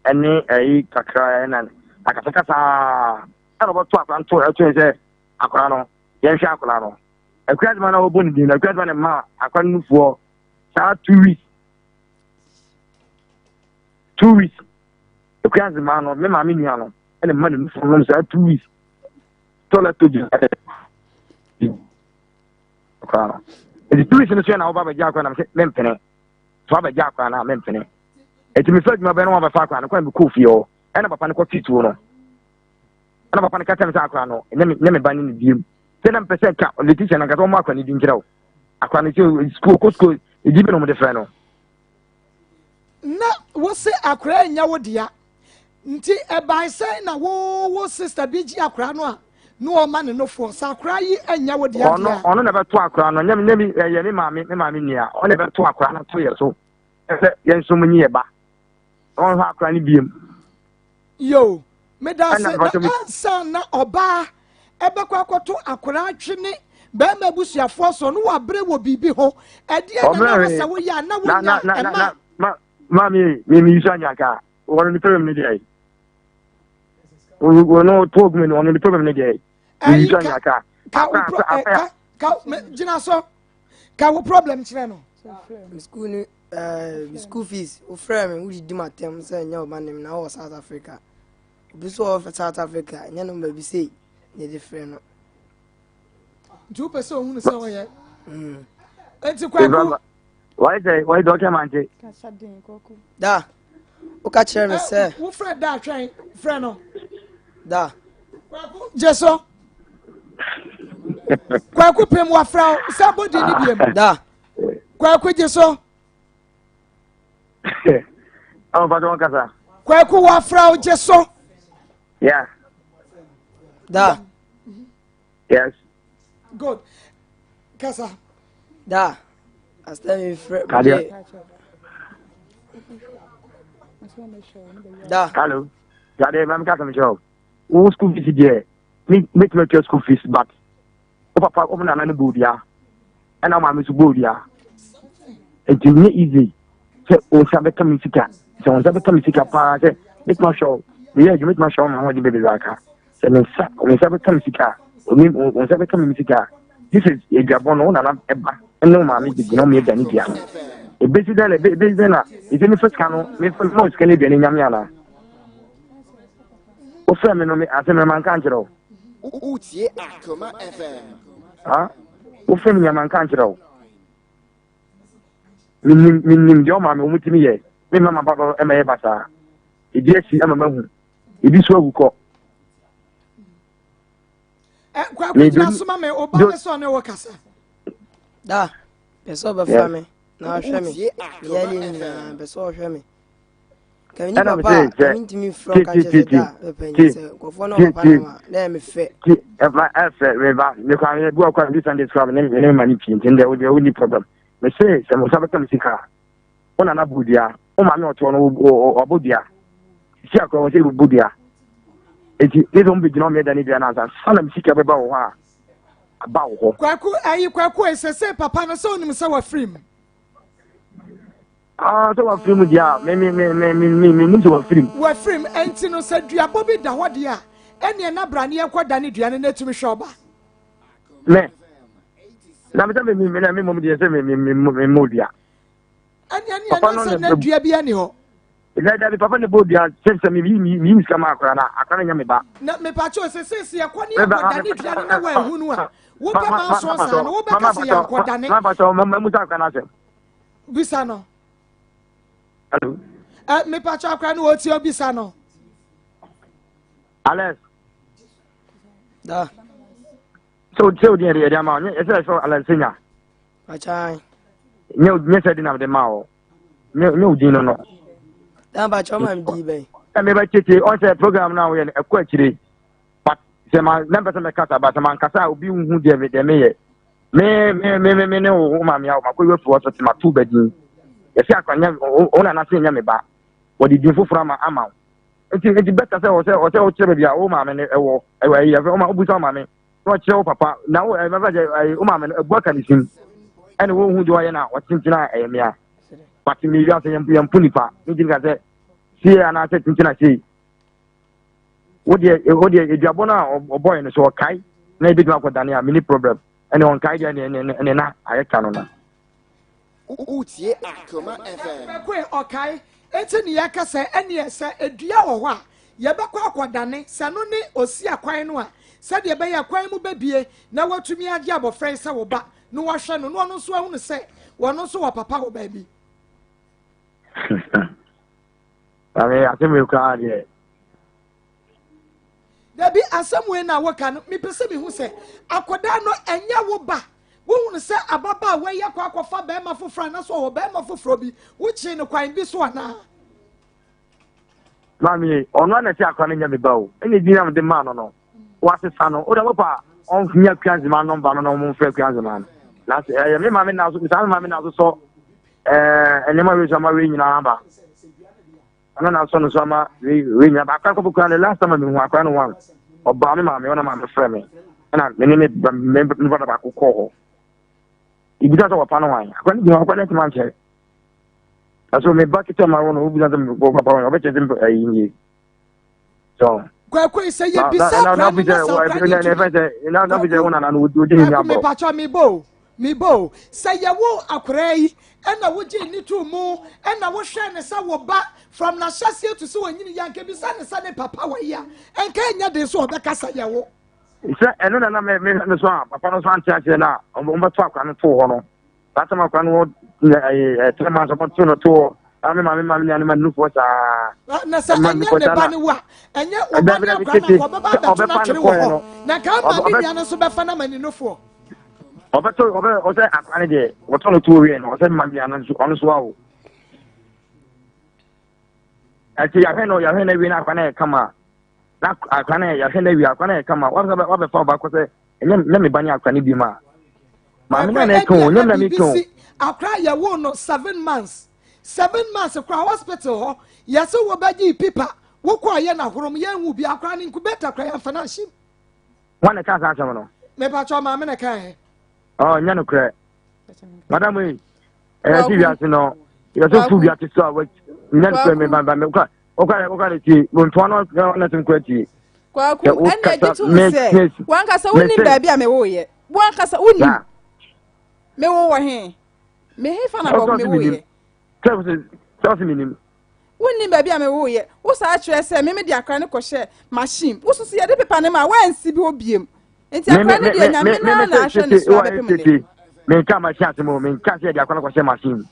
ɛne ɛyi kakra ɛna akasakasa ɛna ɔbɛto akora nto ɛto yɛ sɛ akora no yɛnhwɛ akora no akura adwuma na ɔbɔ ne din na akura adwuma na ma akora no nufoɔ saa 2 weeks 2 weeks akura adwuma no me maame nua no ɛna mma ne nufoɔ nom saa 2 weeks tɔlɛ to gyina akora no eti 2 weeks no so yɛ na ɔba abɛgye akora na sɛ mempene so abɛgye akora no a mempene eti mefa adwuma bɛn na wɔabɛfa akora no kwan bi kɔɔ fie hɔ ɛna papa no kɔ tutuo no ɛna papa no ka kyerɛ me sɛ akora no ɛnyɛ me ba ne ne biem sɛ na mpɛ sɛ ka Letitia na nkasa wɔn akora no di nkyerɛ wo akora no sɛ sukuu kɔ sukuu edi bi na wɔn de frɛ no. Na wose akora nyɛ wo dea nti ɛbae sɛn na wo wo sister bi gye akora no a na ɔma ne nofoɔ sɛ akora yi nyɛ wo dea ɔno ɔno na ɛbɛto akora no nyɛ me ɛyɛ me maame me maame nua ɔno na ɛbɛto akora no to yɛ so ɛsɛ yɛn nso mo nyi yɛ ba ɔnhwɛ akora no biem. Yo. Meda ase na ansa na ɔbaa ɛbɛkɔ akɔto akwadaa atwe ne bɛrima abusuafoɔ so no wabrɛ wɔ biribi ho. Ɛdeɛ na na wɔ sɛ woyɛ a na wonya ɛma. Maame mi mi yusu anyaka wɔn ne problem ne deɛ. Wɔn no to ogun no wɔn ne problem ne deɛ. Mi yusu anyaka. Ka wo pro ka ka gyina so ka wo problem kyerɛ no. School ni ɛɛ school fees wofrɛ me wodidi ma tɛm sɛ nyɛ ɔba nem na wɔ South Africa obi so wɔ South Africa nyɛ no baabi sei na yɛde frɛ no. Nti wopɛ sɛ ohunu sɛ ɔyɛ. Nti kwaku. Wɔyɛ sɛ wɔyɛ dɛ ɔkyɛ mante. Da woka kyerɛ me sɛ. Wofrɛ da twɛn frɛ no. Da. Kwaku gye so. Kwaku pem wafrɛ wo sɛ bɔdi ne biem. Da. Kwaku gye so. Ɔn fa so kasa. Kwaku wafrɛ wo gye so. Yeah. Da. Yes. Good. Kasa. Da. Asita mi frɛ. Kadeɛ. Da. Hello. Kadeɛ maame kasa mi kyerɛ o. Wo school fees deɛ mi mi tuma tua school fees but wo papa wo nana no bɔ odua ɛna wo maame nso bɔ odua nti nye easy sɛ wo nsa bɛka mi sika sɛ wo nsa bɛka mi sika paa sɛ metuma hwɛ wo meyɛ adwuma metuma hwɛ wo ma ho de bebree aka sɛ me nsa wo nsa bɛka mi sika omi wo nsa bɛka mi sika this is aduabɔ no wo nana ɛba ɛne wo maame de gyina ɔmo aduane dua no ebesi dɛn na ebesi dɛn na ese mefa sika no mefa ma sika no aduane nyame anaa wofrɛ me no me asɛm no manka nkyerɛ wo Wotie Akoma FM. Ha? Wofrɛ me nyama nka nkyerɛ wo. Menim menim deɛ ɔma me wɔn tumi yɛ. Me mma ma ba ɛma yɛ basaa. Ebi asi ama mahu. Ebi so awu kɔ. Kwaku gyina so ma me ɔba ne sɛ ɔne wo kasa. Da, pɛ sɛ ɔbɛfa me na ɔhwɛ me. Meyɛ ne nyinaa pɛ sɛ ɔhwɛ me. ɛna me sɛ sɛ tie tie tie tie tie tie tie ɛfa ɛfɛ meba mekɔ ahwɛ bi wɔ kɔ a Sunday school ne ne ma ne pii nti ndɛ wodeɛ wonni problem me se sɛ mo nsa bɛka me sika wo nana bu dua wo maame ɔtoɔ no ɔbɔ dua sisi akora wɔ sɛ ɛbɛbɔ dua eti ne sɛ wɔn bɛgyina wɔn yɛ da ne dua no ansa sana me sika bɛba wɔ hɔ a aba wɔ hɔ. Kwaku ayi kwaku ɛsɛ sɛ papa no sɛ onim sɛ wafiri mu. Ah, sɛ wafiri mu deɛ a, me me me me me me me nim sɛ wafiri mu. Wafiri mu, ɛnti no sɛ duabɔ bi da hɔ deɛ a, ɛneɛ na bra ne yɛnkɔ da ne dua no na ɛtumi hwɛ ɔba. Me, na me sɛ me me me na me mmom deɛ sɛ me me me me mmɔ dua. Ɛneɛ ne ɛnyɛ sɛ na dua bi ani hɔ. Ɛnɛ dabi papa ne bɔ dua sɛ sɛ me mi mi mi sika ma akora na akora no nyɛ me ba. Na mepakyɛ sɛ sɛ sɛ yɛkɔ ne yɛkɔ da ne dua no na wɔahunu a, wobɛ ma nso saa no wobɛka sɛ yɛnkɔ da ne. Ma pakyɛ ma ma musa akora no asɛm. Bisa no. Hello. Ɛ mepakyɛ akora no wɔtie o bisa no. Alex. Da. Sɛ o sɛ o deɛ yɛde ama o nyɛ ɛsɛ sɛ Alex senya. Pakyɛ. Nyɛ nyɛ sɛ de na de ma o. Nyɛ nyɛ o din no no. Dan pakyɛ ɔma mi di bɛn. Ɛ meba tete ɔn sɛ program na woyɛ no ɛkɔ akyire. But sɛ ma na mpɛ sɛ mɛkasa ba sɛ mankasa a obi nhu deɛ me deɛ meyɛ. Me me me me me ne wo maame a makɔ wafiri hɔ so te mato ba din. Yɛsɛ akwa nyɛ wo nana se nyɛ me ba. Wɔde din foforɔ ama ama wo. Nti nti bɛta sɛ ɔsɛ ɔsɛ wokyerɛ baabi a wo maame no ɛwɔ ɛwɔ ɛyi ɛfɛ wo busa wo maame na ɔkyerɛ wo papa na wo ɛmɛfɛ sɛ ɛyi wo maame no ebu aka ne sim ɛna wo hu deɛ ɔyɛ na ɔkyenkyen a ɛyɛ mea. But me wiase yɛn yɛn mpo nipa ne gyina ka sɛ sie anaasɛ kyenkyen a sei. Wo deɛ wo deɛ eduabɔ no a ɔbɔe no so ɔkae na ebetumi akɔdane a mini problem ɛne ɔnkae deɛ ɛne ɛne ɛne na ayɛ ka no no. Wotie Akoma FM. Bɛkoe ɔkae enti ne yɛka sɛ ɛneɛ sɛ edua wɔ hɔ a yɛbɛkɔ akɔdane sɛ no ne osi akwan no a sɛdeɛ ɛbɛyɛ kwan mu bɛbie na watumi agye abɔfra yi sɛ wo ba na wahwɛ no na ɔno nso ahunu sɛ wɔno nso wɔ papa wɔ baabi. Maame asɛm wei koraa deɛ. Dabi asɛm wei na woka no mepɛ sɛ mehu sɛ akwadaa no ɛnyɛ wo ba wohunu sɛ ababaawa yi akɔ akɔfa bɛrima foforɔ anaasɛ ɔwɔ bɛrima foforɔ bi wokyee no kwan bi so anaa? Maame ɔno ana sɛ akwadaa no nyɛ me ba o ɛna edin a mede maa no no wasesa no wode wopa ɔnyɛ akua nzema nɔmba no na ɔmo mfrɛ akua nzema no na sɛ ɛyɛ me maame na so saa me maame na so sɔ ɛɛ nneɛma wei so ama wei nyinaa aba. Ɔno na asɔ no so ama wei wei nyina baakora kɔpɔ kura the last time a mehu akora no one ɔbaa me maame ɔna maame frɛ me ɛna me ne me me me brada baako kɔɔ hɔ ibisa sɛ wɔpa no hwan akora no gyina hɔ akora no ntoma nkyerɛ ɛso me ba ketewa ma wo no wobisa sɛ mebɔ papa hwan ɔbɛkyerɛ sɛ ayi nie so Kwaku sɛ yɛbisa akora no na sɛ akora no ntumi Kwaku mepakyɛ mebɔ o mebɔ o sɛ yɛwo akora yi ɛna wogyee ne too mu ɛna wohwɛɛ ne sɛ wo ba from n'ahyɛseɛ to sɛ ɔnyini yɛ anka bisa ne sɛ ne papa wɔ yi a ɛnka ɛnyɛ den sɛ ɔbɛka sɛ yɛwo. Sɛ ɛno na na mehwɛ no so a papa no so ante aseɛ no a ɔmbɛto akora no too hɔ no. Saa tam akora no wɔ ɛɛ three months ɔmo to no to hɔ. Na me maame ma me nua no ma nufoɔ saa. Na sɛ ɛnyɛ ne ba no wo a ɛnyɛ wo ba ne akora no ɔbɛba abɛto no atwere wɔ hɔ na nka ama ne nua no nso bɛfa no ama ne nufoɔ. Ɔbɛto ɔbɛ ɔsɛ akora no deɛ wɔtɔ no to wie no ɔsɛ ma nua no nso ɔno nso awo. Ɛti yɛahwɛ no yɛahwɛ no awie no akora no yɛ kama na akora no yɛahwɛ no awie akora no yɛ kama wabɛfa ɔba kɔ sɛ ɛnyɛ nyɛ me ba ne akora no bi ma maame na na ɛka o nyɛ na meka o. Akora yɛwo no 7 months, 7 months kora hospital hɔ yɛsɛ wɔbɛgye pipa wokɔ yɛ na horom yɛnhu bi akora no incubator kora yɛmfa no ahyem. Wɔn na ɛka saa asɛm no. Mepakyɛ maame na ɛka ɛ. Ɔ nyɛ no korɛ madam yi ɛyɛ ti wiase no yɛsɛ fu wiase so a nyɛ no korɛ me ba ba me kora wokora wokora de tie ntoa no na sɛm kora tie. Kwaku ɛna agye to mu sɛ wankasa wonim baabi a mewoyɛ wankasa wonim mewo wɔ he me he fa na kwaku mewoyɛ. Sɛ ɔsɛ menim. Wonnim baabi a mewoeɛ. Wo saa kyerɛ sɛ me mede akora no kɔhyɛ machine. Wo soso yɛde pepa no ma woansi bi hɔ biem. Nti akora no deɛ Nyame no ara na ahwɛ ne so abɛpem nnɛ. Menka machine asɛm o, menka sɛ yɛde akora no kɔhyɛ machine mu.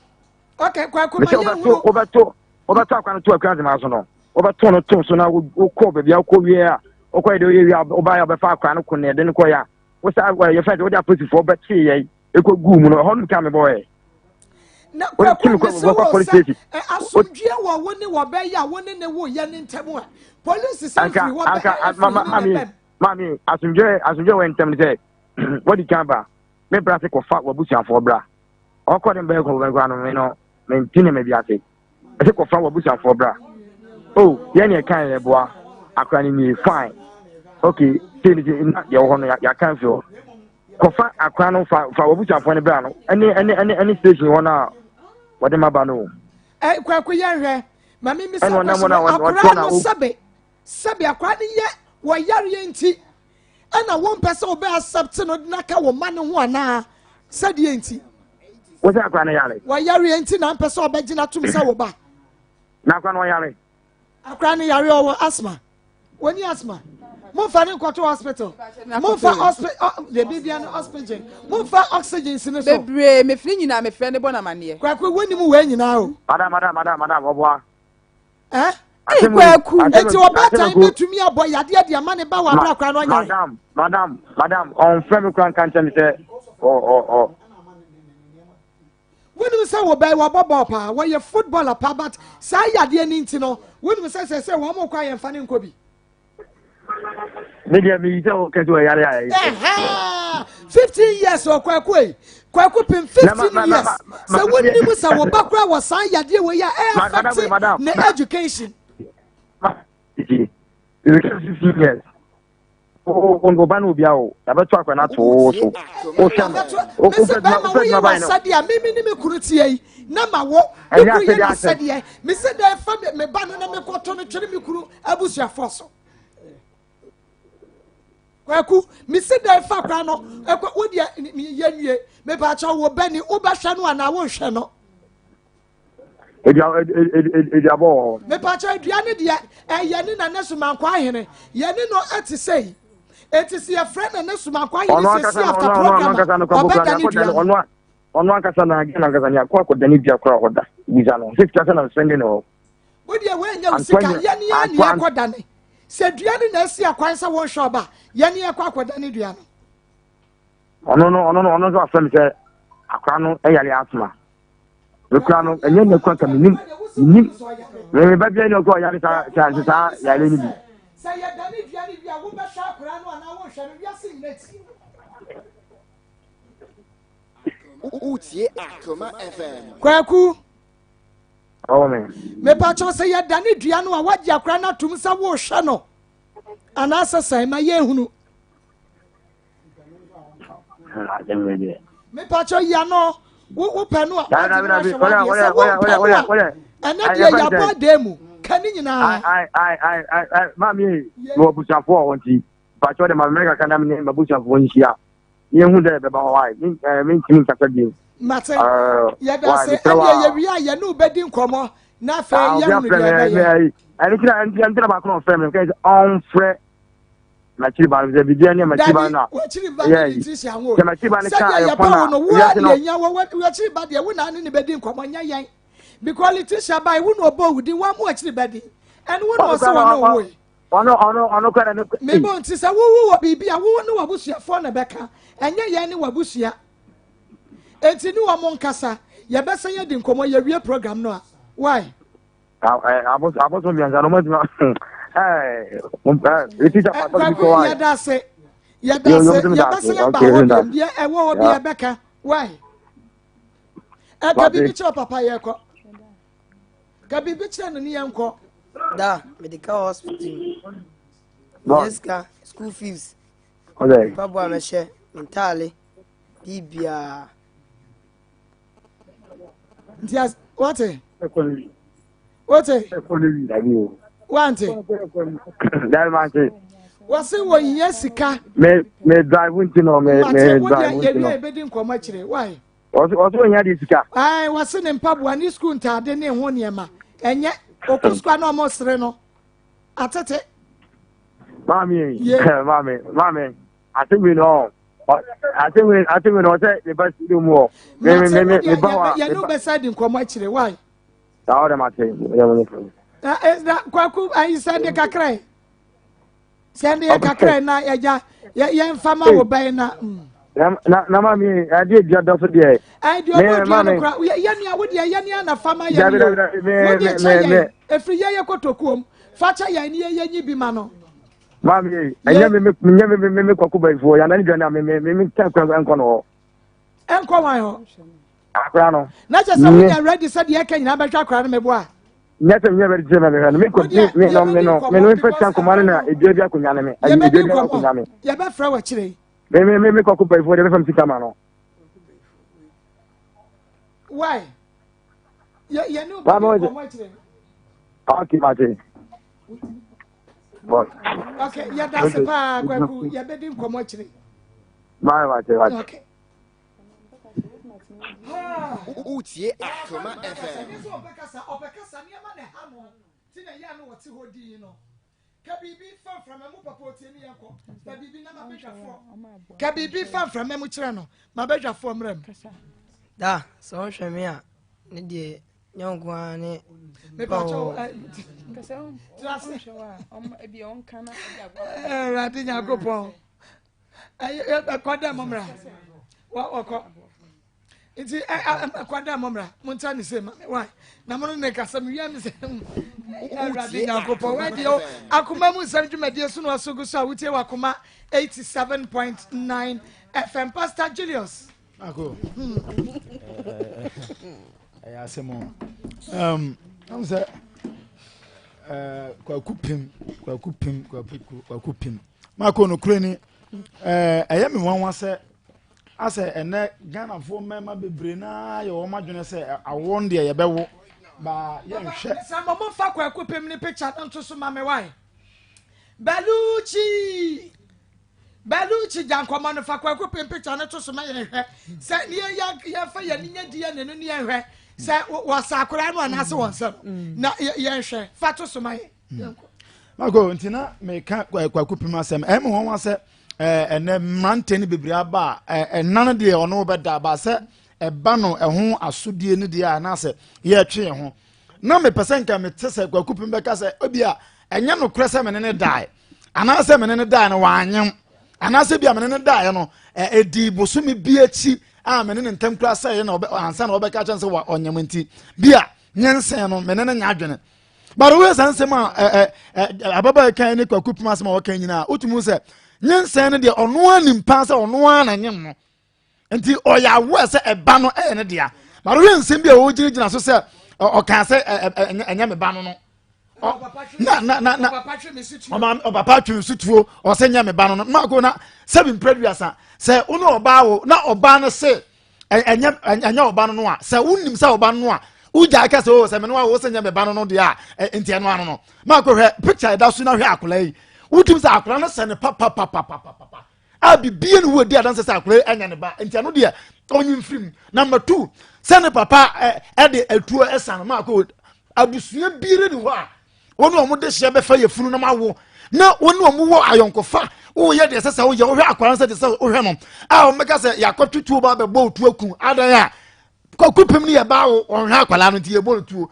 Okay, Kwaku ma yɛn hunu. Wobɛto wobɛto akora no to akura nzema so no. Wobɛto no to so na wokɔ baabi a wokɔ wie a wokɔ yɛ de woyɛ wie a wobaeɛ a wobɛfa akora no ko na ɛde no kɔyɛ a wosa yɛfɛ sɛ wode apolisifoɔ bɛkyee yɛn ɛkɔguu mu no ɛhɔ no ka mebɔɛ. Na kwaku mese wɔ sɛ asomdwoeɛ wɔ wo ne wɔbɛyɛ a wo ne ne wo yɛ ne ntam a polisi sɛ mfiri hɔ bɛ ɛfiri ne na bɛm. Maame asomdwoeɛ asomdwoeɛ wɔ ntam sɛ wɔdi kan ba me bra se kɔfa w'abusuafoɔ bra ɔkɔ ne bɛyɛ kɔ bɛkɔ ano me no mente nneɛma bi ase ɛsɛ kɔfa w'abusuafoɔ bra o yɛn ne ɛka yɛ boa akora no nie fine okay sei ne sei na deɛ wɔ hɔ no yɛaka mfi hɔ Kɔfa akora no fa fa w'abusuafoɔ no bra no ɛne ɛne ɛne ɛne station hɔ no a wɔde ma ba no o. Ɛ kwaku yɛn hwɛ ma mi mi sɛ kwasi no akora no sɛbe sɛbe akora no yɛ wɔ yareɛ nti ɛna wɔn mpɛ sɛ wɔbɛ accept no de n'aka wɔn ma ne ho anaa sɛdeɛ nti. Wọ́n sɛ akora no yare. Wɔ yareɛ nti na mpɛ sɛ ɔbɛgyina tum sɛ wɔ ba. Na akora no ɔyare. Akora no yare ɔwɔ asthma. Wɔni asthma. Momfa ne nkɔto hospital. Momfa hospital deɛ bibia no oxygen. Momfa oxygen si ne so. Bebree mefiri nyinaa mefrɛ ne bɔ na maneɛ. Kwaku wonim wei nyinaa o. Madam madam madam madam ɔboa. Eh? Ee kwaku. Eti ɔbaatan betumi abɔ yadeɛ de ama ne ba wɔ abira kora no ɔnyare. Madam madam madam ɔnfrɛ me kora nka nkyɛn mi sɛ ɔ ɔ ɔ. Wonim sɛ wɔbɛn wɔbɔ bɔɔl paa, wɔyɛ footballer paa but saa yadeɛ no nti no, wonim sɛ sɛsɛ wɔn kɔ a yɛmfa no nkɔ bi. Me deɛ meyi sɛ wɔka sɛ wɔyare a ɛyɛ. 15 years wɔ kwaku yi kwaku pem 15 years sɛ wonim sɛ wo ba koraa wɔ saa yadeɛ wɔ yi a ɛyɛ affect ne education. 15 years. Wo ba no obi awo yabɛto akwa no ato wo so wohwɛ no mese bɛma woyɛ w'asɛdeɛ a meme ne me kunu teɛ yi na ma wo me kunu yɛ n'asɛdeɛ mese dɛn fa me ba no na mekɔto no twere me kunu abusuafoɔ so kwaku mese dɛn fa kora no ɛkɔ wodeɛ yɛnwie mepaakyɛ wo bɛni wobɛhwɛ no anaa wonhwɛ no Eduabɔ wɔ hɔ. Mepakyɛ dua ne deɛ ɛyɛ ne nana sumankwa ahene yɛne no ɛte sɛ yi eti sɛ yɛfrɛ nana sumankwa ahene sɛ si after program a ɔbɛda ne dua no. Ɔno ankasa na agye ankasa ne akɔ akɔda ne dua koraa hɔ da bisa no sɛ sika sɛ na nsɛnde ne hɔ. Wo deɛ woanya wo sika yɛne yɛn ne yɛkɔda ne sɛ dua no na asi akwan sɛ wɔnhwɛ ɔba yɛne yɛkɔ akɔda ne dua no. Ɔno no ɔno no ɔno nso afrɛ me sɛ akora no yare asoma. Mekura no ɛnyɛ nnɛ kura ka menim menim me ba bia ne ɔkɔ ɔyare saa saa saa yare no bi. Sɛ yɛdane dua no wie a wobɛhwɛ akora no anaa wonhwɛ no wiase nyina tie. Wotie Akoma FM. Kwaku. Ɔwɔ me. Mepakyɛw sɛ yɛdane dua no a woagye akora no atom sɛ wohwɛ no anaasɛ sɛn ma yɛnhunu. Mepakyɛw yi ano wopɛ no a woagye no ahwɛ wadeɛ sɛ wompɛ no a ɛnɛ deɛ yɛabɔ adan mu ka ne nyinaa. Maame mewɔ abusuafoɔ wɔ hɔ nti pakyɛw de ma mmerɛ kakra na mene m'abusuafoɔ nhyia. Yɛhu dɛ bɛba hɔ ae mentumi nkasa bio. Mate yɛda se ɛdeɛ yɛwie a yɛne wobɛdi nkɔmmɔ na afei yɛhunu deɛ ɛbɛyɛ. Ɛno nti na nti na baako na ɔfrɛ me kɛ sɛ ɔmfrɛ m'akyiri ba no sɛ biribiara ne m'akyiri ba no na w'akyiri ba ne Letitia ho sɛ m'akyiri ba no ka sɛdeɛ yɛpɛ wo no wo a deɛ nya wɔ w'akyiri ba deɛ wo na ne ne bɛdi nkɔmmɔ nyɛ yɛn because Letitia ba wo na ɔbɔ wo din wɔn mo akyiri ba din ɛne wo na ɔsɛ wɔn na ɔwɔ yi. Ɔno ɔno ɔno kora ne. Mebɔ nti sɛ wowu wɔ biribi a wo ne w'abusuafoɔ na bɛka ɛnyɛ yɛn ne w'abusua enti ne wɔn nkasa yɛbɛsɛn yɛdi nkɔmmɔ yɛwie program no a why. Abosom mmiɛnsa no ɔmo ɛɛ teacher pastor bi kɔ why. Yɛda ase yɛda ase yɛbɛsɛn aba hɔ biom deɛ ɛwɔ hɔ bi yɛbɛka why. Ɛka biribi kyerɛ papa yɛkɔ. Ka biribi kyerɛ no ne yɛnkɔ. Da, mede ka hospital mu. Meyɛ sika, school fees. Mpaboa a mɛhyɛ, me ntaale, biribiara. Nti as wate? Wote? Wante? Dari mante. Wɔse wɔhia sika. Me me drive nti no me me drive nti no. Yɛwie yɛbɛdi nkɔmmɔ akyire. Why? Ɔse ɔse ohia deɛ sika. Ae wɔse ne mpaboa ne sukuu ntaade ne ho nneɛma ɛnyɛ okɔ sukuu a na ɔmo sere no atete. Maame maame maame asɛm wei no asɛm wei asɛm wei no ɔsɛ ne ba studio mu hɔ. Me me me me ba hɔ a. Yɛne wobɛsa di nkɔmmɔ akyire why. Saa ɔdɛ ma te yɛ mo ne fɛ. Na kwaku ayi sɛ de kakra yi. Sɛ deɛ kakra na yɛgya yɛmfa ma wo bɛn na. Mm. Na na maame adeɛ dua da so deɛ. Ɛɛ deɛ ɔbɔ dua no kora yɛ nea wo deɛ yɛ nea na fa ma yɛn o wo deɛ kyɛ yɛn efiri yɛ yɛ kotokuom fa kyɛ yɛn ne yɛ yɛ nyi bi ma no. Maame ɛnyɛ me me nyɛ me me me kɔkɔ bayifoɔ yɛn anani dua na me me me me tɛn kura nkɔ no hɔ. Ɛnkɔ wan hɔ. Akora no. Na kyɛ sɛ wonya ready sɛ deɛ ɛka nyinaa bɛhwɛ akora no meboa. Nyɛ sɛ menyɛ ready sɛ mɛhwɛ no mekɔ me no me no me no mepɛ sika nkɔmɔ no na edua bi akonnwa ne me edua bi akonnwa me. Yɛbɛfrɛ wɔ akyire yi. Me me me mekɔ ko bayifoɔ deɛ bɛfam sika ma no. Why? Yɛ yɛ ne obi nkɔmɔ akyire. Okay, mate. Okay, yɛda ase paa kwaku yɛbɛdi nkɔmɔ akyire. Bye, mate, mate. Okay. Wotie Akoma FM. Ɔbɛkasa nneɛma na ɛha no ti na ɛyɛ a na wɔte hɔ dii no. Ka biribi fa mframa mu papa otie ne yɛnkɔ. Ka biribi na mabɛdwafoɔ. Ka biribi fa mframa mu kyerɛ no mabɛdwafoɔ mmerɛ mu. Da sɛ ɔhwɛ me a ne deɛ nyɛ nko ara ne. Awurade Nyankopɔn. Ɛkɔ dɛ mo mmra. Wɔkɔ. Nti ɛkɔ dɛ mo mmra. Mo nkyɛn ne se ma me why. Na mo ne ne kasa mi wia mi sɛ Awurade Nyankopɔn wɛ deɛ o akoma mu nsɛm dwumadie so na ɔso gu so a wotie wɔ akoma 87.9 FM Pastor Julius. Ako. Ɛyɛ asɛm o. Um, I'm sɛ kwaku pem kwaku pem kwaku pem mako nokorɛ ni ɛyɛ me nwanwa sɛ asɛ ɛnɛ ghanafoɔ mmarima bebree naa yɛ wɔn adwene sɛ awoɔ no deɛ yɛbɛwo ba yɛnhwɛ. sɛ mo mo fa kwaku pem ne picture no nto so ma me wae baluchi baluchi gya nkɔmɔ no fa kwaku pem picture no to so ma yɛnhwɛ sɛ ne yɛ yɛfa yɛn ni nya di yɛn ne no ne yɛnhwɛ sɛ wɔsa akora no anaasɛ wɔn nsa no na yɛnhwɛ fa to so ma yɛn. Mako nti na meka kwaku pem asɛm ɛyɛ me nwanwa sɛ ɛnɛ mmerante no bebree aba a ɛna no deɛ ɔno bɛda ba sɛ ɛba no ɛho asodie no deɛ a anaasɛ yɛtwe yɛn ho na mepɛ sɛ nka mete sɛ kwaku pem bɛka sɛ ebi a ɛnyɛ nokorɛ sɛ mene ne dae anaasɛ mene ne dae no wanyem anaasɛ bi a mene ne daeɛ no ɛdi bosome bi akyi a mene ne ntam kura sɛ na ansa na ɔbɛka kyɛn sɛ ɔnyem nti bi a nyensɛn no mene ne nya adwene but woyɛ saa nsɛm a ɛ ɛ ababaawa kan ne kwaku pem asɛm a wɔka nyinaa wotumi sɛ nyinsɛn no deɛ ɔno ara nim paa sɛ ɔno ara na nyem no nti ɔyɛ aware sɛ ɛba no ɛyɛ ne dea but woyɛ nsɛm bi a wɔgyinagyina so sɛ Ɔkaa sɛ ɛnyɛ me ba no no. Na na na na ɔpapa twe me so tuo ɔsɛ nyɛ me ba no no. Maako na sɛbi mprɛduasa sɛ wo ne ɔbaa wo na ɔbaa no se ɛnyɛ ɛnyɛ ɔba no no a sɛ wonim sɛ ɔba no no a wogyae ka sɛ o oh, sɛ me no a wo sɛ nyɛ me ba no no deɛ a nti ɛno ano no maakɔ hwɛ picture ɛda so na hwɛ akwadaa yi wotim sɛ akwadaa no sɛ ne papapapapapa a bibie ne wo adi adanse sɛ akwadaa yi ɛnyɛ ne ba nti ɛno deɛ ɔnyi mfiri mu number two sɛ ne papa ɛde atuo ɛsan maakɔ abusua biara ni hɔ a wɔn a wɔde hyɛ bɛfa yɛ funu na awo na wɔn a wɔwɔ ayɔnkofa woyɛ deɛ ɛsɛ sɛ woyɛ wohwɛ akwara sɛ deɛ sɛ wohwɛ no a wɔbɛka sɛ yɛakɔtwe tuo ba bɛbɔ otuo ku adan a kwaku pem no yɛ baa wo wɔnhwɛ akwara no nti yɛbɔ no tuo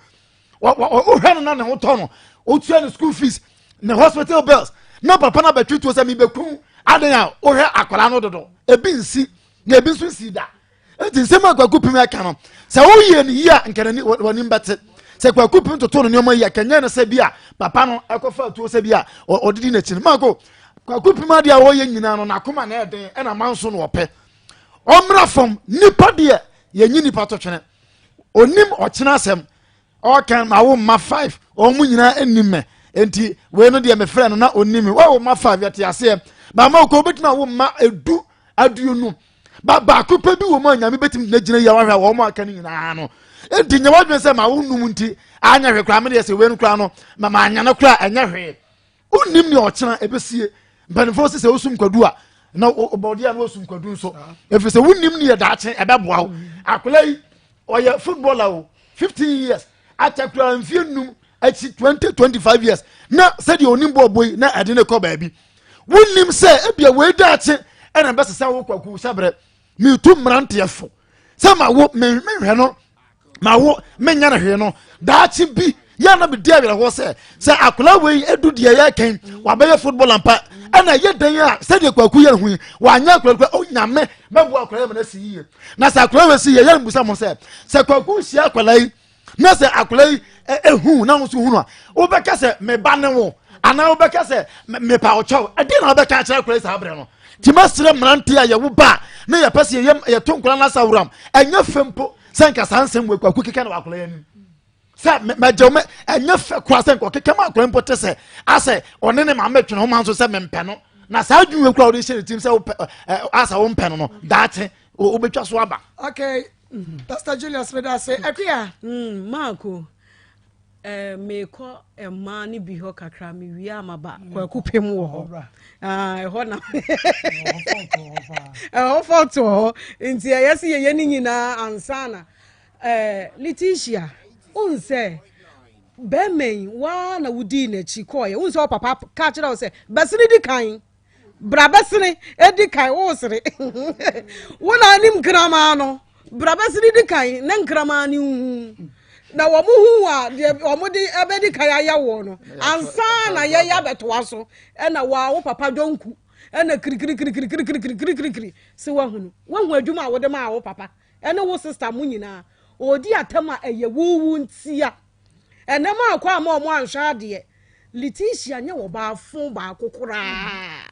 wohwɛ no na ne ho tɔ no wotua ne school fees ne hospital bills na papa no abɛtwe tuo sɛ mebɛku adan a wohwɛ akwara no dodo ebi nsi na ebi nso nsi da nti nsɛm a kwaku pem ɛka no sɛ woyɛ no yie a nka n'ani w'anim bɛte sɛ kwaku pem toto no nneɛma yie a kɛnyɛ no sɛ bi a papa no ɛkɔfa atuo sɛ bi a ɔdedi n'akyi no maako kwaku pem adeɛ a wɔyɛ nyinaa no n'akoma na ɛden ɛna manso no ɔpɛ ɔmmra fam nipa deɛ yɛnyi nipa to twene onim ɔkyena asɛm ɔka ma wo mma five wɔn mu nyinaa nnim mɛ nti wei no deɛ mefrɛ no na ɔnim me wɔwo mma five yɛte aseɛ baama okɔ wobɛtumi awo mma edu aduonu ba baako pɛ bi wɔ mu a nyame bɛtumi gyina gyina yi a wahwɛ a wɔn aka no nyinaa no nti nyɛ wadwene sɛ ma wo num nti anyɛ hwee koraa me deɛ sɛ wei no koraa no ma ma anya no koraa ɛnyɛ hwee wonnim nea ɔkyena ɛbɛsie mpanimfoɔ sɛ sɛ wosum kwadu a na bɔdeɛ a na wɔsum kwadu nso ɛfiri sɛ wonnim ne yɛ daakye ɛbɛboa wo akwadaa yi ɔyɛ footballer o 15 years akyɛ koraa mfie num akyi 20 25 years na sɛdeɛ onim bɔɔbɔ yi na ɛde ne kɔ baabi wonnim sɛ ebia wei daakye ɛna bɛsesa wo kwaku hyɛbrɛ metu mmeranteɛ fo sɛ ma wo menhwɛ no ma wo menyɛ no hwee no daakye bi yɛ na medi awerɛhoɔ sɛ sɛ akwadaa wei edu deɛ yɛkɛn wabɛyɛ football ampa ɛna ɛyɛ dan a sɛdeɛ kwaku yɛ ho yi wanyɛ akwadaa kura onyame mɛboa akwadaa yɛ ma no asi yie na sɛ akwadaa wei si yɛ yɛn mbusa mo sɛ sɛ kwaku hyia akwadaa yi na sɛ akwadaa yi ehu na nso hunu a wobɛka sɛ meba ne wo anaa wobɛka sɛ mepa ɔkyɛw ɛdeɛ na wobɛka akyerɛ akwadaa yi saa berɛ no nti mɛsrɛ mmeranteɛ a yɛwo ba a na yɛpɛ sɛ yɛyɛ yɛto nkwadaa no asaworam ɛnyɛ fɛ mpo sɛ nka saa nsɛm wɔ kwaku keka na wakwadaa yi anim sɛ mɛgye wo ɛnyɛ fɛ koraa sɛ nka ɔkeka ma akwadaa mpo te sɛ asɛ ɔne ne maame twene ho ma nso sɛ mempɛ no na saa adwuma kura wɔde hyɛ ne tirim sɛ wopɛ asɛ wompɛ no no daakye wobɛtwa so aba. okay pastor julius meda ase akuya. Mm, maako eh, mekɔ mmaa no bi hɔ kakra mewie a maba mm. kwaku pem wɔ hɔ ah, ɛhɔ na ɛhɔ fɔto hɔ nti ɛyɛ sɛ yɛyɛ ne nyinaa ansa na eh, letitia wohu sɛ bɛrima yi waa na wodii n'akyi kɔɔyɛ wohu sɛ ɔpapa ka kyerɛ wo sɛ bɛsene di kan Bra bɛsene di kan wosere wo na anim nkraman no bra bɛsene di kan na nkraman no hu na wɔn hu a deɛ wɔn de ɛbɛdi kan ayɛ wɔ no ansa na yɛyɛ abɛtoa so ɛna waa wo papa dɔnku ɛna kirikirikirikirikirikirikiri sɛ wahunu wahu adwuma a wode maa wo papa ɛne wo sista mo nyinaa ɔdi atam a ɛyɛ wuwu ntia Ɛnɛ mo akɔ ama ɔmo anhwɛ adeɛ. Letitia nyɛ ɔbaa fon baako koraa.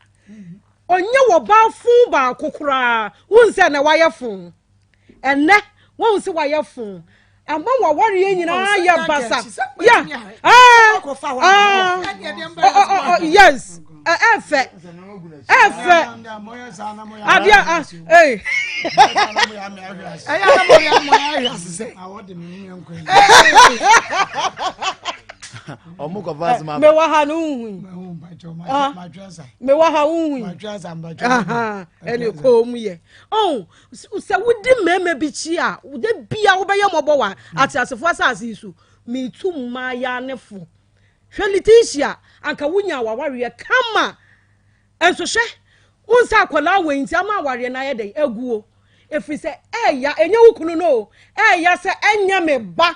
Ɔnyɛ ɔbaa fon baako koraa. Wohu sɛ ɛnɛ wayɛ fon. Ɛnɛ wohu sɛ wayɛ fon. Ama wawareɛ nyinaa yɛ basa. Yeah. Ah, ah, oh, oh, oh, yes. Ɛfɛ. Ɛfɛ. Adeɛ ah, ee. Ɛyɛ anamɔ yɛ amɔ yɛ ahwɛ asesɛ. ɔmo kɔ fa asoma. mewɔ ha no nhu yi mewɔ ha nhu yi ɛne kɔn mu yɛ ɔn sɛ wodi mmarima bi kyi a de bia wobɛyɛ mmɔbɔ wɔ ateasefoɔ asase yi so metu mmaaya ne fo hwɛ Letitia anka wonya wawareɛ kama Nso hwɛ, wohu sɛ akwadaa wei nti ama awareɛ no ayɛ dɛn aguo ɛfiri sɛ ɛɛya ɛnyɛ wo kunu no o ɛɛya sɛ ɛnyɛ me ba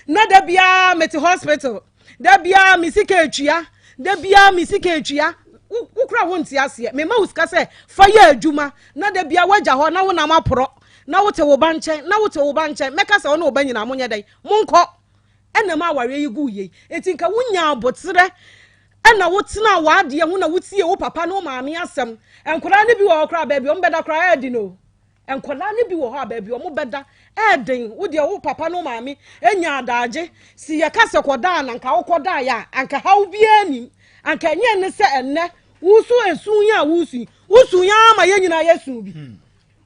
na da biara mete hospital da biara me sika etua da biara me sika etua wokura wo nte aseɛ mema wo sika sɛ fa yɛ adwuma na da biara woagya hɔ na wonam aporɔ na wote wo ba nkyɛn na wote wo ba nkyɛn mɛka sɛ wo ne wo ba nyinaa monyɛ dɛn monkɔ ɛna ma awareɛ yi gu yei enti nka wonya aboterɛ Ɛna wotenaa w'adeɛ ho na wotiee wo papa ne wo maame asɛm. Nkwadaa no bi wɔ hɔ koraa baabi a wɔbɛda koraa ɛyɛ den o. Nkwadaa no bi wɔ hɔ a baabi wɔn bɛda ɛɛden. Wo deɛ wo papa ne wo maame nya adaagye. Si yɛka sɛ kɔda a na anka wokɔdaeɛ a anka haw biara nnim. Anka ɛnyɛ ne sɛ ɛnnɛ wosu esu yi a wosu yi. Wosu yi ara ma yɛn nyinaa yɛsu bi.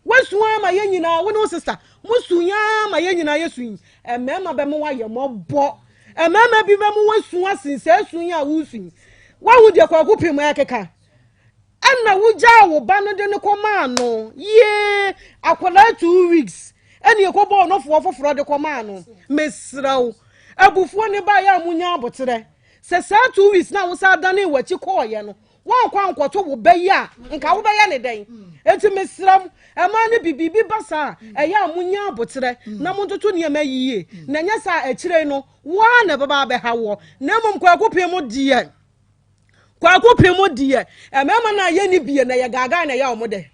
Woasu ara ma yɛn nyinaa, wo ne wo sista, mosu yi ara ma yɛn nyinaa yɛsu yi. Mmarima bɛma woayɛ mmɔbɔ. Mmarima bi bɛma woasu asen saa su yi a wosu yi. Woahu deɛ Kwaku Pem ɛrekeka? Ɛna wogyaa wo ba no de no kɔmaa no. Yee, akwadaa 2 weeks ɛne ɛkɔbɔɔ nofoɔ foforɔ de kɔmaa no. Mesrɛ wo, abufuo ne baeɛ a monya aboterɛ. Sɛ saa 2 weeks na wosan danee w'akyi kɔɔeɛ no, woankɔ ankɔto wo ba yi a, nka wobɛyɛ ne dɛn? Enti mesrɛ mo, mmaa no bi, biribi ba saa a, ɛyɛ a monya aboterɛ na montoto nneɛma yie, na ɛnyɛ saa a, akyire no, wo ara na ɛbɛba abɛha woɔ. Na mmom Kwaku Pem deɛ, Kwaku Pem deɛ, mmarima no a yɛnni bie na ɛyɛ gaagaa na ɛyɛ wɔn dɛ.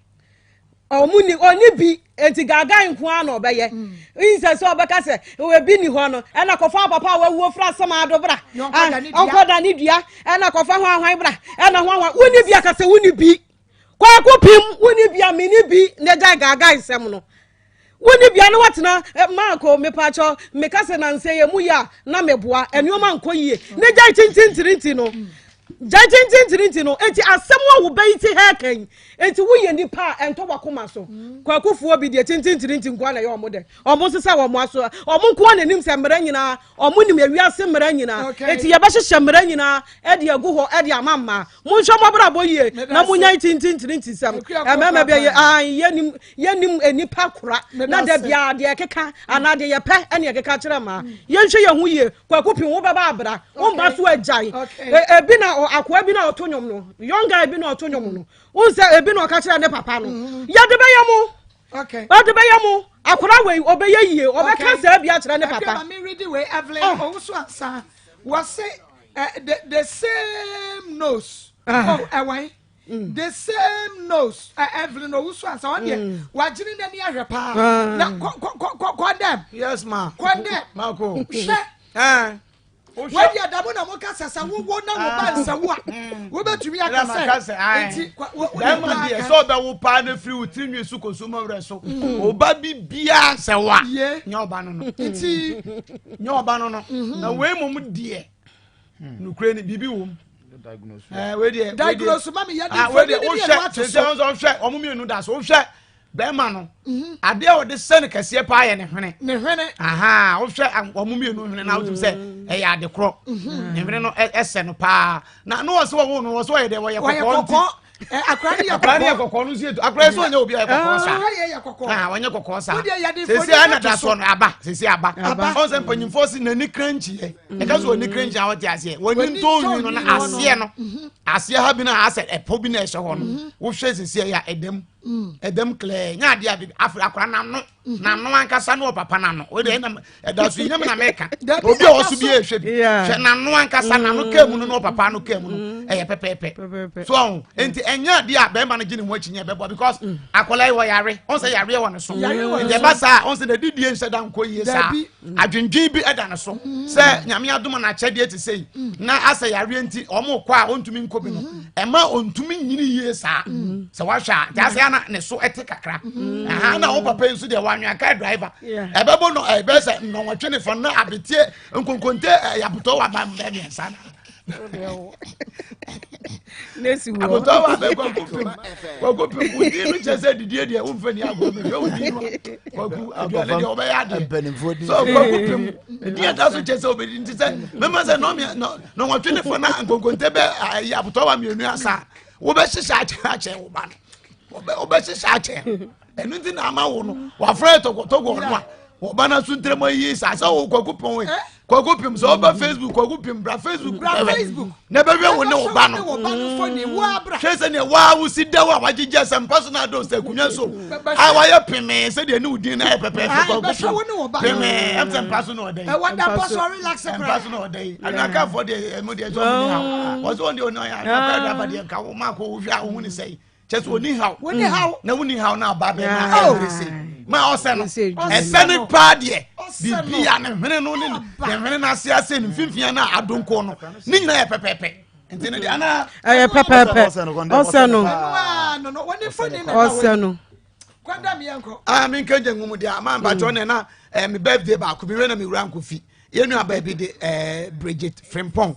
Ɔmo ni ɔni bi enti gaagaa nko ara na ɔbɛyɛ. Nsɛ sɛ ɔbɛka sɛ ebi ni hɔ no, ɛna kɔfa papa a wawuo fira asɛm ado bra. Ɔnkɔda ne dua, ɛna kɔfa ho ahwan bra, ɛna ho ahwan. Woni bi aka sɛ woni bi. Kwaku Pem woni bi a meni bi na gyae gaagaa nsɛm no. Wonni bia na watena eh, Marko mepakyɛ meka sɛ nansɛ yɛ mu yɛ a na meboa nneɛma nkɔ yie ne gyae tintintirinti no gyae tintintirinti no enti asɛm a wo bɛyi ti hɛ kan enti woyɛ nipa a ɛntɔ wakoma so kwakufoɔ bi deɛ tintintirinti nkoa na ɛyɛ ɔmo dɛ ɔmo sesa wɔn aso ɔmo nkoa na nim sɛ mmara nyinaa ɔmo nim ewiase mmara nyinaa enti yɛbɛhyehyɛ mmara nyinaa ɛde agu hɔ ɛde ama mmaa Monhwɛ mo abrabɔ yie na monyae tintintirintisɛm. Mmarima bi yɛ yɛnim yɛnim nnipa kora na da biara deɛ ɛkeka anaa deɛ yɛpɛ ɛne ɛkeka kyerɛ mmaa. Mm. Yɛnhwɛ yɛn ho yie. Kwaku pin wo bɛba abra. Wo mba so agyae. Ebi na akoa bi na ɔto nnwom no. Young guy bi na ɔto nnwom no. Wohu sɛ ebi na ɔka kyerɛ ne papa no. Mm-hmm. Yɛde bɛyɛ mo. Ɔde bɛyɛ mo. Akora wei ɔbɛyɛ yie. Ɔbɛka saa bi akyerɛ ne papa. Akora mi redi wei Evelyn oh. Owusu Ansa. Wɔse uh, the same nose. Ah. Oh, ɛwan. Mm. The same nose. Uh, Evelyn Owusu Ansa. Ɔn deɛ mm. wagyene n'ani ahwɛ paa. Ah. Na kɔ kɔ kɔ kɔ dɛm. Yes ma. Kɔ dɛm. Mako. Hwɛ. Eh. Wadi adamu na mo kasa sɛ wowo na wo ba nsawu a mm. wobɛtumi aka sɛ nti bɛrima deɛ sɛ ɔbɛwo paa no firi wo tiri nwi so kɔsu ma werɛ so mm. ɔba bi biaa sɛ wo a nyɛ ɔba no no nti nyɛ ɔba no no mm-hmm. na wei mmom deɛ hmm. nokorɛ ni biribi wɔ mu eh, wei deɛ diagnose ma mi yɛ de ah, fo ne ne mmienu ato so wohwɛ ɔmo mmienu da so wohwɛ bɛrima no mhm. adeɛ a ɔde sɛ no kɛseɛ paa yɛ ne hwene ne hwene aha wohwɛ wɔn mmienu hwene na wotum sɛ mm. ɛyɛ ade korɔ mhm. ne hwene no ɛsɛ no paa na ne wɔn sɛ wɔn no wɔn sɛ wɔyɛ dɛ wɔyɛ kɔkɔɔ nti akora ne yɛ kɔkɔɔ ne yɛ kɔkɔɔ no nso yɛ tu akora yɛ sɛ ɔnyɛ obi a yɛ kɔkɔɔ saa ah ɔnyɛ kɔkɔɔ saa sese ɛna da soɔ no aba sese aba ɔn sɛ mpanyinfoɔ si n'ani krankyi yɛ ɛka sɛ ɔni krankyi a ɔte aseɛ wɔni ntɔnwi no na aseɛ no mhm. aseɛ ha bi na asɛ ɛpɔ bi na ɛhyɛ hɔ no mhm. wohwɛ sese yɛ a ɛdɛm mm. ɛdɛm klɛɛ nyɛ adeɛ a afei akora n'ano mhm. n'ano ankasa ne ɔpapa n'ano o de ɛnam ɛda so nyɛ mi na mɛka obi a ɔso bi ehwɛ bi hwɛ n'ano ankasa n'ano mm. kaa mu no ne ɔpapa ano kaa mu no mm. ɛyɛ pɛpɛɛpɛ so ɔho nti ɛnyɛ adeɛ a bɛrima no gye ne ho akyi nyɛ bɛbɔ because akwadaa yi wɔ yare ɔn sɛ yareɛ wɔ ne so nti ɛba saa ɔn sɛ n'adidie nhyɛ da nkɔ yie saa adwendwen bi da ne so sɛ nyame adom no akyɛdeɛ te sɛ yi na asɛ yareɛ nti ɔmo kɔ a ɔntumi nkɔ bi no ɛma ɔntumi nyini yie saa sɛ wahwɛ a nti asɛ ana ne so ɛte kakra ɛha na wo papa yi nso deɛ wanwea kaa driver ɛbɛbɔ no ɛbɛyɛ sɛ nnɔnwɔtwe ne fa na abeteɛ nkonkonte ɛyɛ abotɔ wɔ aba mbɛ mmiɛnsa na abotɔ wɔ abɛ kwaku pem kwaku pem wodi no kyɛ sɛ didie deɛ womfa ni agorɔ mehwɛ wodi no kwaku aduane deɛ wɔbɛyɛ adeɛ so kwaku pem ɛdi ɛda so kyɛ sɛ wobɛdi nti sɛ mɛma sɛ nɔwɔtwe ne fa na nkonkonte bɛ ayi abotɔ wɔ mmienu asa wobɛhyehyɛ akyɛ akyɛ wo ba no wobɛhyehyɛ akyɛ ɛno nti na ama wo no wafrɛ tɔkɔtɔkɔ ɔno a wɔba no so ntrɛm ayi saa sɛ wo kwaku pem we kwaku pem sɛ woba facebook kwaku pem bra facebook bra na bɛhwɛ wo ne wo ba no hwɛ sɛdeɛ waa wo si da wo a wagyegye sɛ mpa so no adɔ sɛ akonnwa so a wayɛ pemee sɛdeɛ ne wo din no ayɛ pɛpɛɛpɛ kwaku pem pemee ɛm sɛ mpa so na ɔda yi mpa so na ɔda yi anakafoɔ deɛ ɛmu deɛ sɛ ɔmo ni haw wɔsɛ wɔn deɛ ɔno ayɛ anaka driver deɛ nka wo maako wohwɛ a wohu ne sɛe kyɛ sɛ ɔni haw woni haw na woni haw na aba bɛ na ɛyɛ se ma ɔsɛ no ɛsɛ no paa deɛ biribi a ne hwene no ne ne hwene no ase ase ne mfimfini na adonko no ne nyinaa yɛ pɛpɛɛpɛ nti ne deɛ ana ɛyɛ pɛpɛɛpɛ ɔsɛ no ɔsɛ no. Kwada mi yɛnkɔ. Ah, mi nka gye nwom deɛ ama mpakyɛw ne na eh, mi birthday baako bi wei na mi wura nkofi. Yɛn nua baa bi de eh, Bridget Frimpong.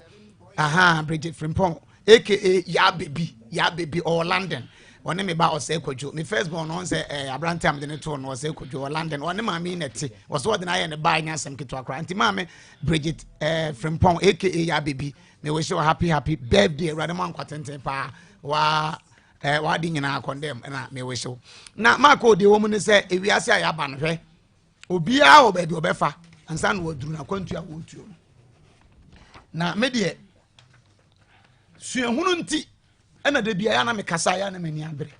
Aha, Bridget Frimpong aka Ya Baby, Ya Baby ɔwɔ London. Ɔne me ba Ɔsɛe Kwadwo. Me first born no ɔn sɛ eh, aberante a mede ne too no Ɔsɛe Kwadwo ɔwɔ London. Ɔne maame yi na ɛte. Ɔsɛ ɔde no ayɛ ne ba ɛnyɛ asɛm ketewa koraa. Nti maame Bridget eh, Frimpong aka Ya Baby, me wish you happy happy birthday. Awurade ma nkwa tenten paa. Waa eh, wade nyinaa condemn na mewehyew na maakɔ deɛ wɔ mu ne sɛ ewiase a yɛaba no hwɛ obiara wɔ baabi ɔbɛfa ansa na waduru no akwantu a wɔretuo no na me deɛ suahunu nti ɛna da biara na mekasa yɛ na m'ani abere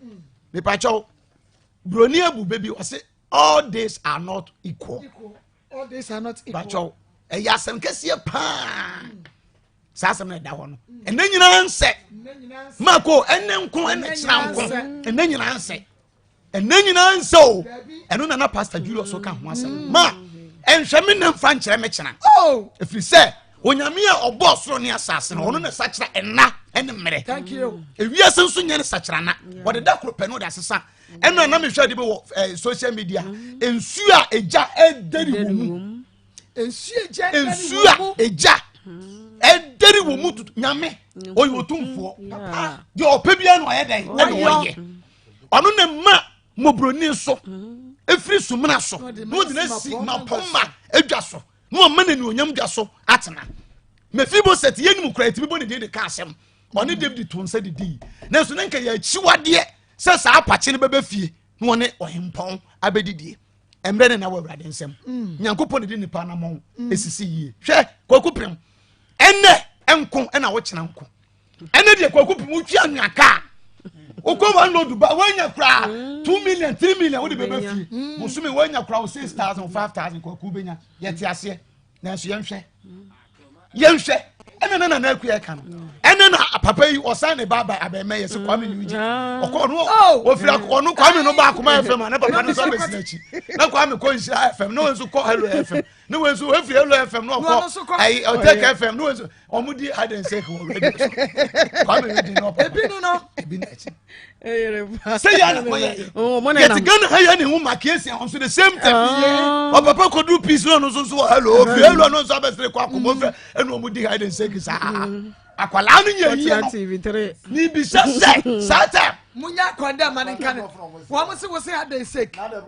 mepakyɛw buroni abu bɛbi ɔse all days are not equal all days are not equal pakyɛw ɛyɛ asɛm kɛseɛ paa saa asɛm na ɛda hɔ no ɛnɛ nyinaa nsɛ mako ɛnɛ nko ɛnɛ kyena nko ɛnɛ nyinaa nsɛ ɛnɛ nyinaa nsɛ o ɛno nana pastor julius ka ho asɛm mm. ma ɛnhwɛ me na mfa nkyerɛ me kyena oh. ɛfiri sɛ onyame a ɔbɔɔ soro ne asase no ɔno na sakyera ɛna ɛne mmerɛ ewiase nso nyɛ ne sakyera na wɔde da koro pɛ no ɔde asesa ɛna na mehwɛ de bi wɔ eh, social media mm. nsuo a egya ɛdɛri wɔ mu nsuo a egya ɛdɛri wɔ mu tutu nyame ɔyɛ otumfoɔ deɛ ɔpɛ biara na ɔyɛ dɛn ɛna ɔyɛ ɔno na mma mmɔborɔni so efiri sumina so na ɔde no asi mapɔmma adwa so na ɔma no anuonyam dwa so atena mefiboset yɛn mu kura etimi bɔ ne din de ka asɛm ɔne david to nsa didi nanso ne nka yɛ akyiwadeɛ sɛ saa apakye no bɛbɛ fie na ɔne ɔhempɔn abɛdidie mmerɛ ne na wɔ awurade nsɛm mm. nyankopɔn ne de nipa anamɔn mm. esisi yie hwɛ kwaku pem ɛnɛ nko ɛna wokyena nko ɛnɛ deɛ kwaku pem wotwi anwea kaa wokɔ one load ba woanya koraa mm. 2 million 3 million wode bɛbɛ fie bosome woanya koraa wo 6000 5000 kwaku bɛnya yɛte aseɛ nanso yɛnhwɛ yɛnhwɛ ɛna na nana akua ɛka no ɛna na papa yi ɔsan ne ba abɛɛmɛ yɛ sɛ kwame ne wigye ah. ɔkɔ ɔno oh. ofiri ɔno kwame no ba akoma fm a na papa no nso abɛsi n'akyi na kwame kɔ nhyira fm na wɔn nso kɔ hello fm na wɔn nso efiri hello fm na ɔkɔ ɛyi ɔtɛk fm na wɔn nso wɔn di hide and seek wɔ radio so kwame wigye na ɔpapa ebi no no ebi n'akyi sɛ yɛ na kɔyɛ yɛte ghana ha yɛ ne ho ma kesi ahɔ nso the same thing ɔpapa ah. kɔduru peace no ɔno nso nso wɔ hello ofiri hello ɔno nso abɛsere kɔ akɔmɔ fɛ ɛna ɔmo di hide and seek saa akwalaa no nyɛ yie no ne bisa sɛ saa tɛ. munya akɔda ma ne nka ne wɔn se wɔ se hide and seek ɛna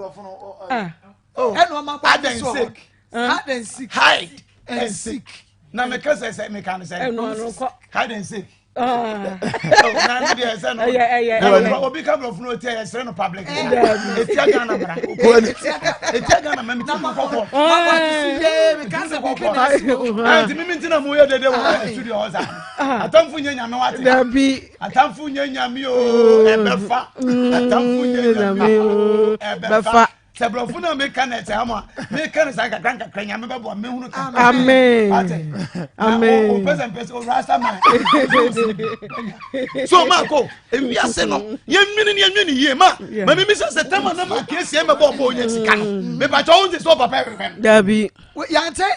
ɔmo abɔ hide and seek hide and seek hide and seek na meka sɛ sɛ meka no sɛ hide and seek. Ah. obi ka borɔfo no ɔtia yɛsrɛ no public ɛtia ghana mmara ɛtia ghana ma meti kɔkɔ nti meme nti na moyɛ dede wɔ studio hɔ saa atamfo nyɛ nyame wate atamfo nyɛ nyame o ɛbɛfa atamfo nyɛ nyame o ɛbɛfa sɛ borɔfo no a meka no ɛsɛ ama meka no saa nkakra nkakra nyame bɛboa mɛhunu ka amen amen ɔpɛ sɛ mpɛ sɛ ɔrasta ma so maako ewiase no yɛnwene ne yɛnwene yie ma ma mimi sɛ sɛ tɛma na ma kiesie mɛbɔ ɔbɔ ɔnya sika no mepakyɛ wo nse sɛ ɔpapa ɛhwehwɛ no dabi yɛante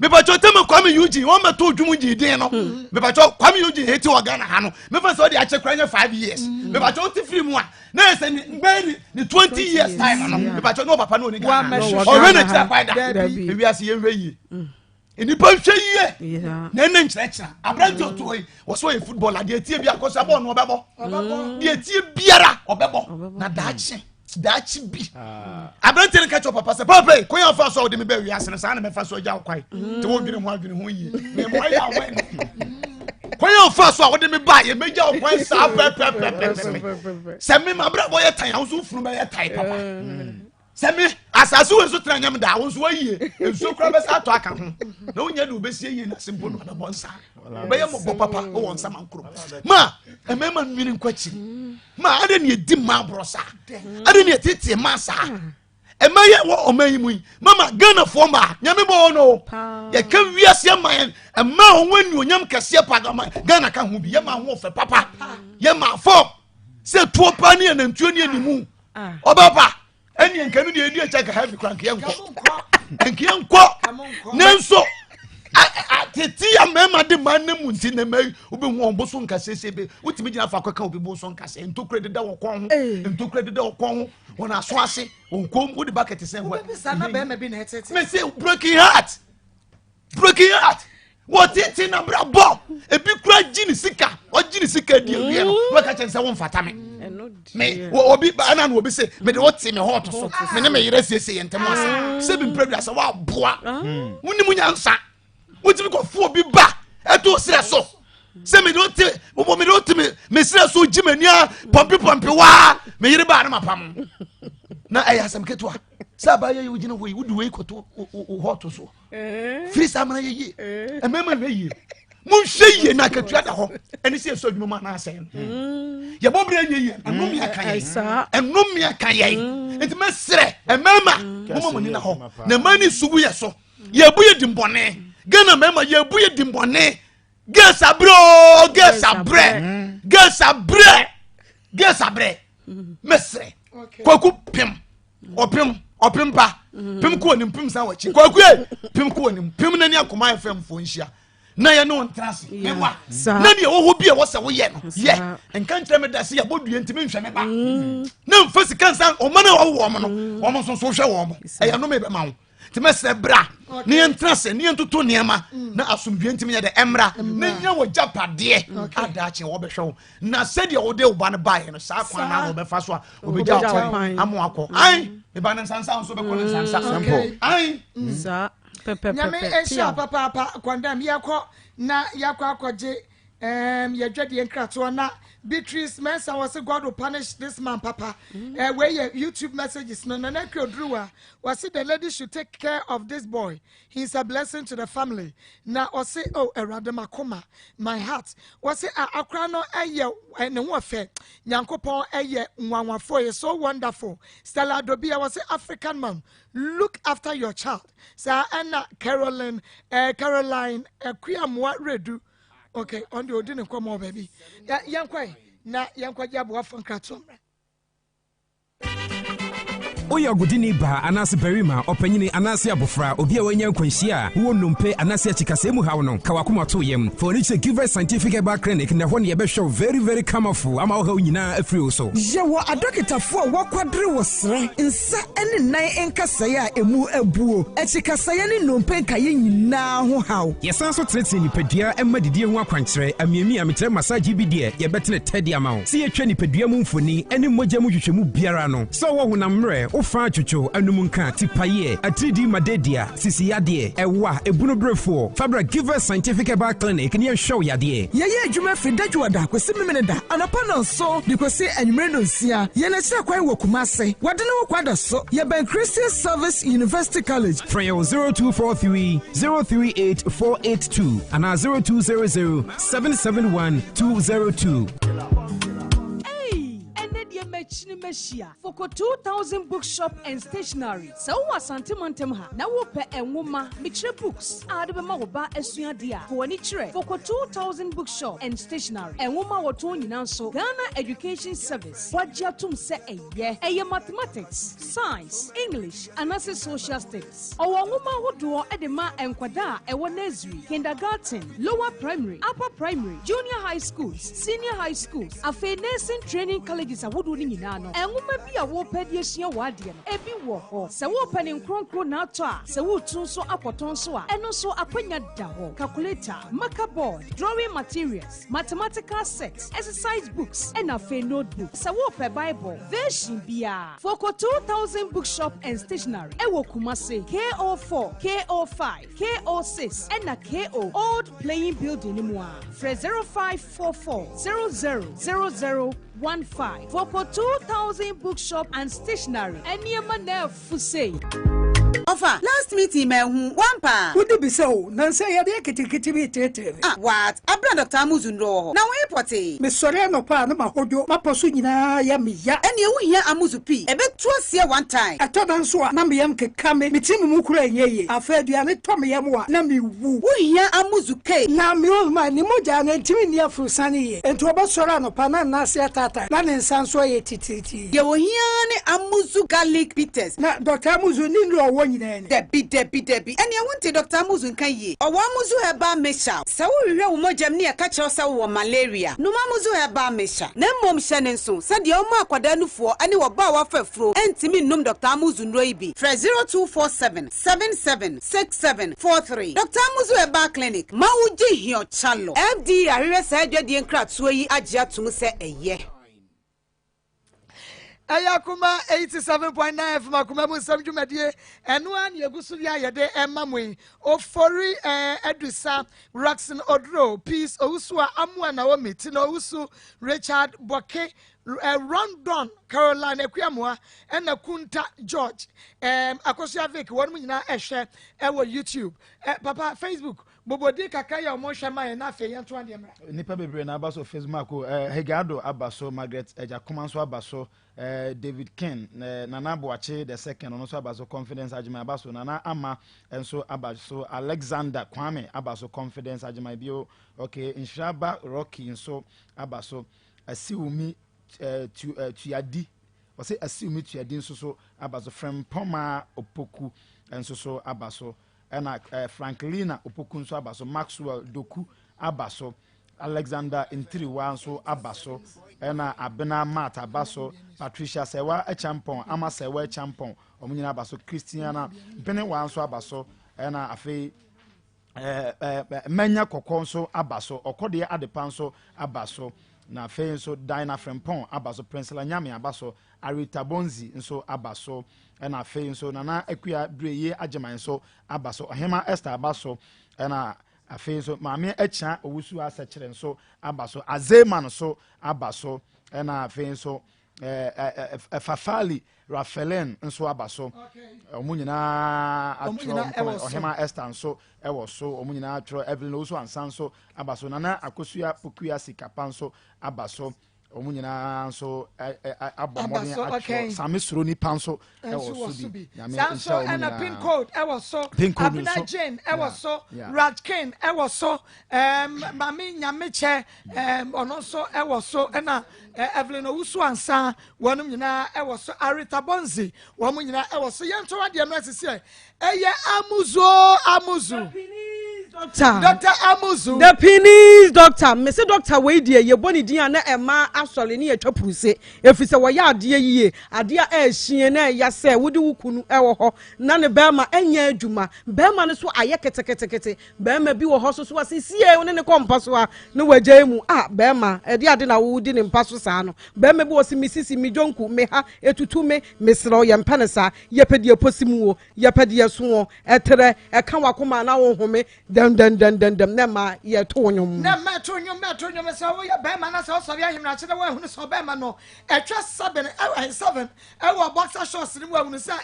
mepatwɔ tɛmɛ kwame eugene wɔn bɛ to dwom gyi den no hmm. mepatwɔ kwame eugene hete wɔ ghana ha no mefa sɛ ɔde akyɛ kura nyɛ 5 years hmm. mepatwɔ wote firi mu a na yɛ sɛ bɛyɛ ne ne 20 years time no mepatwɔ ne ɔpapa ne ɔne ghana ɔhwɛ ne kyerɛ kwan da ewiase yɛn hwɛ yie hmm. nnipa nhwɛ yie na ɛnɛ nkyerɛkyerɛ aberante ɔtoɔ yi wɔsɛ ɔyɛ football adeɛ tie bi akɔsɛ bɔɔl no ɔbɛbɔ deɛ tie biara ɔbɛbɔ na daakye daakye bi ah. aberante no ka kyerɛ papa sɛ papa yi kwan afa so a wode me bɛ wiase no saa na mɛfa so agya wo kwan mm. nti wodwene ho adwene ho yie mema yɛ awɛ kwan afa so a wode me ba yɛ mɛgya wo kwan saa pɛpɛpɛpɛpɛ sɛ me mabrabɔ yɛ tan a wo nso wofunu bɛyɛ tan papa mm. sɛ me asase wo nso tena nyam daa wo nso wayie nsuo kora bɛsa atɔ aka ho na wonya de wobɛsie yie no ase mpo no abɛbɔ nsa wobɛyɛ mmɔbɔ papa wɔ nsama nkoro ma mmarima nwene nkɔ akyiri ma ade ne ɛdi ma aborɔ saa ade ne ɛtete ma saa ɛma yɛ wɔ ɔma yi mu yi mama ghanafoɔ ma nyame bɔ wɔ no yɛka wiase ama yɛn ɛma wɔn anuonyam kɛseɛ pa ghana ka ho bi yɛma ho ɔfɛ papa yɛma fam sɛ tuo pa ne anantuo ne animu ɔbɛba ɛne nka no deɛ ɛdi akyɛ nka heavy kora nka yɛnkɔ nka yɛnkɔ nanso Atete a mmarima de mmaa nam mu nti na mmaa yi wobɛhu wɔn bo so nkasɛsɛ bi wotumi gyina faako ka obi bo so nkasɛ ntokura deda wɔn kɔn ho ntokura deda wɔn kɔn ho wɔn aso ase wɔn kɔn mu wode bucket sɛn hɔ wobɛbisa na bɛrima bi na ɛtete mese breaking heart breaking heart wɔtete na bra bɔ ebi kura gyi ne sika ɔgye ne sika di awie no wɔka kyɛn sɛ wɔmfata me me obi ɛna na obi se mede wo te me hɔɔto so me ne me yerɛ siesie yɛn ntam ase sɛ bi mpere duasa woaboa wonim nyansa wotumi kɔfo obi ba ɛto serɛ so sɛ mede wo te mede wo te me serɛ so gye m'ani a pɔmpe pɔmpe waa me yere baa no mapam na ɛyɛ asɛm ketewa sɛ abayɛ yi wogyina hɔ yi wode wei kɔto wo hɔɔto soɔ firi saa mena yɛ yie mmarima nhwɛ yie monhwɛ yie na akatua da hɔ ɛne sɛ yɛsɔ adwuma mu anaasɛ no hmm. yɛbɔ berɛ nyɛ yie ɛnome aka yɛn ɛnome aka yɛn hmm. nti mɛserɛ mmarima moma mo ani na hɔ na mma ne sugu yɛ so yɛbu yɛ di mbɔne Ghana mmarima yɛbu yɛ di mbɔne girls abrɛ ooo girls abrɛ girls abrɛ girls abrɛ mɛserɛ kwaku pem ɔpem ɔpem pa mm. pem kɔ anim pem san wakyi kwaku ye pem kɔ anim pem n'ani akoma fm fo nhyia na yɛ ne wɔn tena ase mɛwa na deɛ ɛwɔ hɔ bi a ɛwɔ sɛ woyɛ no yɛ nka nkyerɛ me da se yɛbɔ dua ntumi nhwɛ me ba mm. na nfa sika nsa ɔma no a wɔwɔ wɔn no mm. wɔn nso so hwɛ wɔn ɛyɛ no mebɛma wo nti mɛsrɛ bra ne yɛntena ase ne yɛntoto nneɛma mm. na asomdwe ntumi yɛ dɛ ɛmmra na nya wɔ gyapadeɛ adaakye wɔbɛhwɛ wo na sɛdeɛ wode wo ba no baeɛ no saa kwan na wɔbɛfa so a wɔbɛgya wo kwan ama wakɔ mm. ai me ba no nsansa nso bɛkɔ no nsansa mm. ai nyame nhyira papaapa kɔndɛm yɛkɔ na yɛakɔ akɔgye Um, yɛ dwadie nkratoɔ na Beatrice Mensah wɔ se God will punish this man papa. Mm. Uh, wei yɛ YouTube messages no Nana Akua Oduruwa wɔ se the lady should take care of this boy. He is a blessing to the family. Na ɔse oh Awurade makoma my heart. Wɔ se ah, akora no ɛyɛ eh, ne ho ɔfɛ. Nyankopɔn ɛyɛ nwanwafoɔ yɛ so wonderful. Stella Adobia wɔ se African man look after your child. Saa ɛna Caroline eh, Caroline Akuamoa Redu ok ɔno deɛ ɔdi ne nkɔmmɔ wɔ baabi yɛnkɔe na yɛnkɔgye aboafo nkratoɔ mmra Woyɛ ɔgodini baa anaase barima, ɔpanyini anaase abofra, obi a wanya nkwanhyia a wowɔ nnompe anaase akyikasɛɛ mu haw no, ka w'akoma to yam. Fa w'ani kyerɛ Givers Scientific Herbal Clinic na ɛhɔ na yɛbɛhwɛ wo very very camafo ama wo haw nyinaa afiri wo so. Yɛwɔ adɔkotafoɔ a wɔakwadare wɔ serɛ, nsa ne nan nkasɛeɛ a ɛmu abuo, akyikasɛeɛ ne nnompe nkaeɛ nyinaa ho haw. Yɛsan nso tenetene nipadua ma didie ho akwankyerɛ, amiamia, mekyerɛ massage bi deɛ yɛbɛtene tɛ de ama wo. Sɛ yɛtwa nipadua mu mfoni ne mogya mu nhwehwɛmu biara no, sɛ ɔwɔ honam mmerɛ, wo fa atwotwo, anum nka, tipayeɛ, atiridii madadua, sisi yadeɛ, ɛwa, ebunu berefoɔ, fa bra Givers Scientific Herbal Clinic na yɛnhwɛ wo yadeɛ. Yɛyɛ adwuma firi dadwuada kɔsi Memeneda anɔpa nnɔnson de kɔsi anwummere nnɔnsia. Yɛn akyira kwan wɔ Kumase, wɔde ne ho Kwada so. Yɛbɛn Christian Service University College. Frɛ yɛn wɔ 0243 038 482 anaa 0200 771 202. Ei! Ɛnnɛ deɛ makyini mahyia Foko 2000 Bookshop and Stationery. Sɛ wowɔ Asante mantam ha na wopɛ nwoma, mekyerɛ books, a wode bɛma wo ba asua adeɛ a, fa w'ani kyerɛ Foko 2000 Bookshop and Stationery. Nwoma a wɔtɔn nyinaa nso, Ghana Education Service wɔagye atom sɛ ɛyɛ. Ɛyɛ Mathematics, Science, English, anaasɛ Social Studies. Ɔwɔ nwoma ahodoɔ de ma nkwadaa a ɛwɔ nursery, kindergarten, lower primary, upper primary, junior high schools, senior high schools, afei nursing training colleges ahodoɔ no nyinaa no. Nwoma bi a worepɛ de asua w'adeɛ no, ebi wɔ hɔ. Sɛ worepɛ ne nkronkron na atɔ a, sɛ woretu nso akɔtɔn nso a, ɛno nso akwanya da hɔ. Calculator, marker board, drawing materials, mathematical sets, exercise books, ɛna afei notebook. Sɛ worepɛ Bible, version biara, Foko 2000 Bookshop and Stationery ɛwɔ Kumasi, KO4, KO5, KO6 ɛna KO Old Playing Building no mu a, frɛ 0544 0000 15. Foko 2000 Bookshop and Stationery, nneɛma na afu sei. Ɔfa, last meeting manhu wo ampa a? Wode bisa o, nansa yi yadeɛ ketekete bi reteetee me. Ah what? Aberɛ a Doctor Amuzu nnuro wɔ hɔ, na wo he pɔtee? Mesɔre anɔpa a na mahodwo, m'apɔ so nyinaa yɛ me ya. Ɛneɛ wo hia Amuzu pii, ɛbɛtu aseɛ one time. Ɛtɔ da nso a na me yam keka me, me tirim mu koraa nyɛ yie. Afei aduane tɔ me yam a na mewu. Wo hia Amuzu K. Na me old man ne mogya no ntumi nni aforosiane yie, enti ɔbɛsɔre anɔpa na ne nan ase ataatae na ne nsa nso ayɛ titiritii. Deɛ ohia ara ne Amuzu garlic bitters. Na Doctor Amuzu ne nnuro a ɔwɔ nyinaa. nyinaa ni. Dabi dabi dabi, ɛneɛ wonte Doctor Amuzu nka yie. Ɔwɔ Amuzu Herbal Mixture. Sɛ worehwehwɛ wo mogyam ne yɛka kyerɛ wo sɛ wowɔ malaria, nom Amuzu Herbal Mixture. Na mmom hyɛ no nso sɛ deɛ ɔma akwadaa nufoɔ ne ɔbaa a wafa afuro ntumi nnom Doctor Amuzu nnuro yi bi. Frɛ 0247 77 67 43. Doctor Amuzu Herbal Clinic ma wo gye hiɔ kyalɔ. FDA ahwehwɛ saa adwadie nkratoɔ yi agye atom sɛ ɛyɛ. Ɛyɛ Akoma 87.9 FM Akoma mu nsɛm dwumadie ɛno ara na yɛgu so de a yɛde ɛma mo yi Ofori eh, Adusa Roxon Oduro Peace Owusua Amoa Naomi Tina Owusu Richard Bɔke eh, Rondon Caroline Akuamoa ɛna Kunta George eh, Akosua Vic wɔn nyinaa ɛhwɛ ɛwɔ YouTube eh, papa Facebook Bobɔ din kakra yi a wɔhwɛ ma yɛn na afei yɛnto adeɛ mmra. Nnipa bebree na aba so Facebook mako eh, Hegado aba so, Margaret Agyakoma nso aba so, eh, David King, eh, Nana Boakye the second ɔno nso aba so, Confidence Agyeman aba so, Nana Ama nso aba so, Alexander Kwame aba so, Confidence Agyeman bio, okay, Nhyiraba Rocky nso aba so, Asiwumi eh, tu, eh, Tuadi, ɔsɛ Asiwumi Tuadi nso so aba so, Frempɔmaa Opoku nso so aba so. Ɛna Franklina Opoku nso aba so, Maxwell Doku aba so, Alexander Ntiriwa nso aba so, ɛna Abena Matt aba so, Patricia Sɛwa Acheampong, Ama Sɛwa Acheampong, wɔn nyinaa aba so, Christiana Benewa nso aba so, ɛna afei Manya Kɔkɔ nso aba so, Ɔkɔdeɛ Adepa nso aba so, na afei nso Dinah Frempong aba so, Princella Nyame aba so, Arita Bonzi nso aba so, ɛna afei nso Nana Akua Breye Agyeman nso aba so, Ɔhema Esther aba so, ɛna afei nso Maame Akyia Owusu Asɛkyerɛ nso aba so, Azeman nso aba so, ɛna afei nso Fafali Rafelin nso aba so. Wɔn nyinaa atwerɛ wɔn Ɔhema Esther nso ɛwɔ so, wɔn nyinaa atwerɛ Evelyn Owusu Ansa nso aba so, Nana Akosua Pokuya Sikapa nso aba so. Wɔn nyinaa nso abɔ mmɔden atwerɛ. Same suro nipa nso ɛwɔ so bi. Nyame Saa nso nhyira wɔn ɛna pin nyinaa. code ɛwɔ so. Pin code Abena nso. Jane ɛwɔ Yeah, so. yeah. Raj King ɛwɔ so. Um, Maame Nyamekyɛ um, ɔno nso ɛwɔ so. Ɛna eh, Evelyn Owusu Ansa wɔnom nyinaa ɛwɔ so. Arita Bonzi wɔn nyinaa ɛwɔ so. Yɛnto adeɛ mmerɛ sisi ɛ. Ɛyɛ Amuzu Amuzu. Doctor. Doctor Amuzu. The Penis Doctor. Mese doctor wei deɛ yɛbɔ ne din a na ɛma asɔre ne yɛtwa puruse. Ɛfiri sɛ wɔyɛ adeɛ yie. Adeɛ a ɛɛhyeɛ na ɛya sɛ wode wo kunu ɛwɔ hɔ na ne bɛrima ɛnyɛ adwuma. Bɛrima no so ayɛ ketekete. Bɛrima bi wɔ hɔ so so a sesie wo ne ne kɔ mpa so a na wagyae mu. Ah bɛrima ɛde ade na wodi ne mpa so saa no. Bɛrima bi wɔ se me sisi, me dwonku, me ha, ɛtutu me. Mesrɛ wo yɛmpɛ no saa. Yɛpɛ deɛ ɛposi mu o. Yɛpɛ deɛ ɛso wɔ, ɛtrɛ, ɛka w'akoma a na wohome dɛmdɛmdɛmdɛm na ɛma yɛto wo nnwom. Na ɛma ɛto nnwom na ɛto nnwom sɛ woyɛ bɛrima na sɛ wosɔre ahemakye na woahunu sɛ ɔbɛrima no atwa seven ɛwɔ seven ɛwɔ boxer shorts no mu ahunu sɛ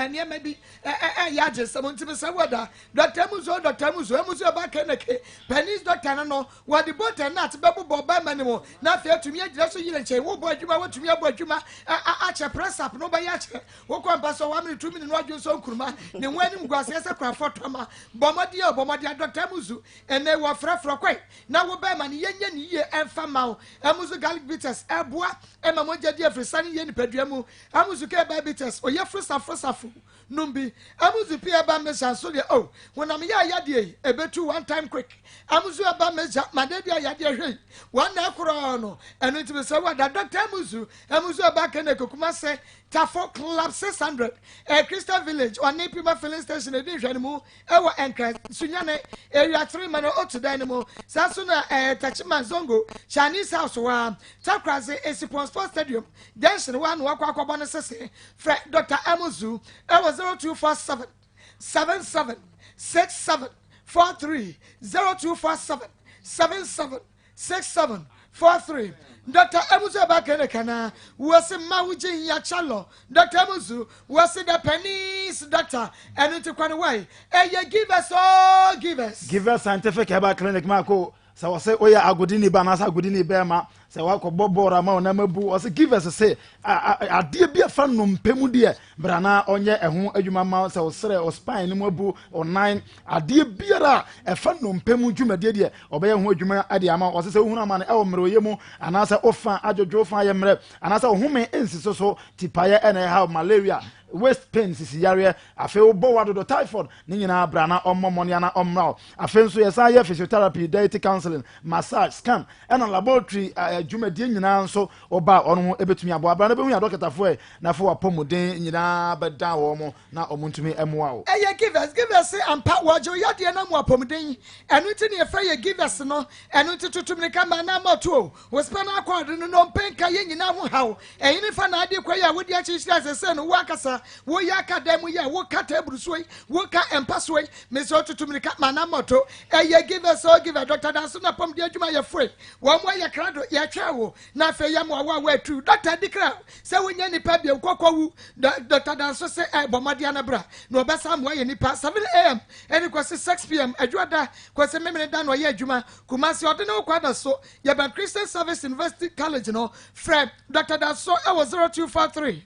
nneɛma bi ɛyɛ agye nsɛm nti mesɛ wɔ da dɔkta mu so dɔkta mu so emu so ɛba keneke panis dɔkta no no wɔde bolt and nut bɛbobɔ ɔbɛrima no mu na afei atumi agyina so yere nkyɛn wobɔ adwuma watumi abɔ adwuma akyɛ press up no wobɛyɛ akyɛ Wokɔ mpa so a wamene tumi ne no adwene sɛ nkuruma ne ho anim guaseɛ sɛ kurafoɔ tɔma. Bɔ mmɔden o, bɔ mmɔden a Dɔkta Amuzu ɛnɛ wɔfrɛfrɛ kɔe na wo bɛɛma no yɛnyɛ ne yie ɛmfa mma wo. Amuzu garlic bitters ɛboa ɛma mogya di afiri sane yie nipadua mu. Amuzu K herbal bitters oyɛ frosafrosafo nom bi. Amuzu P herbal mixture nso deɛ oh honam yɛ a yadeɛ yi ɛbɛtu one time quick. Amuzu herbal mixture ma da bi a yadeɛ hwɛ yi wɔn na ɛkorɔ no ɛno nti mesrɛ wo ada Dɔkta Amuzu Amuzu herbal clinic Kumase Tafo Club 600, ɛyɛ Christian Village, ɔne Pima Filling Station edi nhwɛanimu wɔ Nkran, Sunyani, Area 3 Mano Otu dan no mu. Saa nso na ɛyɛ Techiman Zongo, Chinese House hɔ ara, Takoradi, Esipon Sports Stadium junction hɔ ara na wɔakɔ akɔbɔ no sese. Frɛ Dɔkta Amuzu wɔ 0247 77 67 43, 0247 77 6743 Dr. Emuzu Ebakene kana wɔsi mma wogye hia kyalɔ Dr. Emuzu wɔsi the pennies doctor ɛno nti kwan wai ɛyɛ give us all give us. Give us scientific herbal clinic maako sɛ wɔsɛ woyɛ agodini ba anaasɛ agodini bɛrima. Sɛ wakɔbɔ bɔɔl ama wo nam abu, ɔsɛ givers se adeɛ bi afa nnompe mu deɛ bra na ɔnyɛ ɛho adwuma ma sɛ ɔsrɛ ɔspine no mu abu ɔnan adeɛ biara a ɛfa nnompe mu dwumadie deɛ ɔbɛyɛ ho adwuma de ama ɔsɛ sɛ wohunu ama no ɛwɔ mmerɛwyɛ mu anaasɛ wofa adwodwo fa ayɛ mmerɛ anaasɛ ɔhome nsi so so tipaeɛ ɛna ɛha malaria waist pain sisi yareɛ afei wobɔ wadodo typhoid ne nyinaa bra na ɔmmɔ mmɔne ana ɔmmra wo afei nso yɛsan yɛ physiotherapy dietary counseling massage scan ɛna laboratory dwumadie nyinaa nso ɔba a ɔno ho ɛbɛtumi aboa abra no bɛhu yɛ adɔkɛtafoɔ ɛ na afei wapɔmuden nyinaa bɛda wɔn mo na wɔn ntumi mmoa wo. Ɛyɛ Givers, Givers se ampa wɔgye wo yadeɛ na mu apɔmuden ɛno nti na yɛfrɛ yɛ Givers no ɛno nti tutu mirika ma na mɔto o wo spinal cord no nnompe nka yɛ nyinaa ho haw ɛhene fa na ade kɔ yi a wode akyikyiri asese no wo ankasa woyɛ aka dan mu yi a woka table so yi woka mpa so yi mesɛ otutu mirika ma na mɔto ɛyɛ Givers o Givers Dr. Danso na apɔmuden adwuma yɛ foe wɔn mo ayɛ krado yɛtwɛn wo na afei yɛ mmoa wo a woatu Dr. Dikra sɛ wonyɛ nipa bio kɔkɔ wu Dr. Danso se ɛ bɔ mmɔden ana bra na ɔbɛsa amoa yɛ nipa 7am ɛne kɔsi 6pm adwuada kɔsi memene da na ɔyɛ adwuma Kumasi ɔde ne ho kɔ ada so yɛbɛn Christian Service University College no frɛ Dr. Danso ɛwɔ 0243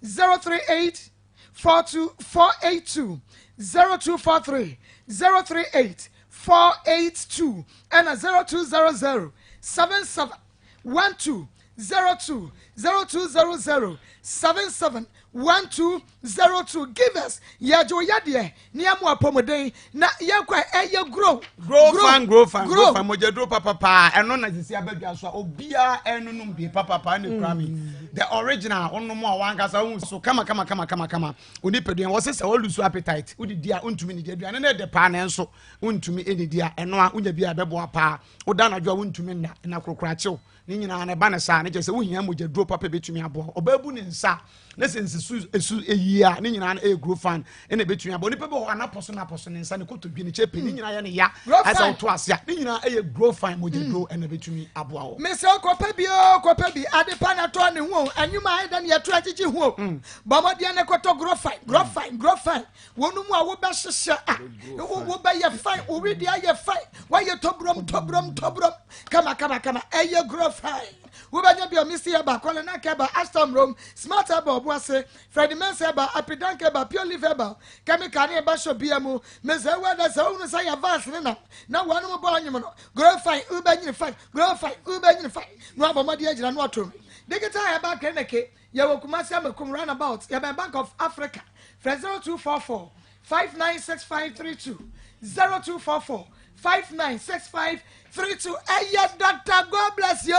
038 42482 0243 038 482 ɛna 0200 77 1202 0200 77 1202 Givers yɛgye wo yadeɛ ne yɛmo apɔmuden na yɛnkɔ a ɛyɛ grow grow fan grow fan grow fan mogya duro papapaa ɛno na sisi abadwa so a obiara ɛnunum bie papapaa ne kura mi mm. the original onom a wankasa ohun so kama kama kama kama kama onipadua wɔsɛ sɛ wɔlusu appetite wodidi a wontumi nidi aduane no ɛdɛ paa nanso wontumi nidi a ɛno a wonya bi a ɛbɛboa paa woda anadwo a wontumi nna na korokora kyew ne nyinaa na ɛba ne saa ne kyerɛ sɛ wohia mogya duro papa bɛtumi aboa ɔbaa bu ne nsa ne sɛ nsisu esu eyie a ne nyinaa no ɛyɛ guro fan ɛna ɛbɛtumi aboa nipa bi wɔ hɔ anapɔ so napɔ so ne nsa ne kotodwe ne kyɛ pɛ ne nyinaa yɛ ne ya ɛsɛ woto ase a ne nyinaa ɛyɛ guro fan mogya duro ɛna ɛbɛtumi aboa wɔ. mesɛ kɔpɛ bi o kɔpɛ bi ade pa na tɔ ne ho o ɛnwuma ayɛ dɛ ne yɛto agyegye ho o mm. bɔ mmɔdeɛ ne kɔtɔ guro fan guro fan guro fan Wɔn mu a wobɛhyehyɛ a wobɛyɛ fine, wo wedeɛ ayɛ fine, woayɛ tɔburom tɔburom tɔburom kama kama kama, ɛyɛ guro fine. Wobɛnya bi ɔmisi ɛba, kɔlena kɛba, ashton rom, smart ɛba ɔboase, Freddie Mensa ɛba, apidank ɛba, pure leaf ɛba, chemical ne ɛba shop bia mu. Mesɛ wo ɛdɛ sɛ wohunu sɛ yɛ vans ne nam na wɔn bɔ ɔnyem no, guro fine, wobɛnyini fine, guro fine, wobɛnyini fine, na wabɔ mmɔden agyina no atom. Digital herbal clinic Yɛwɔ Kumasi Amakom roundabout, yɛbɛn Bank of Africa. Frɛ 0244 596532, 0244 596532. Ɛyɛ Doctor God bless you,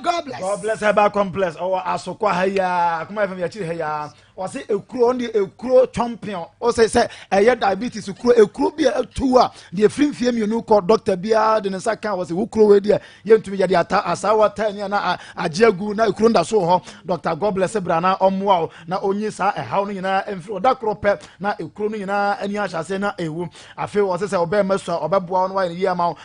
God bless. God bless Herbal Complex ɔwɔ asokwa ha yi ara, Akoma FM yɛkyiri ha yi ara. Ɔse ekuro ɔno deɛ ekuro champion ɔsɛ sɛ ɛyɛ diabetes kuro ekuro bi a ɛtu a deɛ firi mfie mmienu kɔ doctor biara de ne nsa ka ɔsɛ wo kuro wei deɛ yɛntumi yɛde ata asaawa taa ni na agye agu na ekuro nda so wɔ hɔ dr god bless bra na ɔmmoa wo na ɔnyi saa ɛhaw no nyinaa mfiri ɔda koro pɛ na ekuro no nyinaa ani ahyɛ ase na ewu afei ɔsɛ sɛ ɔbɛn ma sua ɔbɛboa wo na wayɛ no yie ama wo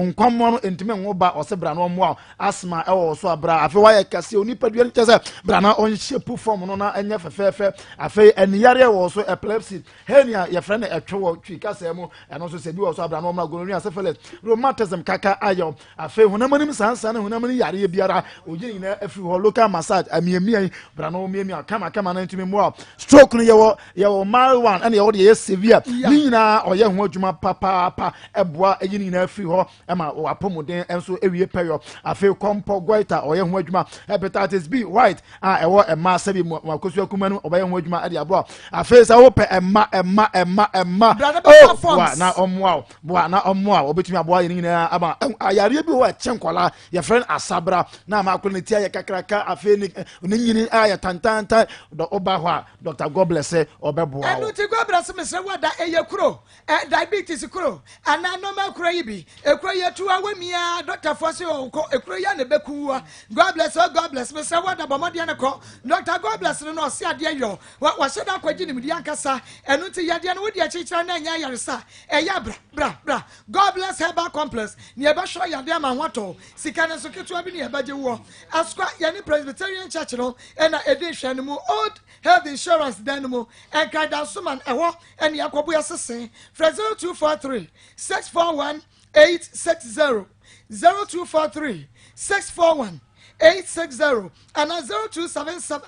nkɔmmoa no ntumi nwo ba ɔsɛ bra na ɔmmoa wo asma ɛwɔ wo so a bra afei wayɛ kɛse onipadua no kyɛ sɛ bra na ɔnhyɛ pu fam no na ɛnyɛ fɛfɛɛfɛ afei aniyareɛ wɔ so epilepsy hernia yɛfrɛ no ɛtwe wɔ twi kasa mu ɛno nso sɛ bi wɔ so abra no ɔmmra gonorrhea syphilis rheumatism kaka ayɛ afei honam anim sansan ne honam anim yareɛ biara ogye ne nyinaa afiri hɔ local massage amiamia yi bra no miamia kama kama na ntumi mmoa stroke no yɛwɔ yɛwɔ mild one ɛna yɛwɔ deɛ yɛ severe ne nyinaa ɔyɛ ho adwuma papaapa ɛboa ɛyi ne nyinaa afiri hɔ ɛma w'apɔmuden nso ewie pɛyɔ afei kɔmpɔ goiter ɔyɛ ho adwuma hepatitis b white a ɛwɔ ɛma sɛbi mu akosua kuma no ɔbɛyɛ ho adwuma ɛde aboa afei sɛ wopɛ ɛma ɛma ɛma ɛma o boa na ɔmmoa wo boa na ɔmmoa wo ɔbɛtumi aboa yɛn nyinaa ama ayareɛ bi wɔ ɛkyɛ nkɔla yɛfrɛ no asabra na ama akɔla ne ti ayɛ kakraka afei ne ne nyini ayɛ tantantan dɔ ɔba hɔ a dr god bless ɔbɛboa wo ɛno ti god bless mesrɛ wo ada ɛyɛ kuro Eh, diabetes kuro anaa normal kuro yi bi ekuro yi etu awa mia dɔktafoɔ se ɔnkɔ ekuro yi a na ebeku wa God bless oh God bless mesrɛ wo da bɔ mmɔden ne kɔ Dr. God bless no na ɔse adeɛ yɔ wa wahyɛ da akɔgye nimdeɛ ankasa ɛno nti yadeɛ no wode akyikyira na ɛnyɛ ayaresa ɛyɛ bra bra bra God bless herbal complex ne ɛbɛhwɛ yadeɛ ama ho atɔ sika no nso ketewa bi ne ɛbɛgye woɔ asokwa yɛne Presbyterian Church no ɛna ɛdi nhwɛ no mu old health insurance dan no mu Nkran Dansoman ɛhɔ ɛne akɔboa sese frɛ 0243 641 860, 0243 641 860 anaa 0277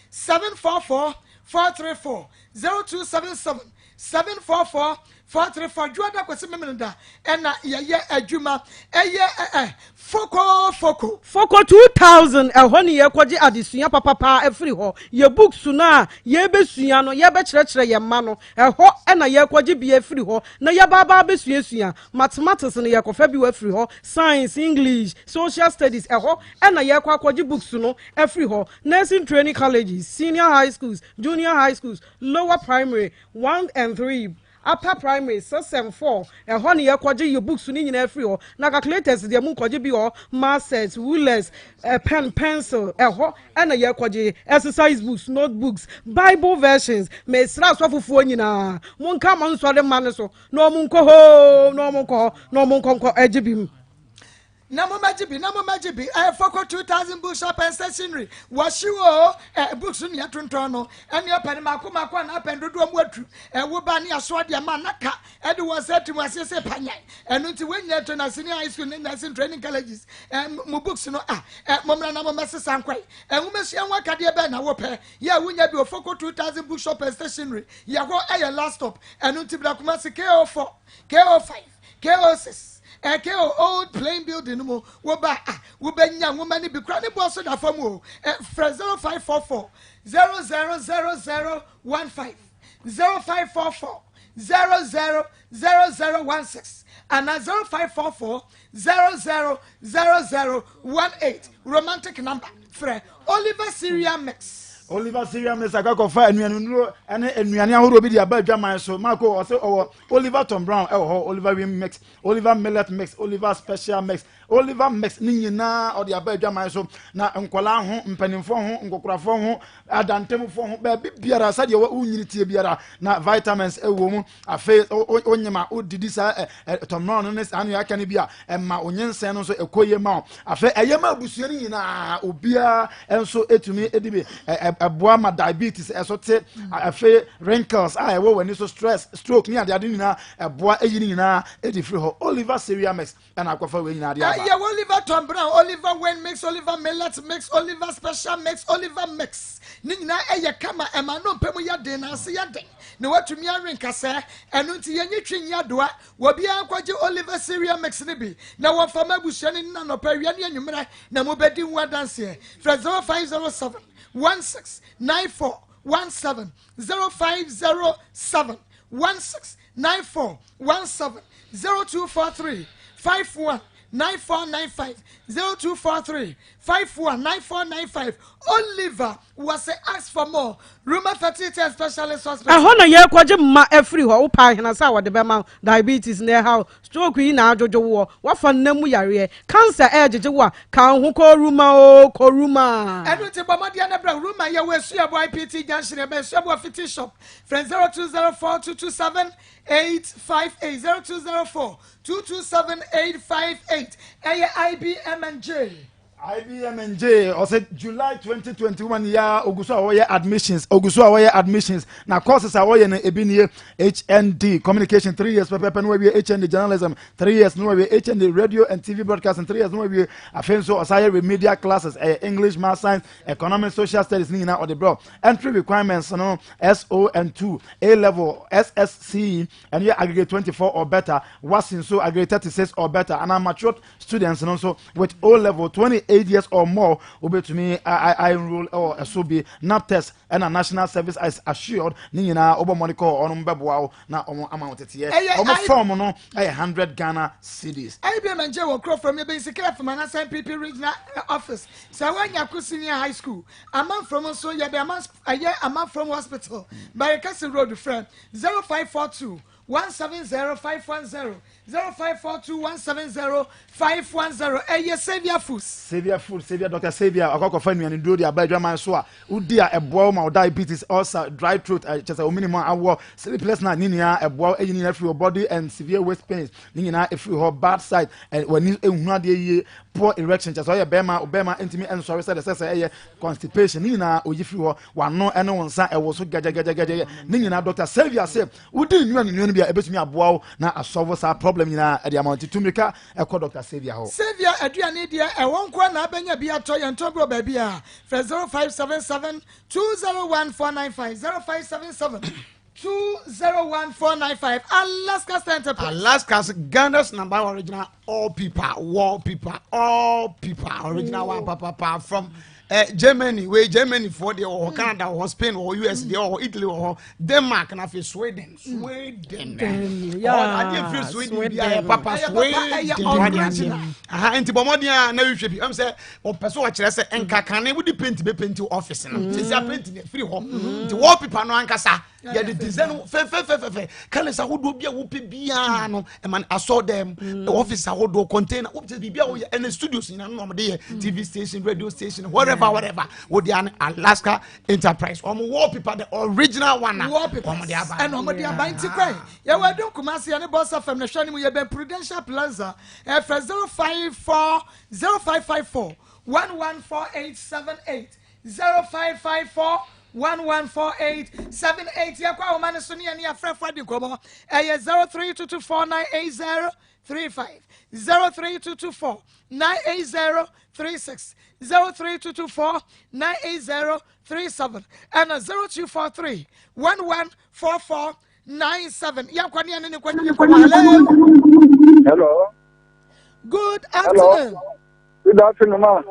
744 434, 0277 744 434. Dwoada kɔsi Memeneda ɛna yɛyɛ adwuma ɛyɛ ɛ foko foko. Foko 2000 ɛhɔ ne yɛkɔgye adesua papapaa afiri hɔ. Yɛ books no a yɛbɛsua no yɛbɛkyerɛkyerɛ yɛn mma no ɛhɔ na yɛkɔgye bi afiri hɔ na yɛba aba abɛsuasua. Mathematics no yɛkɔfa bi afiri hɔ, science, English, social studies ɛhɔ na yɛkɔ akɔgye books no afiri hɔ. Nursing training colleges, senior high schools, junior high schools, lower primary one and three, upper primary 6 and 4 ɛhɔ ne yɛkɔgye yɛ books no nyinaa firi hɔ. Na calculators deɛ mu nkɔgye bi hɔ, math sets, rulers, pen, pencil ɛhɔ ɛna yɛkɔgye, exercise books, notebooks, Bible versions. Mesrɛ asɔfofoɔ nyinaa, monka mo nsɔre ma no so na ɔmo nkɔ hoo na ɔmo nkɔ hɔ na ɔmo nkɔ nkɔ agye bi mu. Na mo mɛgye bi, na mo mɛgye bi. Ɛyɛ Foko 2000 Bookshop and Stationery. Wɔhye o ɛ books no nea tontɔn no ɛne ɔpɛ no mako mako anaa pɛn dodoɔ mu atu ɛwo ba ne asoɔ deɛ ma naka ɛde wɔn nsa atum aseɛ sɛ panyan. Ɛno nti wɔn nyinaa to na senior high school ne nursing training colleges ɛ mo books no a ɛ mo mmra na mo mɛsesa nkwae. Nwomasua ho akadeɛ bɛn na wopɛ yɛ a wonya bi wɔ Foko 2000 Bookshop and Stationery? Yɛ hɔ ɛyɛ last stop. Ɛno nti bra Kumasi KO4 KO5 KO6 ɛkɛ old plain building no mu. Woba a wobɛnya nwoma no bi kora ne boɔ so da fam o. Frɛ 0544 000015, 0544 000016 ana 0544 000018. Romantic number, frɛ Oliver Cereal Mix. Oliver Cereal Mix akɔkɔfa anuanunuro ne nnuane ahodoɔ bi de aba adwaman so. Marco ɔsɛ ɔwɔ Oliver Tom Brown ɛwɔ hɔ, Oliver Wim Mix, Oliver Millet Mix, Oliver Special Mix, Oliver Mix ne nyinaa ɔde aba adwaman so. Na nkɔlaa ho, mpanimfoɔ ho, nkokorafoɔ ho, adantemfoɔ ho, baabi biara sɛdeɛ wonyini tie biara na vitamins ɛwɔ mu. Afei wonyim a wodidi saa Tom Brown no ne saa nua aka no bi a ɛma onyinsɛn no nso ɛkɔ yie ma wo. Afei ɛyɛ ma abusua no nyinaa, obiara nso ɛtumi ɛdi bi. Ɛboa ma diabetes ɛso te. Afei wrinkles a ɛwɔ w'ani so, stress, stroke ne adeade nyinaa ɛboa ɛyi ne nyinaa ɛdi firi hɔ. Oliver Cereal Mix ɛna akɔfa wei nyinaa de aba. Ɛyɛ Oliver Tom Brown, Oliver Wayne Mix, Oliver Millet Mix, Oliver Special Mix, Oliver Mix ne nyinaa ɛyɛ kama. Ɛma no mpɛ mu yɛ den na ase yɛ den na watumi awe nkasɛɛ. Ɛno nti yɛnyi twi nyi adoa. Obiara nkɔgye Oliver Cereal Mix no bi na wɔmfa ma abusua no nna nɔpɛ, awia ne anwummerɛ na mobɛdi ho adanseɛ. Frɛ 0507 16 94 17, 0507 16 94 17, 0243 51 9495, 0243 51 9495. Oliver was ask for more. Ruma Fertility and Specialist Hospital. Ɛhɔ na yɛkɔgye mma afiri hɔ. Wopa ahena sɛ a wɔde bɛma wo. Diabetes na ɛhaw, stroke yi na adwodwo woɔ, wafa nna mu yareɛ, cancer ɛɛgyegye wo a, ka wo ho kɔ Ruma o, kɔ Ruma. Ɛno nti bɔ mmɔdeɛ no brɛ Ruma. Yɛwɔ Asuabɔ IPT Junction, ɛbɛn Asuabɔ Fiti Shop. Frɛ 0204 227 858, 0204 227 858. Ɛyɛ IBMNJ. IBMNJ ɔsɛ July 2021 ya ogu so a wɔyɛ admissions, ogu so a wɔyɛ admissions. Na courses a wɔyɛ no ebi nie: HND Communication, 3 years pɛpɛpɛ no wawie; HND Journalism, 3 years no wawie; HND Radio and TV Broadcasting, 3 years no wawie. Afei nso ɔsan yɛ remedial classes, ɛyɛ English, Math, Science, Economics, Social Studies ne nyinaa ɔde brɛ. Entry requirements no: SON2, A level, SSC, ɛno yɛ aggregate 24 or better; WASSCE nso aggregate 36 or better; ana matured students no nso with O level, 28 years or more, wobɛtumi a enroll ɛwɔ ɛso bi. NABTEB ɛna national service is assured ne nyinaa. Wobɔ mmɔde kɔ ɔnom bɛboa wo na ɔmo ama wo teteɛ. Ɔmo form no ɛyɛ 100 Ghana cedis. IBMNJ wɔ kuro from yɛbɛn Sika FM anasa NPP regional office sɛ woanya ko senior high school. Amanfrom nso yɛde aman ɛyɛ Amanfrom Hospital, Barekasi Road. Frɛ 0542 170510, 0542 170510. Ɛyɛ Saviour Foods. Saviour Food, Saviour, Dr Saviour akɔkɔfa nnuane duro de aba adwaman so a wodi a ɛboa wo ma wo diabetes, ulcer, dry throat, kyɛ sɛ omini mu awɔ, sleepless night ne nyinaa ɛboa wo. Ɛyi ne nyinaa firi hɔ. Body and severe waist pains ne nyinaa ɛfiri hɔ. Bad sight, w'ani ehunu adeɛ yie, poor erection, kyɛ sɛ ɔyɛ bɛrima, bɛrima ntumi nsɔre sɛ de sɛ ɛyɛ constipation ne nyinaa oyi firi hɔ. Wano ɛne wo nsa ɛwɔ so gɛgyɛgɛgyɛgɛgyɛ ne nyinaa, Dr Saviour sɛ wodi nnuane nnuane bi. bi a ɛbɛtumi aboa wo na asɔvo saa problem nyinaa ɛde ama wo. Nti tu mmirika ɛkɔ Dr. Saviour hɔ. Saviour aduane deɛ ɛhɔ nkoa na abɛnya bi atɔ yɛn tɔn bi wɔ baabi a frɛ 0577 201 495 0577 201 495 Alaska Star Enterprise. Alaska's Ghana's number one original all people wallpaper all people original one papa pa from eh, Germany wei Germany foɔ deɛ wɔ hɔ Canada wɔ hɔ Spain wɔ hɔ US deɛ wɔ hɔ Italy wɔ hɔ Denmark na afei Sweden Sweden adeɛ firi Sweden bi ayɛ papa Sweden wade aseɛ aha nti bɔ mmɔden a na wehwɛ bi ɛm sɛ ɔpɛ so ɔkyerɛ sɛ nkakane wode paint bɛ paint office no sisi a paint no firi hɔ nti wallpaper no ankasa yɛde design fɛfɛfɛfɛ colours ahodoɔ bi a wopɛ biara no ɛma no asɔ dɛm mm. office ahodoɔ container wopɛ biribi a woyɛ ɛne studios nyinaa no wɔde yɛ mm. tv station radio station whatever whatever wode ane alaska enterprise wɔn wallpaper the original one a wɔn de aba ɛna wɔn de aba nti kwan yɛwɔ adum kumasi ɛne bɔsa fam na hwɛ ne mu yɛ bɛn prudential plaza ɛfɛ 054 0554 114878 0554 114878 yɛkɔ ahoma no so ne yɛne afrɛfo adi nkɔmmɔ ɛyɛ 0322498035 0322498036 0322498037 ɛna 0243 114497 yɛnkɔ ne yɛne ne nkɔdi nkɔmmɔ. Hello. Hello. Good afternoon. Hello. Good afternoon, ma.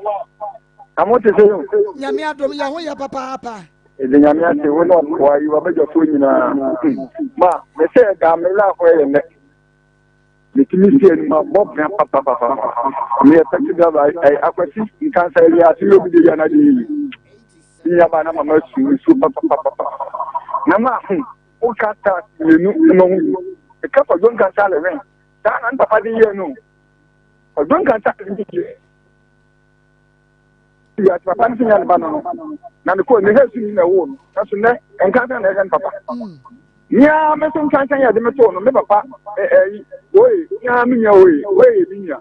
Amo te sɛ yo. Nyame adom yɛ ho yɛ papaapa. Ɛde nyame ase wo ne ɔkoa yi wabɛdwafoɔ nyinaa. Ma, me sɛ ɛda me la hɔ yɛ nnɛ. Metumi si anim abɔ bra papapapa. Meyɛ taxi driver akwasi nkansa yi ase yɛ obi de yɛ anade yi. Nua ba na mama su nsuo papapapa. Na ma ho woka ta mmienu ma ho bi. Ɛka kwadwo nkansa lewɛn. Saa na ne papa de yɛ no. Ɔdɔ nkanta ne yie. Wiase papa no sɛ nya ne ba no no. Na ne kɔ ne ha su na ɛwoo no. Nanso nnɛ nkansa na ɛhwɛ ne papa. Nea me nso nkansa yɛ de me too no me papa ɛyi oye nea me nua oye oye me nua.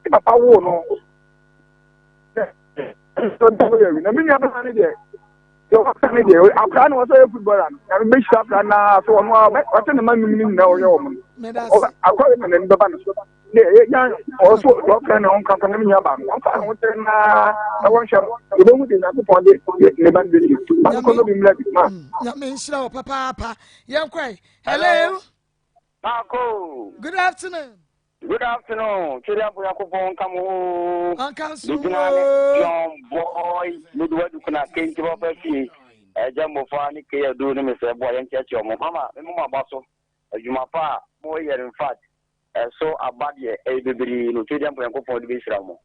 Ne papa woo no. Na me nua bɛma ne deɛ deɛ ɔka ne deɛ akora no wɔsɛ ɔyɛ footballer no na mebɛhyira akora no a so ɔno a ɔte ne ma num no nyinaa ɔyɛ wɔn no akora ma n'ani bɛba no so ne ɛyɛ nya ɔso ɔfrɛ ne ho nkanka ne nua ba no ɔmfa ne ho kyerɛ naa na wɔnhwɛ no yɛbɛhu de nyankopɔn de ne ba no bɛsi bankɔ no bi mmra bi ma. Nyame nhyira wɔ papaapa. Yɛnkɔe. Hello. Marco. Good afternoon. Good afternoon. Twere ampo Nyankopɔn nka mo ho. Ɔnka nso Megyina ne John Boy mede wadu kuna kenti papa fie. Ɛgya mmɔfra ne kei adu ne mesɛ boa yɛnkyerɛkyerɛ ɔmo. Mama me mo aba so. Adwuma pa a mo yɛ no infact ɛso aba deɛ ɛyɛ bebree no Twere ampo Nyankopɔn de bɛhyira mo.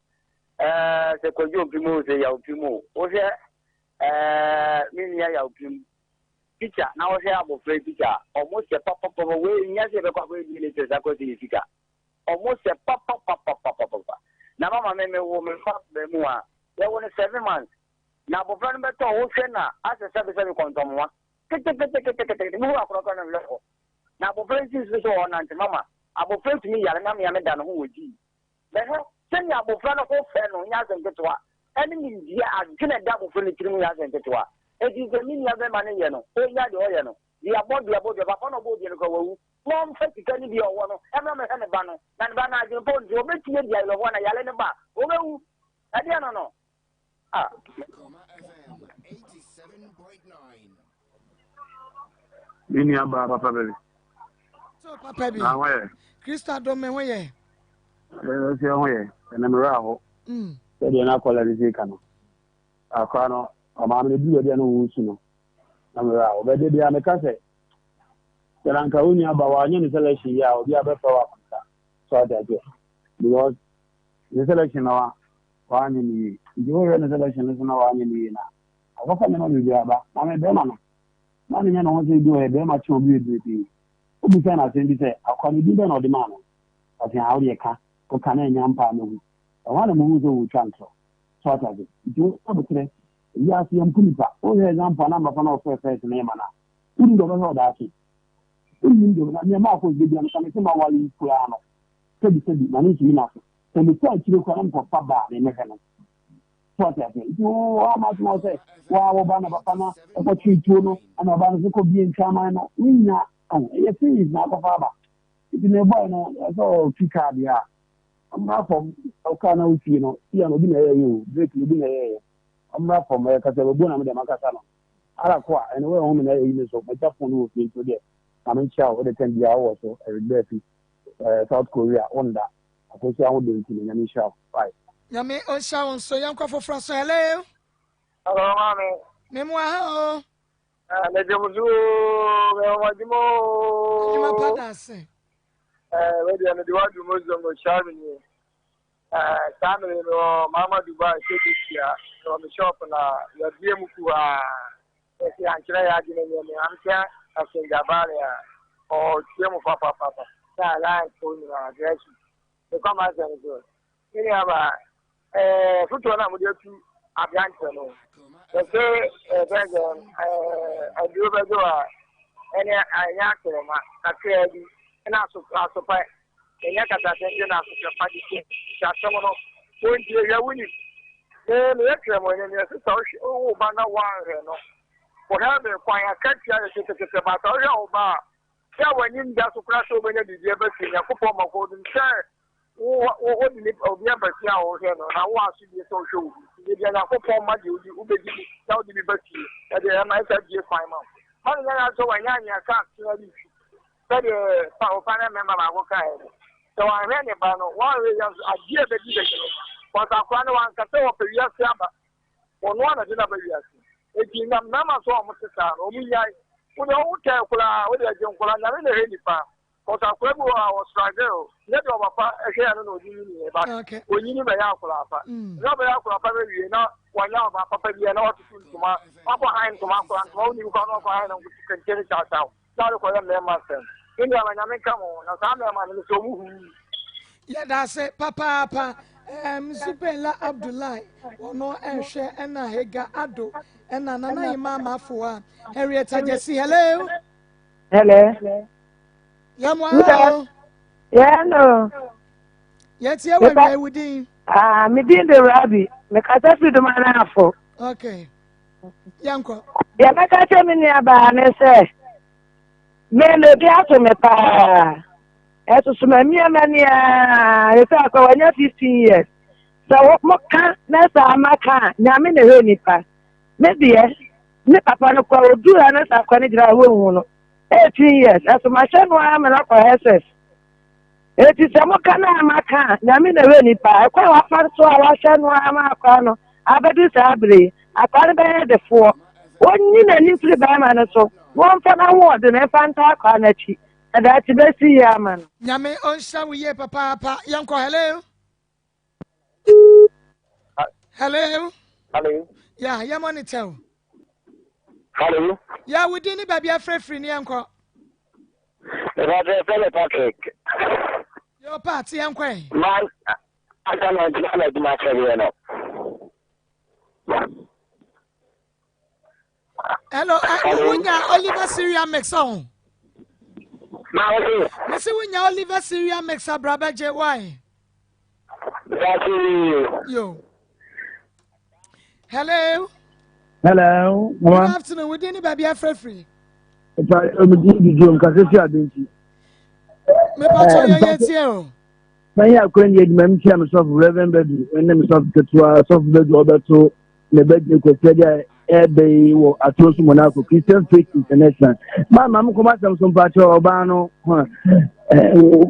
Ɛɛ sɛ Kwadwo mpim o sɛ Yaw pim o. Wohwɛ ɛɛ me nua Yaw pim picture na wohwɛ abɔfra yi picture a, ɔmo sɛ papapapa, wei nnya sɛ yɛbɛkɔ akɔyɛ DNA test akɔsi ne sika. Ɔmo sɛ papapapapapapa. Na mama me me wo me ba bɛmu a, yɛwo no 7 months. Na abɔfra no bɛtɔ wohwɛ na asɛ sɛbesɛbe kɔntɔmmoa. Keteketeketekete, mehu akɔrɔ koraa na werɛ hɔ. Na abɔfra yi si so sɛ ɔnante mama. Abɔfra yi tumi yare na mea meda ne ho wɔ gyii. Bɛhwɛ sɛnea abofra no ho fɛ no nyɛ asɛm ketewa, ɛne nimdeɛ, adwene a ɛda abofra no tirim nyɛ asɛm ketewa. Enti sɛ me nua barima no yɛ no, ɔnnya deɛ ɔyɛ no, duabɔ, duabɔ, dua, papa no a ɔbɔɔ dua no koraa wawu, na ɔmfa sika no bi a ɔwɔ no mmra mmɛhwɛ ne ba no, na ne ba no adwene pa nti, ɔbɛtumi adi awerɛhoɔ na yare no ba a, ɔbɛwu. Ɛdeɛn no no? Ah. Me nua baa papa bɛbi. So papa bi. Na ho yɛ. Kristo adom me ho yɛ. Ɛsɛ ho yɛ. Ɛna me werɛ aho. Mm. Sɛdeɛ na akɔla no si ka no. Akora no, ɔmaame no duru baabi a na ɔwɔ su no. Na me werɛ aho. Bɛde deɛ meka sɛ, sɛ na nka wo nua ba wanyɛ ne selection yi a, obi abɛfrɛ wo akonta. So ate aseɛ. Because ne selection na wa wanyɛ ne yie. Nti wohwɛ ne selection no so na wanyɛ ne yie na ɔkɔfa nneɛma bebree aba. Maame bɛrima no, na ne nyɛ ne ho sɛ ebi ɔyɛ bɛrima kyɛn obi bebree pii. Wobisa no asɛm bi sɛ, akoa no din bɛn na ɔde maa no? Ɔse, haa wodeɛ ka, woka na ɛnyɛ ampa a mɛhu. Ɛhɔ ara na muhuu sɛ ɔretwa ntorɔ. So ate ase? Nti wo aboterɛ, wiase yɛmpo nipa. Wohwɛ example a na mmɔfra no a wɔfrɛ first no yɛ ma no a, wonim deɛ ɔbɛhwɛ wo daakye. Wonnim deɛ ɔbɛhwɛ. Nea ɛma akɔ da biara meka mese maware yi koraa no, sɛbi sɛbi, m'ano ntumi nna so. Sɛ mekɔ akyire koraa na mekɔfa ba a, me mɛhwɛ no. So ate aseɛ? Nti wo ama asoma wo sɛ wo a wo ba na papa na ɛkɔtwee tuo no, ɛna ɔba no so kɔbie nkraman no, wonya. Ɛyɛ series na akɔfa aba. Nti me boy no ɛsɛ ɔtwi car deɛ a ɔmmra fam. Car na wotwie no tia no obi na ɛyɛyɛ o brake no obi na ɛyɛyɛ. Ɔmmra fam ɛyɛ kasa babuo na me deɛ makasa no. Ara ko a ɛno wɔahu me na ɛyi me so magya phone no wɔ fie nti wodeɛ ma menkyia wo wode tɛm biara wowɔ so Eric Baafi eh, South Korea wonda akosua ho dɔ nti no Nyame nhyira wo bye. Nyame ɔnhyira wo nso yɛnkɔ foforɔ so hello. Hello maame. Memu aha o. Ah, mede mo so oo, mewɔ mo adwuma oo. Adwuma pa da ase. Eh, me deɛ mede wadu mo zongo hyia me nie. Eh, saa mene mewɔ Mama Dubai sɛ mewɔ me shop na yɛbie mu ku a yɛsi ankyerɛ yɛ adwene neɛ me amkyɛ asengyabale a ɔtie mu papapapa na line fo nyinaa drɛsi mekɔ ma asɛm so. Me nuabaa, ɛɛ fotoɔ no a mode atu aberanteɛ no, yɛsɛ ɛfɛn sɛ ɛɛ aduro bɛgye wɔ a ɛne ɛnyɛ akyerɛma kakraa bi ɛna aso asopɛ ɛnyɛ kasa tenten na asopɛ pa de tie nti asɛm no wɔntie hwɛ wonim me meyɛ kyerɛ mo ɛnɛ meyɛ sesa wohwɛ wo ba na woanhwɛ no wɔhwɛ me kwan akatua yɛ ketekete baasa wohwɛ wo ba a sɛ w'ani nda so koraa sɛ wobɛnya biribi aba fie Nyankopɔn ma kɔ nim sɛ Wo wo wode nipa obi aba fie a wohwɛ no na wo asodie sɛ wohwɛ obi nti deɛ Nyankopɔn ma deɛ wodi wobɛdi bi na wode bi ba fie ɛdeɛ ɛma ɛsa bie kwan ma wo ma no nyɛ sɛ wanya anwea kaa tea bi fi sɛdeɛ pa ɔpa ne mɛma baako kaeɛ no sɛ wanhwɛ ne ba no wanhwɛ yɛ nso adeɛ a ɛbɛdi bɛhwɛ no wɔn akora no wanka sɛ wɔpɛ wiase aba Ɔno ara na ɛde no aba wiase. Enti na mmarima nso a wɔte saa no, wɔnnyae. Wo deɛ wo tɛn koraa, wo deɛ gye nkwadaa, Nyame na ɛhwɛ nipa. Cause akwadaa bi wɔ hɔ a ɔstruggle, nyɛ deɛ ɔpapa hwɛɛ no na ɔde nyiniiɛ, but ɔnyini bɛyɛ akwadaa pa. Na ɔbɛyɛ akwadaa pa bɛwie na wanya ɔbaa papa bi a na watoto ntoma, wakɔ han ntoma akwadaa ntoma, wonim koraa na wakɔ han no kente ne kyawkyaw. Na ɔde kɔyɛ mmarima asɛm. Me nua ma Nyame nka mo ho, na saa mmarima no mesɛ ɔmo huu. Yɛda ase papaapa um, Zubela Abdullahi ɔno ɛhwɛ ɛna Hega Ado ɛna Nana Yima Amafoa Henrietta Jesse hello. Hello. Yɛ mo aha o. Yɛ no. Yɛtie wɔ awia wo din. Ah, me din de Rabi. Mekasa firi Dumanafo. Okay. Yɛnkɔ. Deɛ mɛka kyerɛ me nuabaa ne sɛ, me no ebi ato me paa. Ɛsoso mamia m'ani aa, ɛsɛ akɔ wanya 15 years. Sɛ wo moka na sɛ ama ka a, Nyame na ɛhwɛ nipa. Me deɛ, ne papa no kɔ oduru ha na sɛ akɔ ne gyina a wɔnhu no. 18 years, ɛso mahyɛ no ara ma no akɔ SS. Enti sɛ moka no a maka a, Nyame na ɛwɛ nipa. Ɛkwan a wafa so a wahwɛ no ara ma akwaa no abɛdu saa bere yi, akwaa no bɛyɛ defoɔ. Ɔnyi n'ani mfiri barima no so na ɔmfa n'ahoɔden mfa ntaa akwaa no akyi, na daakye bɛsi yie ama no. Nyame ɔnhyira wo yie papaapa. Yɛnkɔ hello. Hello. Hello. Yeah, yɛ monitor o. Hello. Yeah, wo din ne baabi afrɛfiri ne yɛnkɔ. Ìbàdàn ẹ̀fẹ́ mi Patrick. Yóò pa àti yɛnkɔ ẹ̀. Man, asa na ntoma na adwuma akyɛdeɛ no. Hello, uh, wonya Oliver Syria mix ɔho. Ma wo se. Mese wonya Oliver Syria mix abra bɛgye why? Yo. Hello. Hello. Good afternoon. We didn't baby afrefri. Ipa omidi di dwom kase fi adenchi. Me pacho ye ye tie o. Na ye akwan ye adwuma mi tia me sɔfo Reverend Badu ne me sɔfo ketewa sɔfo Badu ɔbɛto ne bɛgye kwasi agya ɛbɛ yi wɔ atoro so Monaco Christian Faith International. Ma ma me kɔma asɛm so mpakyɛ ɔbaa no ho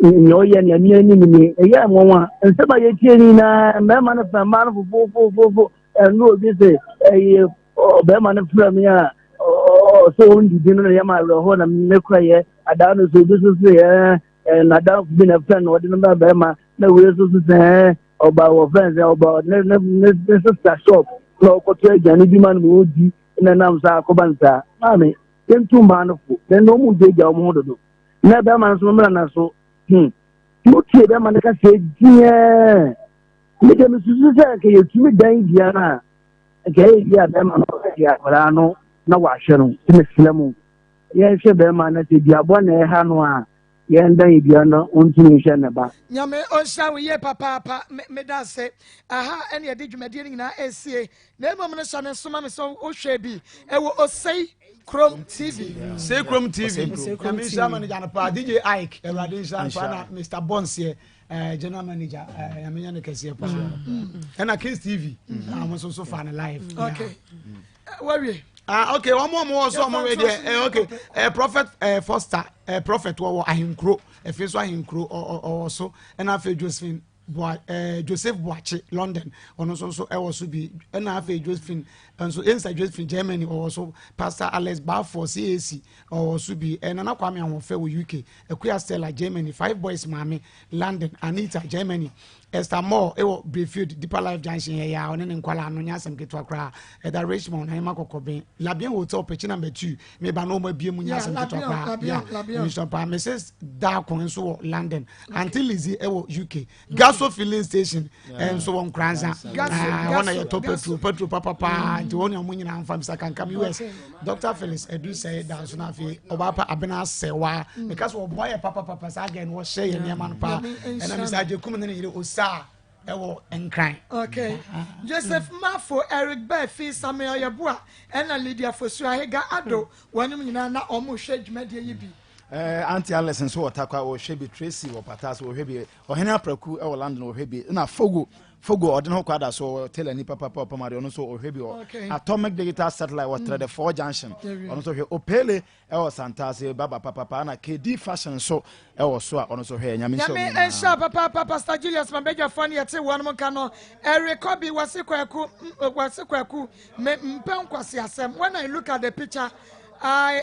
nea ɔyɛ nea mmea anim ni ɛyɛ nwanwa nsɛm a yɛtie ni na mmarima no fɛ mmaa no fofofofofo ɛno obi sɛ ɛyɛ ɔbarima no frɛ me a ɔsɛ ɔndidi no na yɛ ma awerɛhoɔ na mekora yɛ adaa no so obi so sɛ ɛɛ n'adamfo bi na ɛfrɛ no ɔde no ba barima na wei nso so sɛ ɛɛ ɔba wɔ fɛn sɛ ɔba ne ne ne ne sista shop na ɔkɔtɔ aduane bi ma no ma ɔdi na nam saa akɔba no saa maame yɛntu mmaa no fo na ɛna ɔmo gyagya ɔmo ho dodo na bɛrima no nso mmra na so hmm motie bɛrima no kasa diɛ ne deɛ mesusu sɛ nka yɛtumi dan dua no a nka ɛyɛ bi a bɛrima no ɔbɛgye akwadaa no na wahwɛ no nti mesrɛ mo yɛnhwɛ bɛrima no sɛ duabɔ na ɛha no a yɛndan dua no ɔntumi nhwɛ ne ba. Nyame ɔnhyira wo yie papaapa meda ase aha ɛne yɛde dwumadie no nyinaa ɛsie na mmom no hyɛ ne nso ma me sɛ wohwɛ bi ɛwɔ osei. Krom TV. Osei Krom TV. Nyame nhyira manager no paa. DJ Ike, Awurade nhyira no paa na Mr. Bonseɛ, eh, general manager, eh, Nyame nyɛ no kɛseɛ paa. Ɛna Kings TV, na wɔn nso so fa no live. Okay. Wawie. Ah, okay, wɔn a wɔwɔ so wɔn wei deɛ, eh, okay, eh, Prophet eh, Foster, eh, Prophet wɔwɔ ahenkuro, efi nso ahenkuro ɔwɔ so, ɛna afei Josephine Boa eh, Joseph Boakye London, ɔno nso nso ɛwɔ so bi, ɛna afei Josephine nso Ensa Josephine Germany ɔwɔ so, Pastor Alex Balfour CAC ɔwɔ so bi, eh, Nana Kwame Ahoɔfɛ wɔ UK, Akua Stella Germany, Five Boys Maame London, Anita Germany, Esther Moore wɔ Brayfield Deeper Life Junction yɛ yɛ a ɔne ne nkwadaa no nyɛ asɛm ketewa koraa. Ɛda Richmond Ahema Kɔkɔben Labian Hotel Pekyi number 2 meba na wɔn abie mu nyɛ asɛm ketewa koraa. Yeah, Mr. Pa Mrs. Darko nso wɔ London. Auntie Lizzie wɔ UK. Gaso filling station nso wɔ Nkoranza. Wɔn na yɛtɔ petrol petrol papapaa nti wɔn na wɔn nyinaa nfa Mr. Kankam US. Dr. Phyllis Edusei da nso na afei ɔbaa pa Abena Asɛwa. Meka sɛ ɔboa yɛ papapapa saa gɛn no wɔhyɛ yɛ nneɛma no paa. Ɛna Mr. Agyekum ne ne yere Osaa ɛwɔ Nkran. Okay. Joseph Mafo, Eric Bɛfi, Samuel Yeboah, ɛna Lydia Fosu Ahega Ado, wɔnom nyinaa na wɔn rehwɛ dwumadie yi bi. Eh, Auntie Alice nso wɔ Tarkwa, wɔhwɛ bi. Tracy wɔ Pata so wɔhwɛ bi. Ɔhene Apraku wɔ London wɔhwɛ bi. Na Fogo, Fogo ɔde ne ho kɔ ada so ɔwɔ tailor ni papapa ɔpam adeɛ ɔno nso ɔhwɛ bi wɔ Okay. Atomic Digital Satellite wɔ Trɛdɛ Four Junction. There Ɔno nso hwɛ Opele wɔ Santase Baba papapa na KD Fashion nso wɔ so a ɔno nso hwɛ. Nyame nhyira Nyame wɔn nyinaa. nhyira papaapa Pastor Julius Mabadwafoɔ ne yɛte wɔnom nka no Eric Obi wɔse Kwaku mm, wɔse Kwaku me mpɛ nkwaseasɛm when I look at the picture I,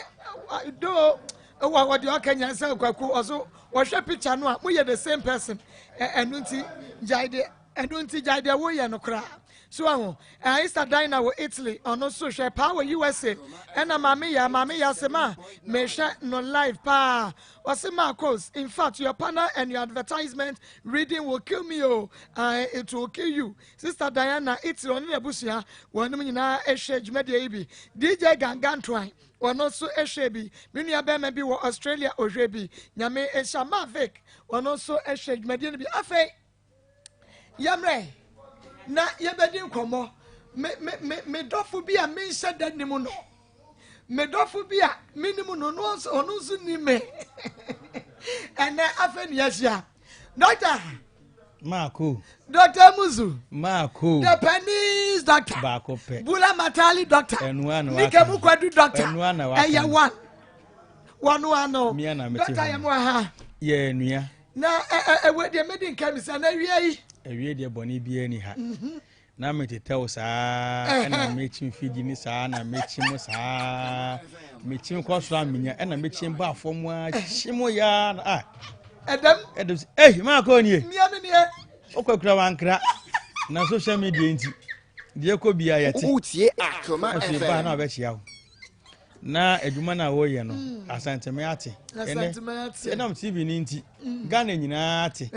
I though wɔ wɔ deɛ ɔka nyinaa sɛ Kwaku ɔso wɔhwɛ picture no a moyɛ the same person ɛno nti gyae deɛ ɛno nti gyae deɛ woyɛ no koraa so ahu Esther Dina wɔ Italy ɔno nso hwɛ paa wɔ USA ɛna maame ya maame ya se ma mehwɛ no live paa ɔse Marcos in fact your panel and your advertisement reading will kill me o oh. it will kill you Sister Diana Italy ɔne n'abusua wɔnom nyinaa hwɛ dwumadie yi bi DJ Gangantoan Ɔno nso hwɛ bi. Me nua bɛrima bi wɔ Australia, ɔhwɛ bi. Nyame nhyira Mavic, ɔno nso hwɛ dwumadie no bi. Afei, yɛmmerɛ na yɛbɛdi nkɔmmɔ. Me, me, me, me dɔfo bi a menhyɛ da nim no. Me dɔfo bi a menim no, ɔno nso, ɔno nso nim me. Ɛnɛ afei ne yɛahyia. Doctor. Maako. Doctor Muzu. Maako. The Pennies doctor. Baako pɛ. Bula Matali doctor. Ɛnua na waka. Nike Mukwadu doctor. Ɛnua na waka. Ɛyɛ one. Wɔn ano. Mia na mete hɔ. Doctor yɛ mu aha. Yɛ nua. Na ɛ ɛ ɛwɔ deɛ medi nka mi sɛ na awia yi. Awie deɛ bɔnne biara ni ha. Mhm. Na metetɛw saa ɛna mekyi mfidi ne saa na mekyi mo saa mekyi kɔ soro a menya ɛna mekyi ba fam a kyi mo yaa na a ɛdɛm ɛdɛm sɛ ei maa kɔ nie mmea me nie wokɔ kura wankra na social media nti deɛ kɔ bia yɛte Wotie Akoma afei baa na FM. wabɛkyia wo Na adwuma no a wɔyɛ no mm. Asanteme ate. Ɛnɛ ɛnam TV no nti mm. Ghana nyinaa ate.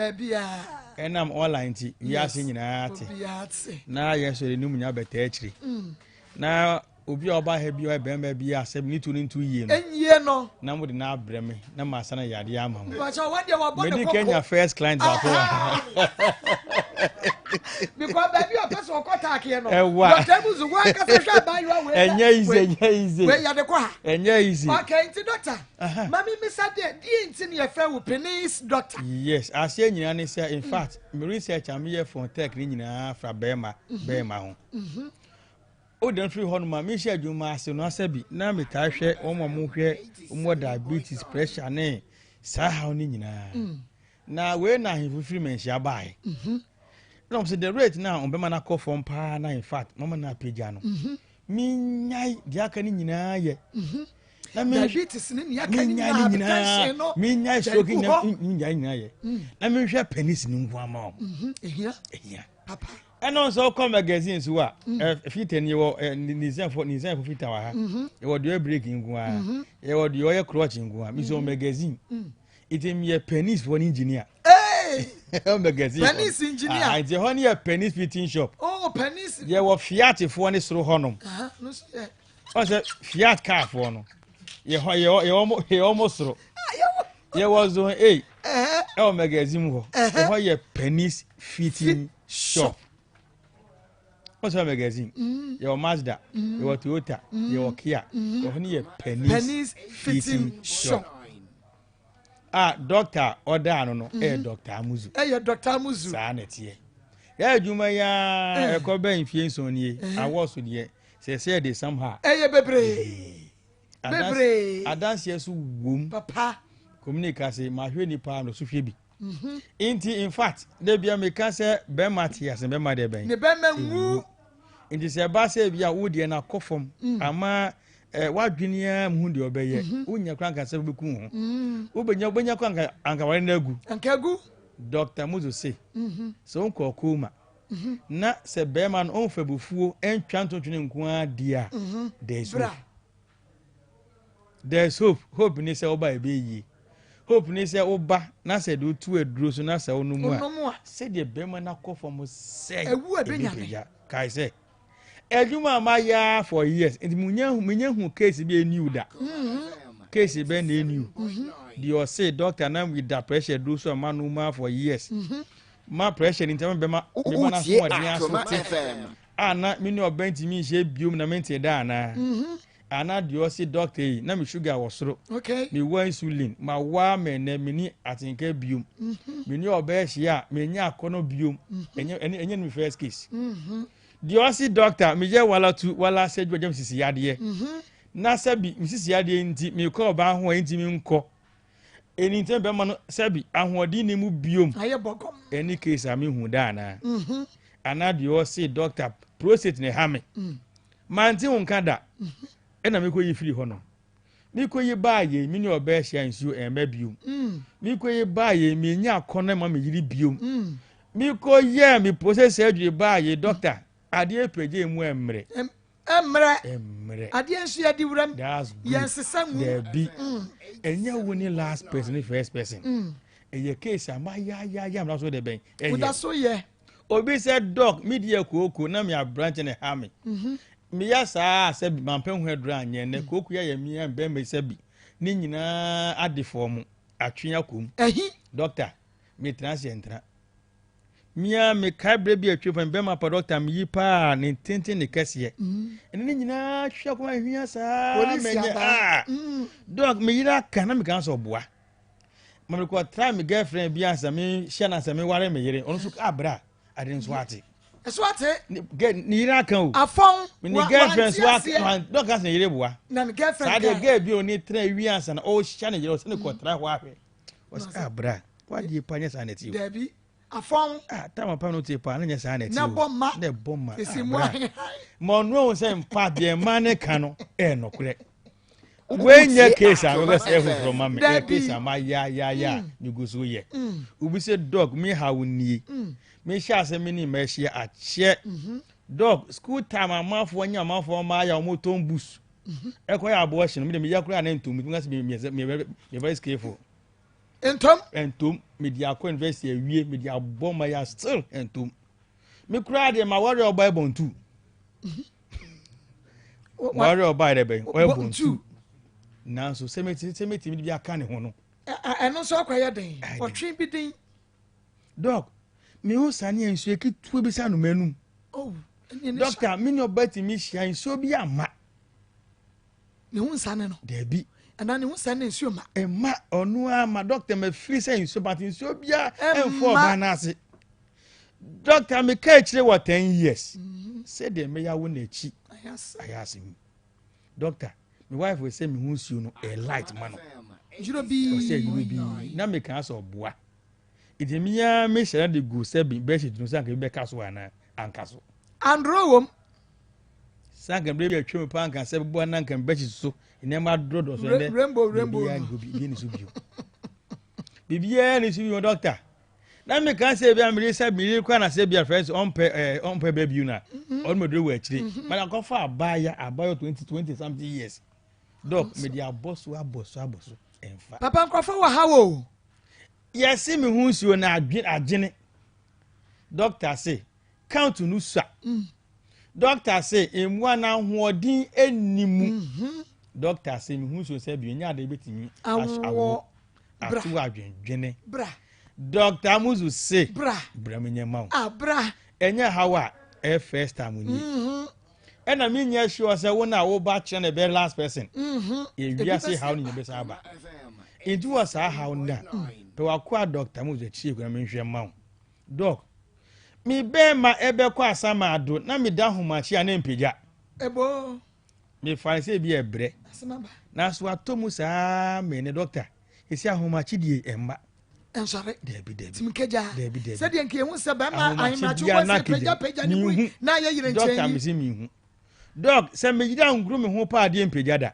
Ɛnam online nti wiase nyinaa ate. Na yɛn nso yɛde ne mu nya bɛtɛ akyire. Mm. Na obi a ɔba ha bi ɔyɛ bɛrima bi a sɛ ne tu ne ntu yie no. Enyie no. Na mo de na abrɛ me na ma asana yadeɛ ama mo. Medi kenya first client baako wɔ ha. Because baabi a ɔpɛ sɛ ɔkɔ taakeɛ no. Ɛwa. Dɔkta Ebuzu wo ankasa hwɛ abaayewa wei. Ɛnyɛ easy ɛnyɛ easy. Wei yɛde kɔ ha. Ɛnyɛ easy. Okay nti dɔkta. Ma mi misa deɛ deɛ nti na yɛfrɛ wo penis doctor. Yes aseɛ nyinaa ne sɛ in fact me research a meyɛ from tech ne nyinaa fra bɛrima bɛrima ho. O dan firi hɔ nom a mehyɛ adwuma ase no asɛ bi na metaa hwɛ wɔn a wɔhwɛ wɔn wɔ diabetes pressure ne saa haw ne nyinaa. Na wei na ahemfo firi manhyia baeɛ. Mhm. Na wɔn sɛ the rate na wɔn bɛma no akɔ fam paa na in fact mama no apagya no. Mhm. Menyae deɛ aka no nyinaa yɛ. Mhm. Na me diabetes ne nea aka no nyinaa hypertension no. Menyae stroke nyinaa nyinaa yɛ. Mm. Na menhwɛ penis no nko ama wɔn. Ehia. Ehia. Papa. Ɛna nso ɔkɔ magazine so a mm. fita ni wɔ nisanfo nisanfo fita wɔ ha. Yɛwɔ deɛ ɔyɛ break nko ara. Yɛwɔ deɛ ɔyɛ crotch nko ara. Mesɔ magazine. Mm. Nti meyɛ penis fo ne engineer. Hey! Magazine. Penis engineer. Ah, nti hɔ ne yɛ penis fitting shop. Oh, penis. Yɛ wɔ Fiat foɔ ne soro hɔ nom. No so yɛ. Ɔn sɛ Fiat car foɔ no. Yɛ hɔ yɛ yɛ wɔn yɛ wɔn soro. Ah, yɛ wɔ zone A. Ɛwɔ magazine hɔ. Ɛhɔ yɛ penis fitting shop. Wọ́n sọ magazine. Yɛwɔ Mazda, yɛwɔ Toyota, yɛwɔ Kia. Ɛhɔ no yɛ Penny's fitting shop. A doctor ɔda ano no ɛyɛ Doctor Amuzu. Ɛyɛ Doctor Amuzu. Saa na ɛteɛ. Yɛ adwuma yi ara ɛkɔ bɛn mfie nson nie. Awɔ so deɛ sɛ sɛ yɛde somehow. Ɛyɛ bebree. Bebree. Adanseɛ so wom. Papa. Communicate ase mahwɛ nipa no so hwɛ bi. Mhm. Nti in fact da bia meka sɛ bɛrima te ase bɛrima deɛ bɛn. Ne bɛrima nwu. Nti sɛ ɛba sɛ bi a wo deɛ no akɔ fam mm. ama eh, wadwene ara mu deɛ ɔbɛyɛ mhm. wonya kora anka sɛ wobɛku wo ho mm. wobɛnya wobɛnya kora anka anka ware no agu. Anka agu. Dr. Muzo se mhm. sɛ wonkɔ koma na sɛ bɛrima no ɔmfa bufuo ntwa ntontwene nko ara di a there is hope. There's hope. Hope ne sɛ woba ɛbɛyɛ yie. Hope ne sɛ woba na sɛ de wotu aduro so na sɛ wonom a sɛdeɛ bɛrima no akɔ fam sɛ ɛbɛpagya. Kae sɛ adwuma a mayɛ for years nti munya menya hu case bi ɛniw da. Mm-hmm. Case bɛn na ɛniw. Mm-hmm. Deɛ ɔse doctor na da pressure duro so a ma nom a for years. Mm-hmm. Ma pressure no nti ama bɛma mema no asoɔden aso te. A na me ne ɔbaa ntumi nhyia biom na mente da anaa? Anaa deɛ ɔse doctor yi na me sugar wɔ soro, me wɔ insulin, ma waa me ɛnɛ menni atenka biom, me ne ɔbaa hyia a menya akɔnɔ biom, ɛnyɛ ɛnyɛ me first case. Deɛ ɔse doctor meyɛ wala tu wala sɛ adwuma gya me sisi yadeɛ, na sɛbi me sisi yadeɛ nti mekɔ ɔbaa ho a ɛntumi nkɔ. Ɛni nti bɛma no sɛbi ahoɔden ni mu biom. Ayɛ bɔgɔm. Ɛne case a mehu da anaa? Mm-hmm. Anaa deɛ ɔse doctor prostate na ɛha me. Mm. Mante wo nka da. Mm-hmm. Ɛna mekɔ yi firi hɔ no. Mekɔ yi baa yei me ne ɔbaa hyia nsuo ɛmma biom. Mm. Mekɔ yi baa yei menya akɔnɔ ma me yiri biom. Mm. Mekɔ yɛ me prostate surgery baa yei doctor adeɛ pagya mu ɛmmerɛ. Mmerɛ. Mmerɛ. Adeɛ nso yɛde wuram. That's good. Yɛn sesa ngu. Dabi. Mm. Ɛnyɛ wo ne last person ne first person. Mm. Ɛyɛ case a ma ya ya ya mena so de bɛn. Ɛyɛ. Woda so yɛ. Obi sɛ dɔk mi di yɛ kooko na mi aberante na ɛha mi. Mhm. Mi yɛ saa sɛ bi mampɛ ho aduru anyɛ nɛ mm. kooko yɛ yɛ mi yɛ bɛn mi sɛ bi ne nyinaa ade fɔm atwe akɔ mu. Ɛhi. Dɔkta mi tena ase ntena. Me ara mekae berɛ bi a atwa mu bɛma pa dɔkta meyi paa ne tenten ne kɛseɛ mm. ɛne ne nyinaa hwɛ kɔma hwia saa mɛnyɛ a ah. mm. dɔk meyere aka na meka sɛ ɔboa ma mekɔ try me girlfriend bi ansa mehyɛ no ansa meware me yere ɔno nso abrɛ a ade nso ate ɛso ate ne yere aka o afɔn ne girlfriend so aka dɔk asa ne yere boa na ne girlfriend saa deɛ girl bi a ɔne tena wi ansa na ɔhyɛ ne yere ɔsɛ ne kɔ tra hɔ ahwɛ ɔsɛ ah bra wadeɛ pa nyɛ saa na ɛte o dabi afɔn ah tam pa no te pa na nyɛ saa na ɛte o na bɔ ma na ɛbɔ ma esi ah mu bra ahehan ma ɔno ahu sɛ mpa deɛ mma ne ka no ɛyɛ nɔkorɛ wei nyɛ case a mɛbɛ sɛ ɛfoforɔ ma me ɛyɛ case a ma ya ya ya a megu so yɛ obi sɛ dɔg me ha wo nie mehyɛ ase me ne mma ahyia akyɛ dɔg school time amanfoɔ nyɛ amanfoɔ mma ayɛ a wɔtɔn books ɛkɔ yɛ aboɔ hye no mede meyɛ koraa na ntom metumi ka sɛ meyɛ very skillful ntom ntom mede akɔ university awie mede abɔ ma yɛ still ntom me koraa deɛ ma wɔre ɔba ɛbɔ ntu wɔre ɔba yɛ bɛn ɔyɛ bɔ ntu nanso sɛ mɛtumi sɛ mɛtumi bi aka ne ho no ɛno nso akɔ yɛ den ɔtwe bi den dɔk mehu sane nsuo ketewa bi sɛ anoma anum oh, dɔkta me ne ɔba tumi hyia nsuo bi ama ne ho nsane no daabi ɛna ne ho nsane ne nsuo ma ɛma ɔno ama dɔkta mafiri sɛ nsuo but nsuo biara ɛmfa ɔba no ase dɔkta meka akyire wɔ 10 years mhm. sɛdeɛ mɛyɛ wo n'akyi ayɛ ase mu Doctor, me wife sɛ me ho nsuo no ɛyɛ light ma no. Ɔsɛ yuro bi na me kan sɛ ɔboa. Nti me ya me hyɛ de gu sɛ bi bedsheet no sɛ anka bi bɛka so anaa anka so. Andro wom. Sɛ anka bere bi atwa mu paa anka sɛ bɛboa na anka bedsheet so nneɛma adorɔdorɔ so ɛnɛ. Rainbow rainbow. Biribiara ni so bio. Biribiara ni so bio doctor. na meka sɛ bi a mede sɛ meyere kora na sɛ bi a fɛ sɛ ɔmpɛ ɛɛ ɔmpɛ bɛ bio na mhm. ɔno mɛdure wɔ akyire mhm. mɛde akɔfa abaaya abaaya 20 20 something years dɔk mede abɔ so abɔ so abɔ so ɛnfa. papa nkurɔfo wɔ ha wo. yɛsi mi ho nsuo na adwene adwene dɔkta se count no sua mm. dɔkta se mmoa na ahoɔden ɛni mu mhm. dɔkta se mi ho nsuo sɛ bi onye ade betumi awoɔ. Bra. Ato adwendwene. Bra. Doctor Amuzu se. Bra. Bra menyɛ ma wo. Ah, bra. Ɛnyɛ haw a. Ɛyɛ first time nie. Ɛna me nyɛ sure sɛ wo na wo ba kyerɛ na ɛbɛyɛ last person. Yɛ wiase haw no nyɛ bɛsan aba. Nti wɔ saa haw no a, pɛ wako a doctor mo sɛ kyie kuna menhwɛ mma wo. Doc, me bɛɛma ɛbɛkɔ asama ado na meda ahomakye a na mpagya. Ebo. Mefa no sɛ ebi ɛbrɛ. Nanso atɔ mu saa me ne doctor. Esi ahomakye die ɛmma. Nsɔre. Dabi dabi. Tumi kagya. Dabi dabi. Sɛdeɛ nka ehu sɛ bɛrima ahemakye wɔ sɛ pagya pagya ne mu na ayɛ yere nkyɛn yi. Doctor me se mehu. Doc sɛ megyina nguru me ho paa adeɛ mpagya da.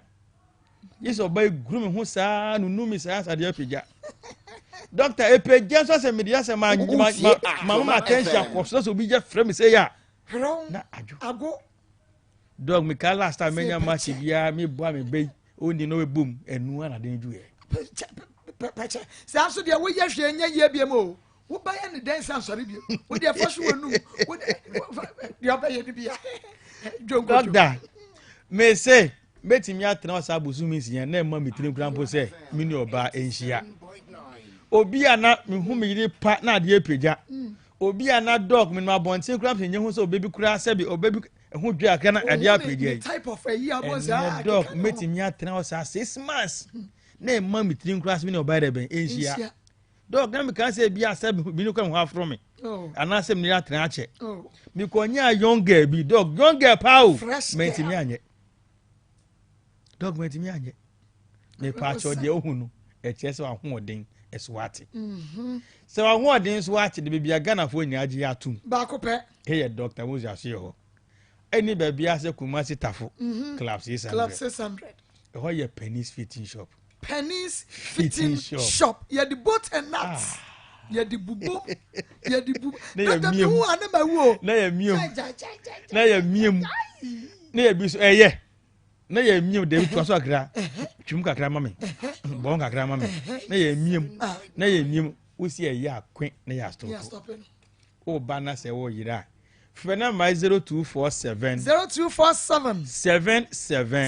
Gye sɛ ɔba eguru me ho saa nunu me saa saa adeɛ apagya. Doctor epagya nso sɛ mede asɛ ma ma ma ma attention akɔ so sɛ obi gya frɛ me sɛ yɛ a. Na adwo. Ago. Dog me ka last time menya match biara me boa me bɛyi oni na ɔbɛbom ɛnu ana den dwuɛ. Pɛkyɛ saa nso deɛ woyɛ hwee nyɛ yie biam o wobɛyɛ ne dɛn sɛ ansɔre biam wodeɛ fa so w'anum deɛ ɔbɛyɛ no bia dwonkodwo. Dɔkta me se mɛtumi atena hɔ saa bosome nsia na ɛma me tirim kora mpo sɛ me ne ɔbaa nhyia obi a na mehu me yere pa na adeɛ pagya mm. Obi a na dɔk menim abɔnten koraa sɛ nyɛ hu sɛ ɔbɛ bi koraa sɛbi ɔbɛ bi ɛho dwa akra na ɛde apagya yi ɛnɛ dɔk mɛtumi atena hɔ saa six months na ɛma me tiri koraa sɛ me ne ɔbaa dɛ bɛn ɛnhyia dɔk na meka sɛ bi asɛ bi ne kɔ me ho aforo me oh. anaasɛ me ne atena akyɛ oh. mekɔnya young girl bi dɔk young girl paa o mɛntumi anyɛ dɔk mɛntumi anyɛ mepaakyɛw deɛ ohu no ɛkyerɛ sɛ wahoɔden ɛso ate mhm. sɛ wahoɔden so ate de baabi a ghanafoɔ nyinaa gye atom baako pɛ ɛyɛ dr moses asoyɛ hɔ ɛne baabi a sɛ kumasi tafo mhm. club 600 ɛhɔ yɛ pennies fitting shop pennies fitting shop yɛde boat and nuts ah. yɛde bubom yɛde bubom dr mihu ane ma wu o na yɛ miem na yɛ miem na yɛ bi so ɛyɛ na yɛ miem de toa so kakra twim kakra ma me bɔn kakra ma me na yɛ miem ah. na yɛ miem wosi ɛyɛ akwe na yɛ astɔpo woba na sɛ woyera a frɛ namba yi 0247 0247 77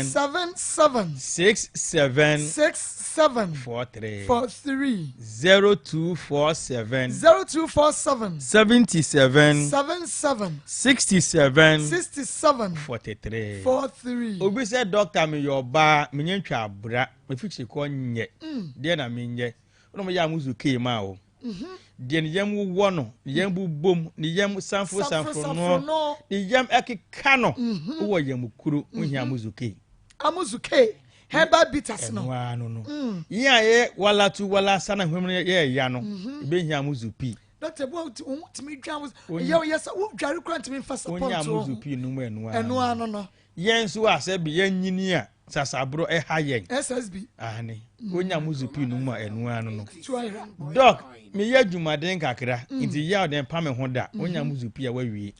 77 67 67 43 43 0247 0247 77 77 67 67 43 43 Obi sɛ dɔkta meyɛ ɔbaa menyɛ ntwa abra mefikyiri kɔ nyɛ mm. deɛ na menyɛ wona mo yɛ a mo zu kee maa wo mhm. deɛ ne yam wowɔ no ne yam bobom ne yam sanforo sanforo no ne yam ɛkeka no mhm. wowɔ yam kuro wohia mhm. amuzu kee amuzu kee herbal bitters no ɛno ara no no mm. yɛn a yɛ walatu wala sana hwem no yɛ ɛya no ebɛhia amuzu pii dɔkta bi wo tumi dwa wo yɛ yɛ sɛ wo dware kura ntumi nfa sapɔn to wonya amuzu pii no mu ɛno ara ɛno ara no no Yɛn nso a sɛ bi yɛn nyini a sasaborɔ ɛha yɛn. SSB. Ahane. Wonya mo zupii no mu a ɛno ara no no. Doc, meyɛ adwumaden kakra mm. nti yaw deɛ mpa me ho da. Wonya mo zupii a wawie.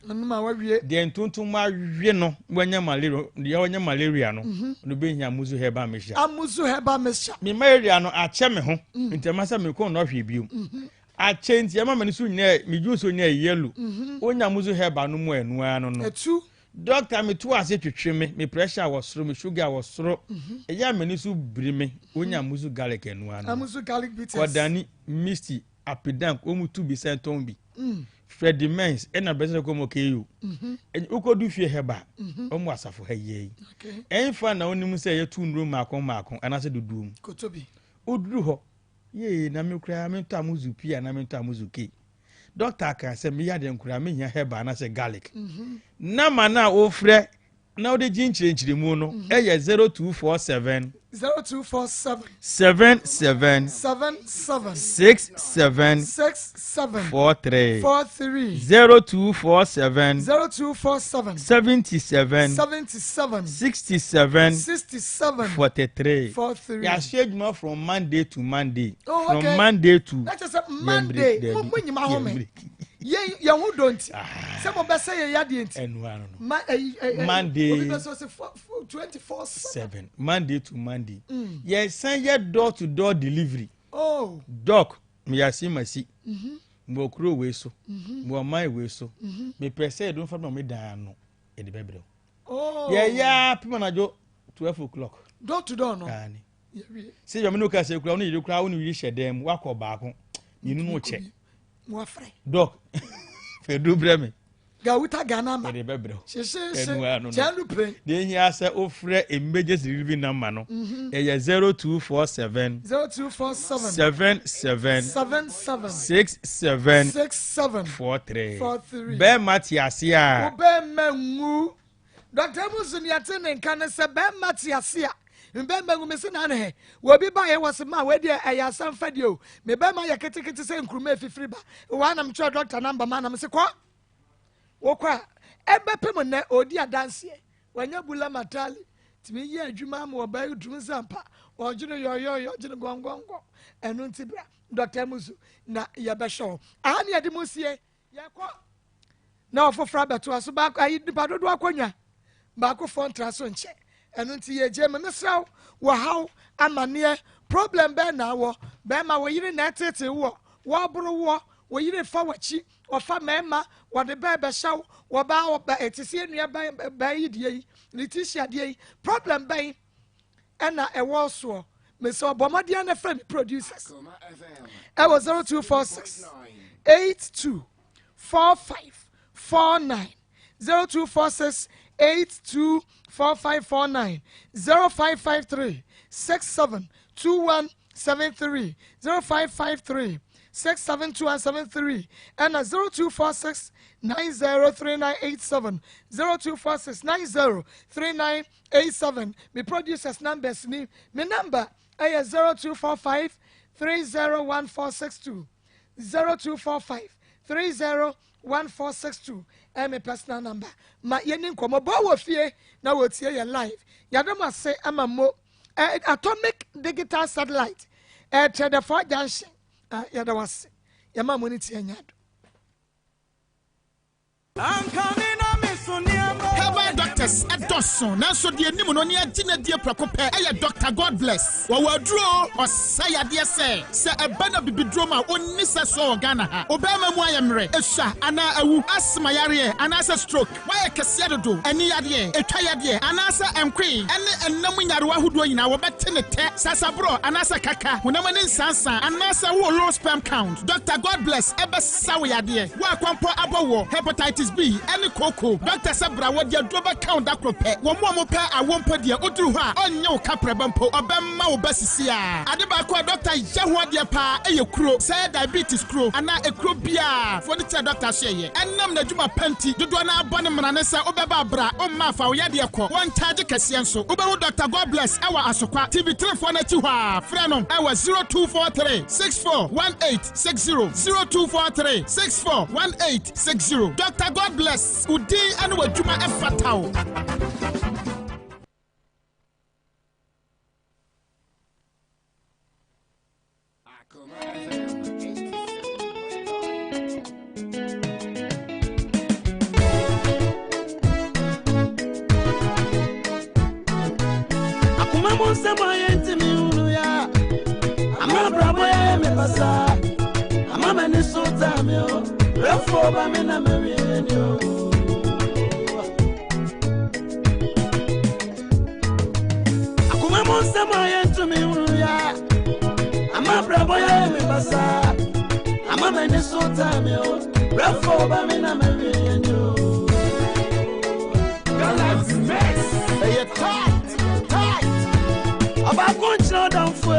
Deɛ ntontom awe no wanya malaria deɛ wanya malaria no mhm. no bɛhia amuzu herbal mixture. Amuzu herbal mixture. Me malaria no akyɛ me ho mm. nti ɛma sɛ mekɔ nnɔ hwee bio. Mhm. Akyɛ nti ɛma m'ani so nyinaa me dwu so nyinaa yellow. Mhm. Wonya amuzu herbal no mu a ɛno ara no no. Etu. Doctor me to ase twetwe me, me pressure wɔ soro, me sugar wɔ soro. Ɛyɛ a m'ani so biri me. Wonya amuzu garlic ɛno ano. Amuzu garlic bitters. Kɔdani, Misty, Apidank, wɔn tu bi sɛ ntɔn bi. Mm. Freddie Mens ɛna bɛsɛ kɔ mu KU. Mhm. Wokɔdu fie hɛba, mhm. wɔn wɔ asafo ha yie yi. Ɛnfa na wonim sɛ yɛtu nnuro mmaako mmaako anaasɛ dodoɔ mu. Kotobi. Woduru hɔ, yee na me koraa mentɔ amuzu pii anaa mentɔ amuzu kei. Doctor kaa sɛ meyɛ adeɛ nkoraa mehia herbal anaasɛ garlic. Number no a wofrɛ na wode gye nkyerɛnkyerɛmu no mhm. ɛyɛ 0247 0247 77 77 67 67 43 43 0247 0247 77 77 67 67 43 43 yɛahyɛ adwuma from Monday to Monday oh, from okay. Monday to na kyerɛ sɛ Monday mo mo nyima home yɛn yɛn ho dɔ nti ah. sɛ mo bɛ sɛ yɛ yadeɛ nti ɛnu ano no ma ɛyi ɛyi Monday obi bɛ sɛ ɔsɛ 24 7 Monday to Monday mm. yɛn san yɛ door to door delivery oh. doc meyasi masi mm-hmm. mewɔ kuro wei so mm-hmm. mewɔ man wei so mm-hmm. mepɛ sɛ yɛde nfa ma me dan ano yɛde bɛbrɛ wo oh. yɛyɛ apem anadwo 12 o'clock door to door no Aane. Sɛ yɔmi no kasa kura wo ne yere kura wo ne yere hyɛ dan mu wakɔ baako mmienu no kyɛ. Dɔk fɛdu brɛ me. Gawuta Ghana ma. Yɛde bɛbrɛ wo. Hyehyeehye. Ɛno ara no no. Kyɛn no pren. Deɛ ehia sɛ wofrɛ emergency delivery number no, ɛyɛ 0247. 0247. 77. 77. 67. 67. 43. 43. Bɛrima te ase a. Wo bɛrima nwu. Dɔkta Amuzu nea ɛte ne nka ne sɛ bɛrima te ase a mbɛrima nwu. Mese na ne he. Wɔ bi baeɛ wɔ se ma wei deɛ ɛyɛ asɛm fa deɛ o. Me bɛrima yɛ ketekete sɛ nkuruma efifiri ba. Wɔ a na metwerɛ dɔkta namba ma na mese kɔ. Wokɔ a ɛbɛpem nnɛ ɔredi adanseɛ. Wanya bula matali. Tumi yɛ adwuma ama ɔbaa yi dum sɛ ampa. Ɔgye no yɔyɔyɔ ɔgye no gɔngɔngɔ. Ɛno nti bra Dɔkta Amuzu na yɛbɛhwɛ wo. Aha ne yɛde mo sie. Yɛkɔ na ɔfoforɔ abɛtoa so baako ayi nipa dodoɔ akonnwa baakofoɔ ntra so nkyɛ ɛno nti yɛgye me mesrɛ wo wɔhaw amaneɛ problem bɛɛ na awɔ bɛrima wo yere na ɛtete woɔ wɔboro woɔ wo yere fa w'akyi ɔfa mmarima wɔde bɛɛ bɛhyɛ wo wɔbaa ɔba ɛte sɛ nua bɛn yi deɛ yi Letitia deɛ yi problem bɛn ɛna ɛwɔ soɔ mesɛ ɔbɔ mmɔden na frɛ me producers ɛwɔ 0246 82 45 49 0246 82 4549 0553 67 2173 0553 672173 ɛna 0246 903987 0246 903987 me producers numbers ni. Me number ɛyɛ 0245 301462 0245 301462 ɛyɛ me personal number. Ma yɛni nkɔmmɔ bɔ wɔ fie na wɔtie yɛ live. Yɛada mo ase ama mo Atomic Digital Satellite Kyerɛdɛfoɔ Junction. Yɛda wo ase. Yɛma mo ne tie nya do. Herbal doctors dɔso, nanso deɛ nim no ne agye no adie prɛko pɛ yɛ Doctor Godbless. Wɔwɔ aduro ɔsa yadeɛ sɛ, sɛ ɛba no abibiduro mu a ɔnni sɛsoɔ wɔ Ghana ha. Wo barima mu ayɛ mmerɛ, esua anaa awu, asthma yareɛ anaasɛ stroke, woayɛ kɛseɛ dodo, ani yadeɛ, etwa yadeɛ anaasɛ nkoe ne ɛnna mu nyarewa ahodoɔ nyinaa wɔbɛte ne tɛ, sasaborɔ anaasɛ kaka, honam ani nsansa anaasɛ wowɔ low sperm count. Doctor Godbless bɛsa wo yadeɛ. Wo a kɔmpɔ abɔ woɔ, hepatitis B, ɛne kooko, dɔkta sɛ bra wɔde aduro bɛka wo da koro pɛ. Wɔn a wɔpɛ awoɔ mpo deɛ woduru hɔ a ɔnnye wo kaprɛba mpo, ɔbɛma wo ba sisiaa. Ade baako a dɔkta yɛ ho adeɛ paa yɛ kuro, sɛ ɛyɛ diabetes kuro anaa ekuro biara, fo no kyerɛ dɔkta so ɛyɛ. Ɛnam n'adwuma pa nti, dodoɔ no ara bɔ ne mmara ne sɛ wobɛba a bra, womma a fa wo yadeɛ kɔ. Wɔnkyagye kɛseɛ nso. Wobɛhu Dɔkta Godbless wɔ Asokwa, TV three foɔ no akyi hɔ ara. Frɛ no wɔ 0243 64 18 60 0243 64 18 60. Dɔkta Godbless, wo din ne w'adwuma fata wo. Akoma mu nsɛm a yɛntumi nhunu yɛ a, ama abrabɔ yɛ me basaa, ama m'ani so taa me o, brɛfoɔ ba me na mawie ni o. Akoma mu nsɛm a yɛntumi nhunu yɛ a, ama abrabɔ yɛ me basaa, ama m'ani so taa me o, brɛfoɔ ba me na mawie ni o. Galaxy Mix. Ɛyɛ tight, tight. Ɔbaako nkyerɛ ɔdamfo e,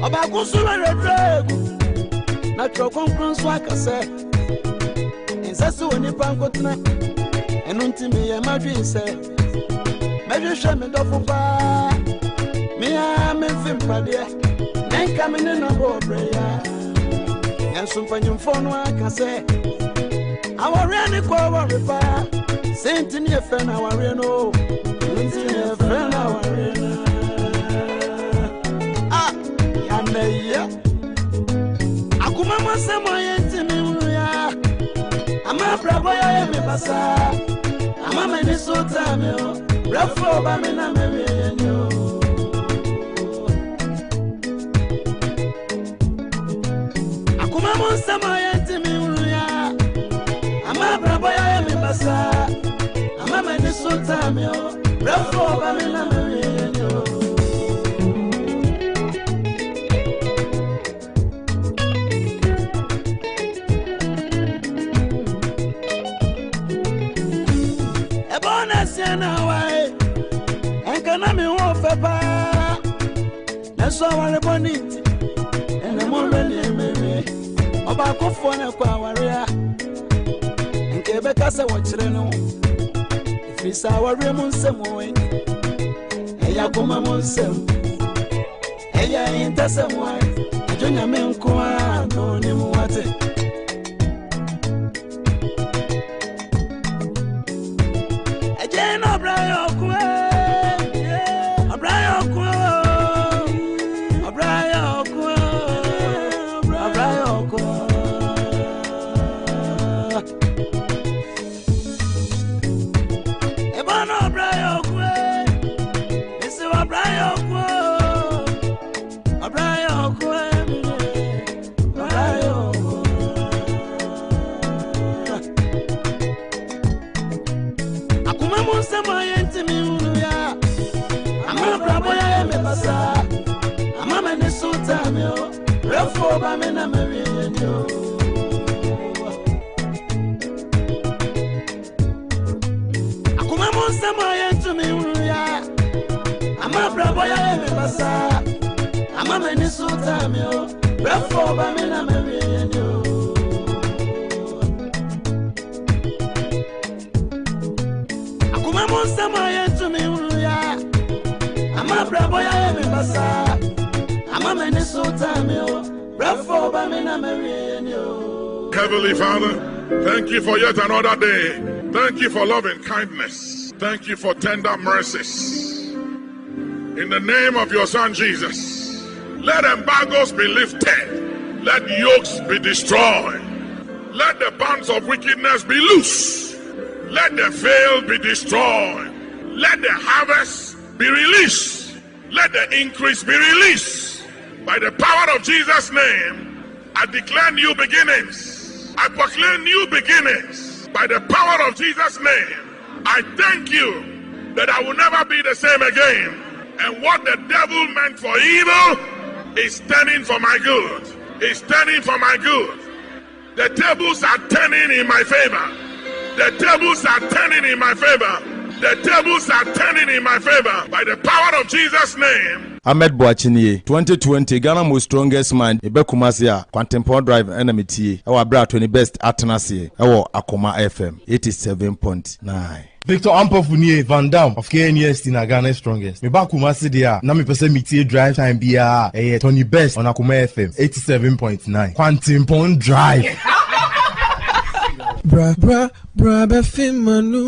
ɔbaako nso werɛwerɛ egu. Na Twerɛ Kronkron nso aka sɛ, ɛnsɛ sɛ onipa nkotena. Ɛno nti meyɛ m'adwene sɛ, mɛhwehwɛ me dɔfo paa. Me ara memfe mpadeɛ, na nka me ne no abɔ ɔbrɛ ya. Nanso mpanyimfoɔ no aka sɛ, awareɛ ne kɔ aware paa. Sɛ nti ne yɛfrɛ no awareɛ no, nti ne yɛfrɛ no awareɛ no. Ah, yɛanɛyɛ. Akoma mu asɛm a yɛntumi nhunu ya. Ama abrabɔ yɛayɛ me basaa. Ama m'ani so taa me o. Brɛfoɔ ba me na mawie yɛ ni o. Akoma mu nsɛm a yɛntumi nhunu ya. Ama abrabɔ yɛayɛ me basaa. Ama m'ani so taa me o. Brɛfoɔ ba me na mawie yɛ ni o. mesia na awae ɛnka na me ho fɛ paa nanso aware bɔne nti ɛna mohwɛ ne mɛwie ɔbaakofoɔ no kɔ aware a nka ɛbɛka sɛ wɔkyerɛ no ɛfiri sɛ awareɛ mu nsɛm ɔe ɛyɛ akoma mu nsɛm ɛyɛ ahintasɛm wae adwo nyame nko a na ɔnim wate ɛgye na ɔbra yɛ ɔko ɔbra yɛ ɔko ɔbra yɛ ɔko ɔbra yɛ ɔko ɛbɔ na ɔbra yɛ ɔko ɛsɛ ɔbra yɛ ɔko ɔbra yɛ ɔko ɔbra yɛ ɔko. Akoma mu nsɛm a yɛntumi nhunu yɛ a, ama abrabɔ yɛayɛ me basaa, ama m'ani so taa me o, brɛfoɔ ba me na mawie yɛ ni o. Akoma mu nsɛm a yɛntumi nhunu yɛ a, ama abrabɔ yɛayɛ me basaa, ama m'ani so taa me o, brɛfoɔ ba me na mawie yɛ ni o. Akoma mu nsɛm a yɛntumi nhunu yɛ a, ama abrabɔ yɛayɛ me basaa, ama m'ani so taa me o, brɛfoɔ ba me na mawie yɛ ni o. Heavenly Father, thank you for yet another day. Thank you for loving kindness. Thank you for tender mercies. In the name of your Son Jesus, let embargoes be lifted, let yokes be destroyed, let the bands of wickedness be loose, let the veil be destroyed, let the harvest be released, let the increase be released. By the power of Jesus' name, I declare new beginnings. I proclaim new beginnings. By the power of Jesus' name, I thank you that I will never be the same again. And what the devil meant for evil is turning for my good. Is turning for my good. The tables are turning in my favor. The tables are turning in my favor. The tables are turning in my favor. By the power of Jesus' name. Ahmed Boakye nie, 2020 Ghana Most Strongest Man meba Kumasi a, Kwantempɔn Drive na metie wɔ aberɛ a Tony Best atena aseɛ wɔ Akoma FM 87.9. Victor Ampofo nie, Van Damme of KNUST na Ghana's Strongest. Meba Kumasi deɛ a, na mepɛ sɛ metie Drive Time biara a, ɛyɛ Tony Best on Akoma FM 87.9, Kwantempɔn Drive. Bra bra bra bɛfe m'ano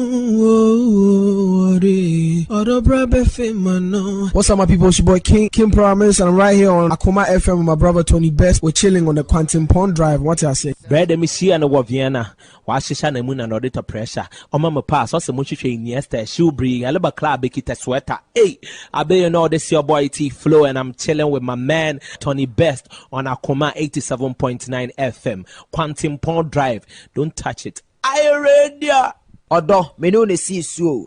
oh, ɔde ɔdɔ bra bɛfe m'ano. What's up, my people? It's your boy King King Promise, and I'm right here on Akoma FM with my brother Tony Best. We're chilling on the Kwantempɔn Drive. What I say? Berɛ dɛ mehyia no wɔ Vienna, wahyehyɛ na mu na na ɔde tɔ pressure. Ɔma me pass, ɔsɛ mo hwehwɛ Iniesta, hyew biri, Alaba club kita sweater. Hey, I bet you know this your boy T Flow, and I'm chilling with my man Tony Best on Akoma 87.9 FM, Kwantempɔn Drive. Don't touch it. Are you ready? Ɔdɔ, me ne wo na esii so o.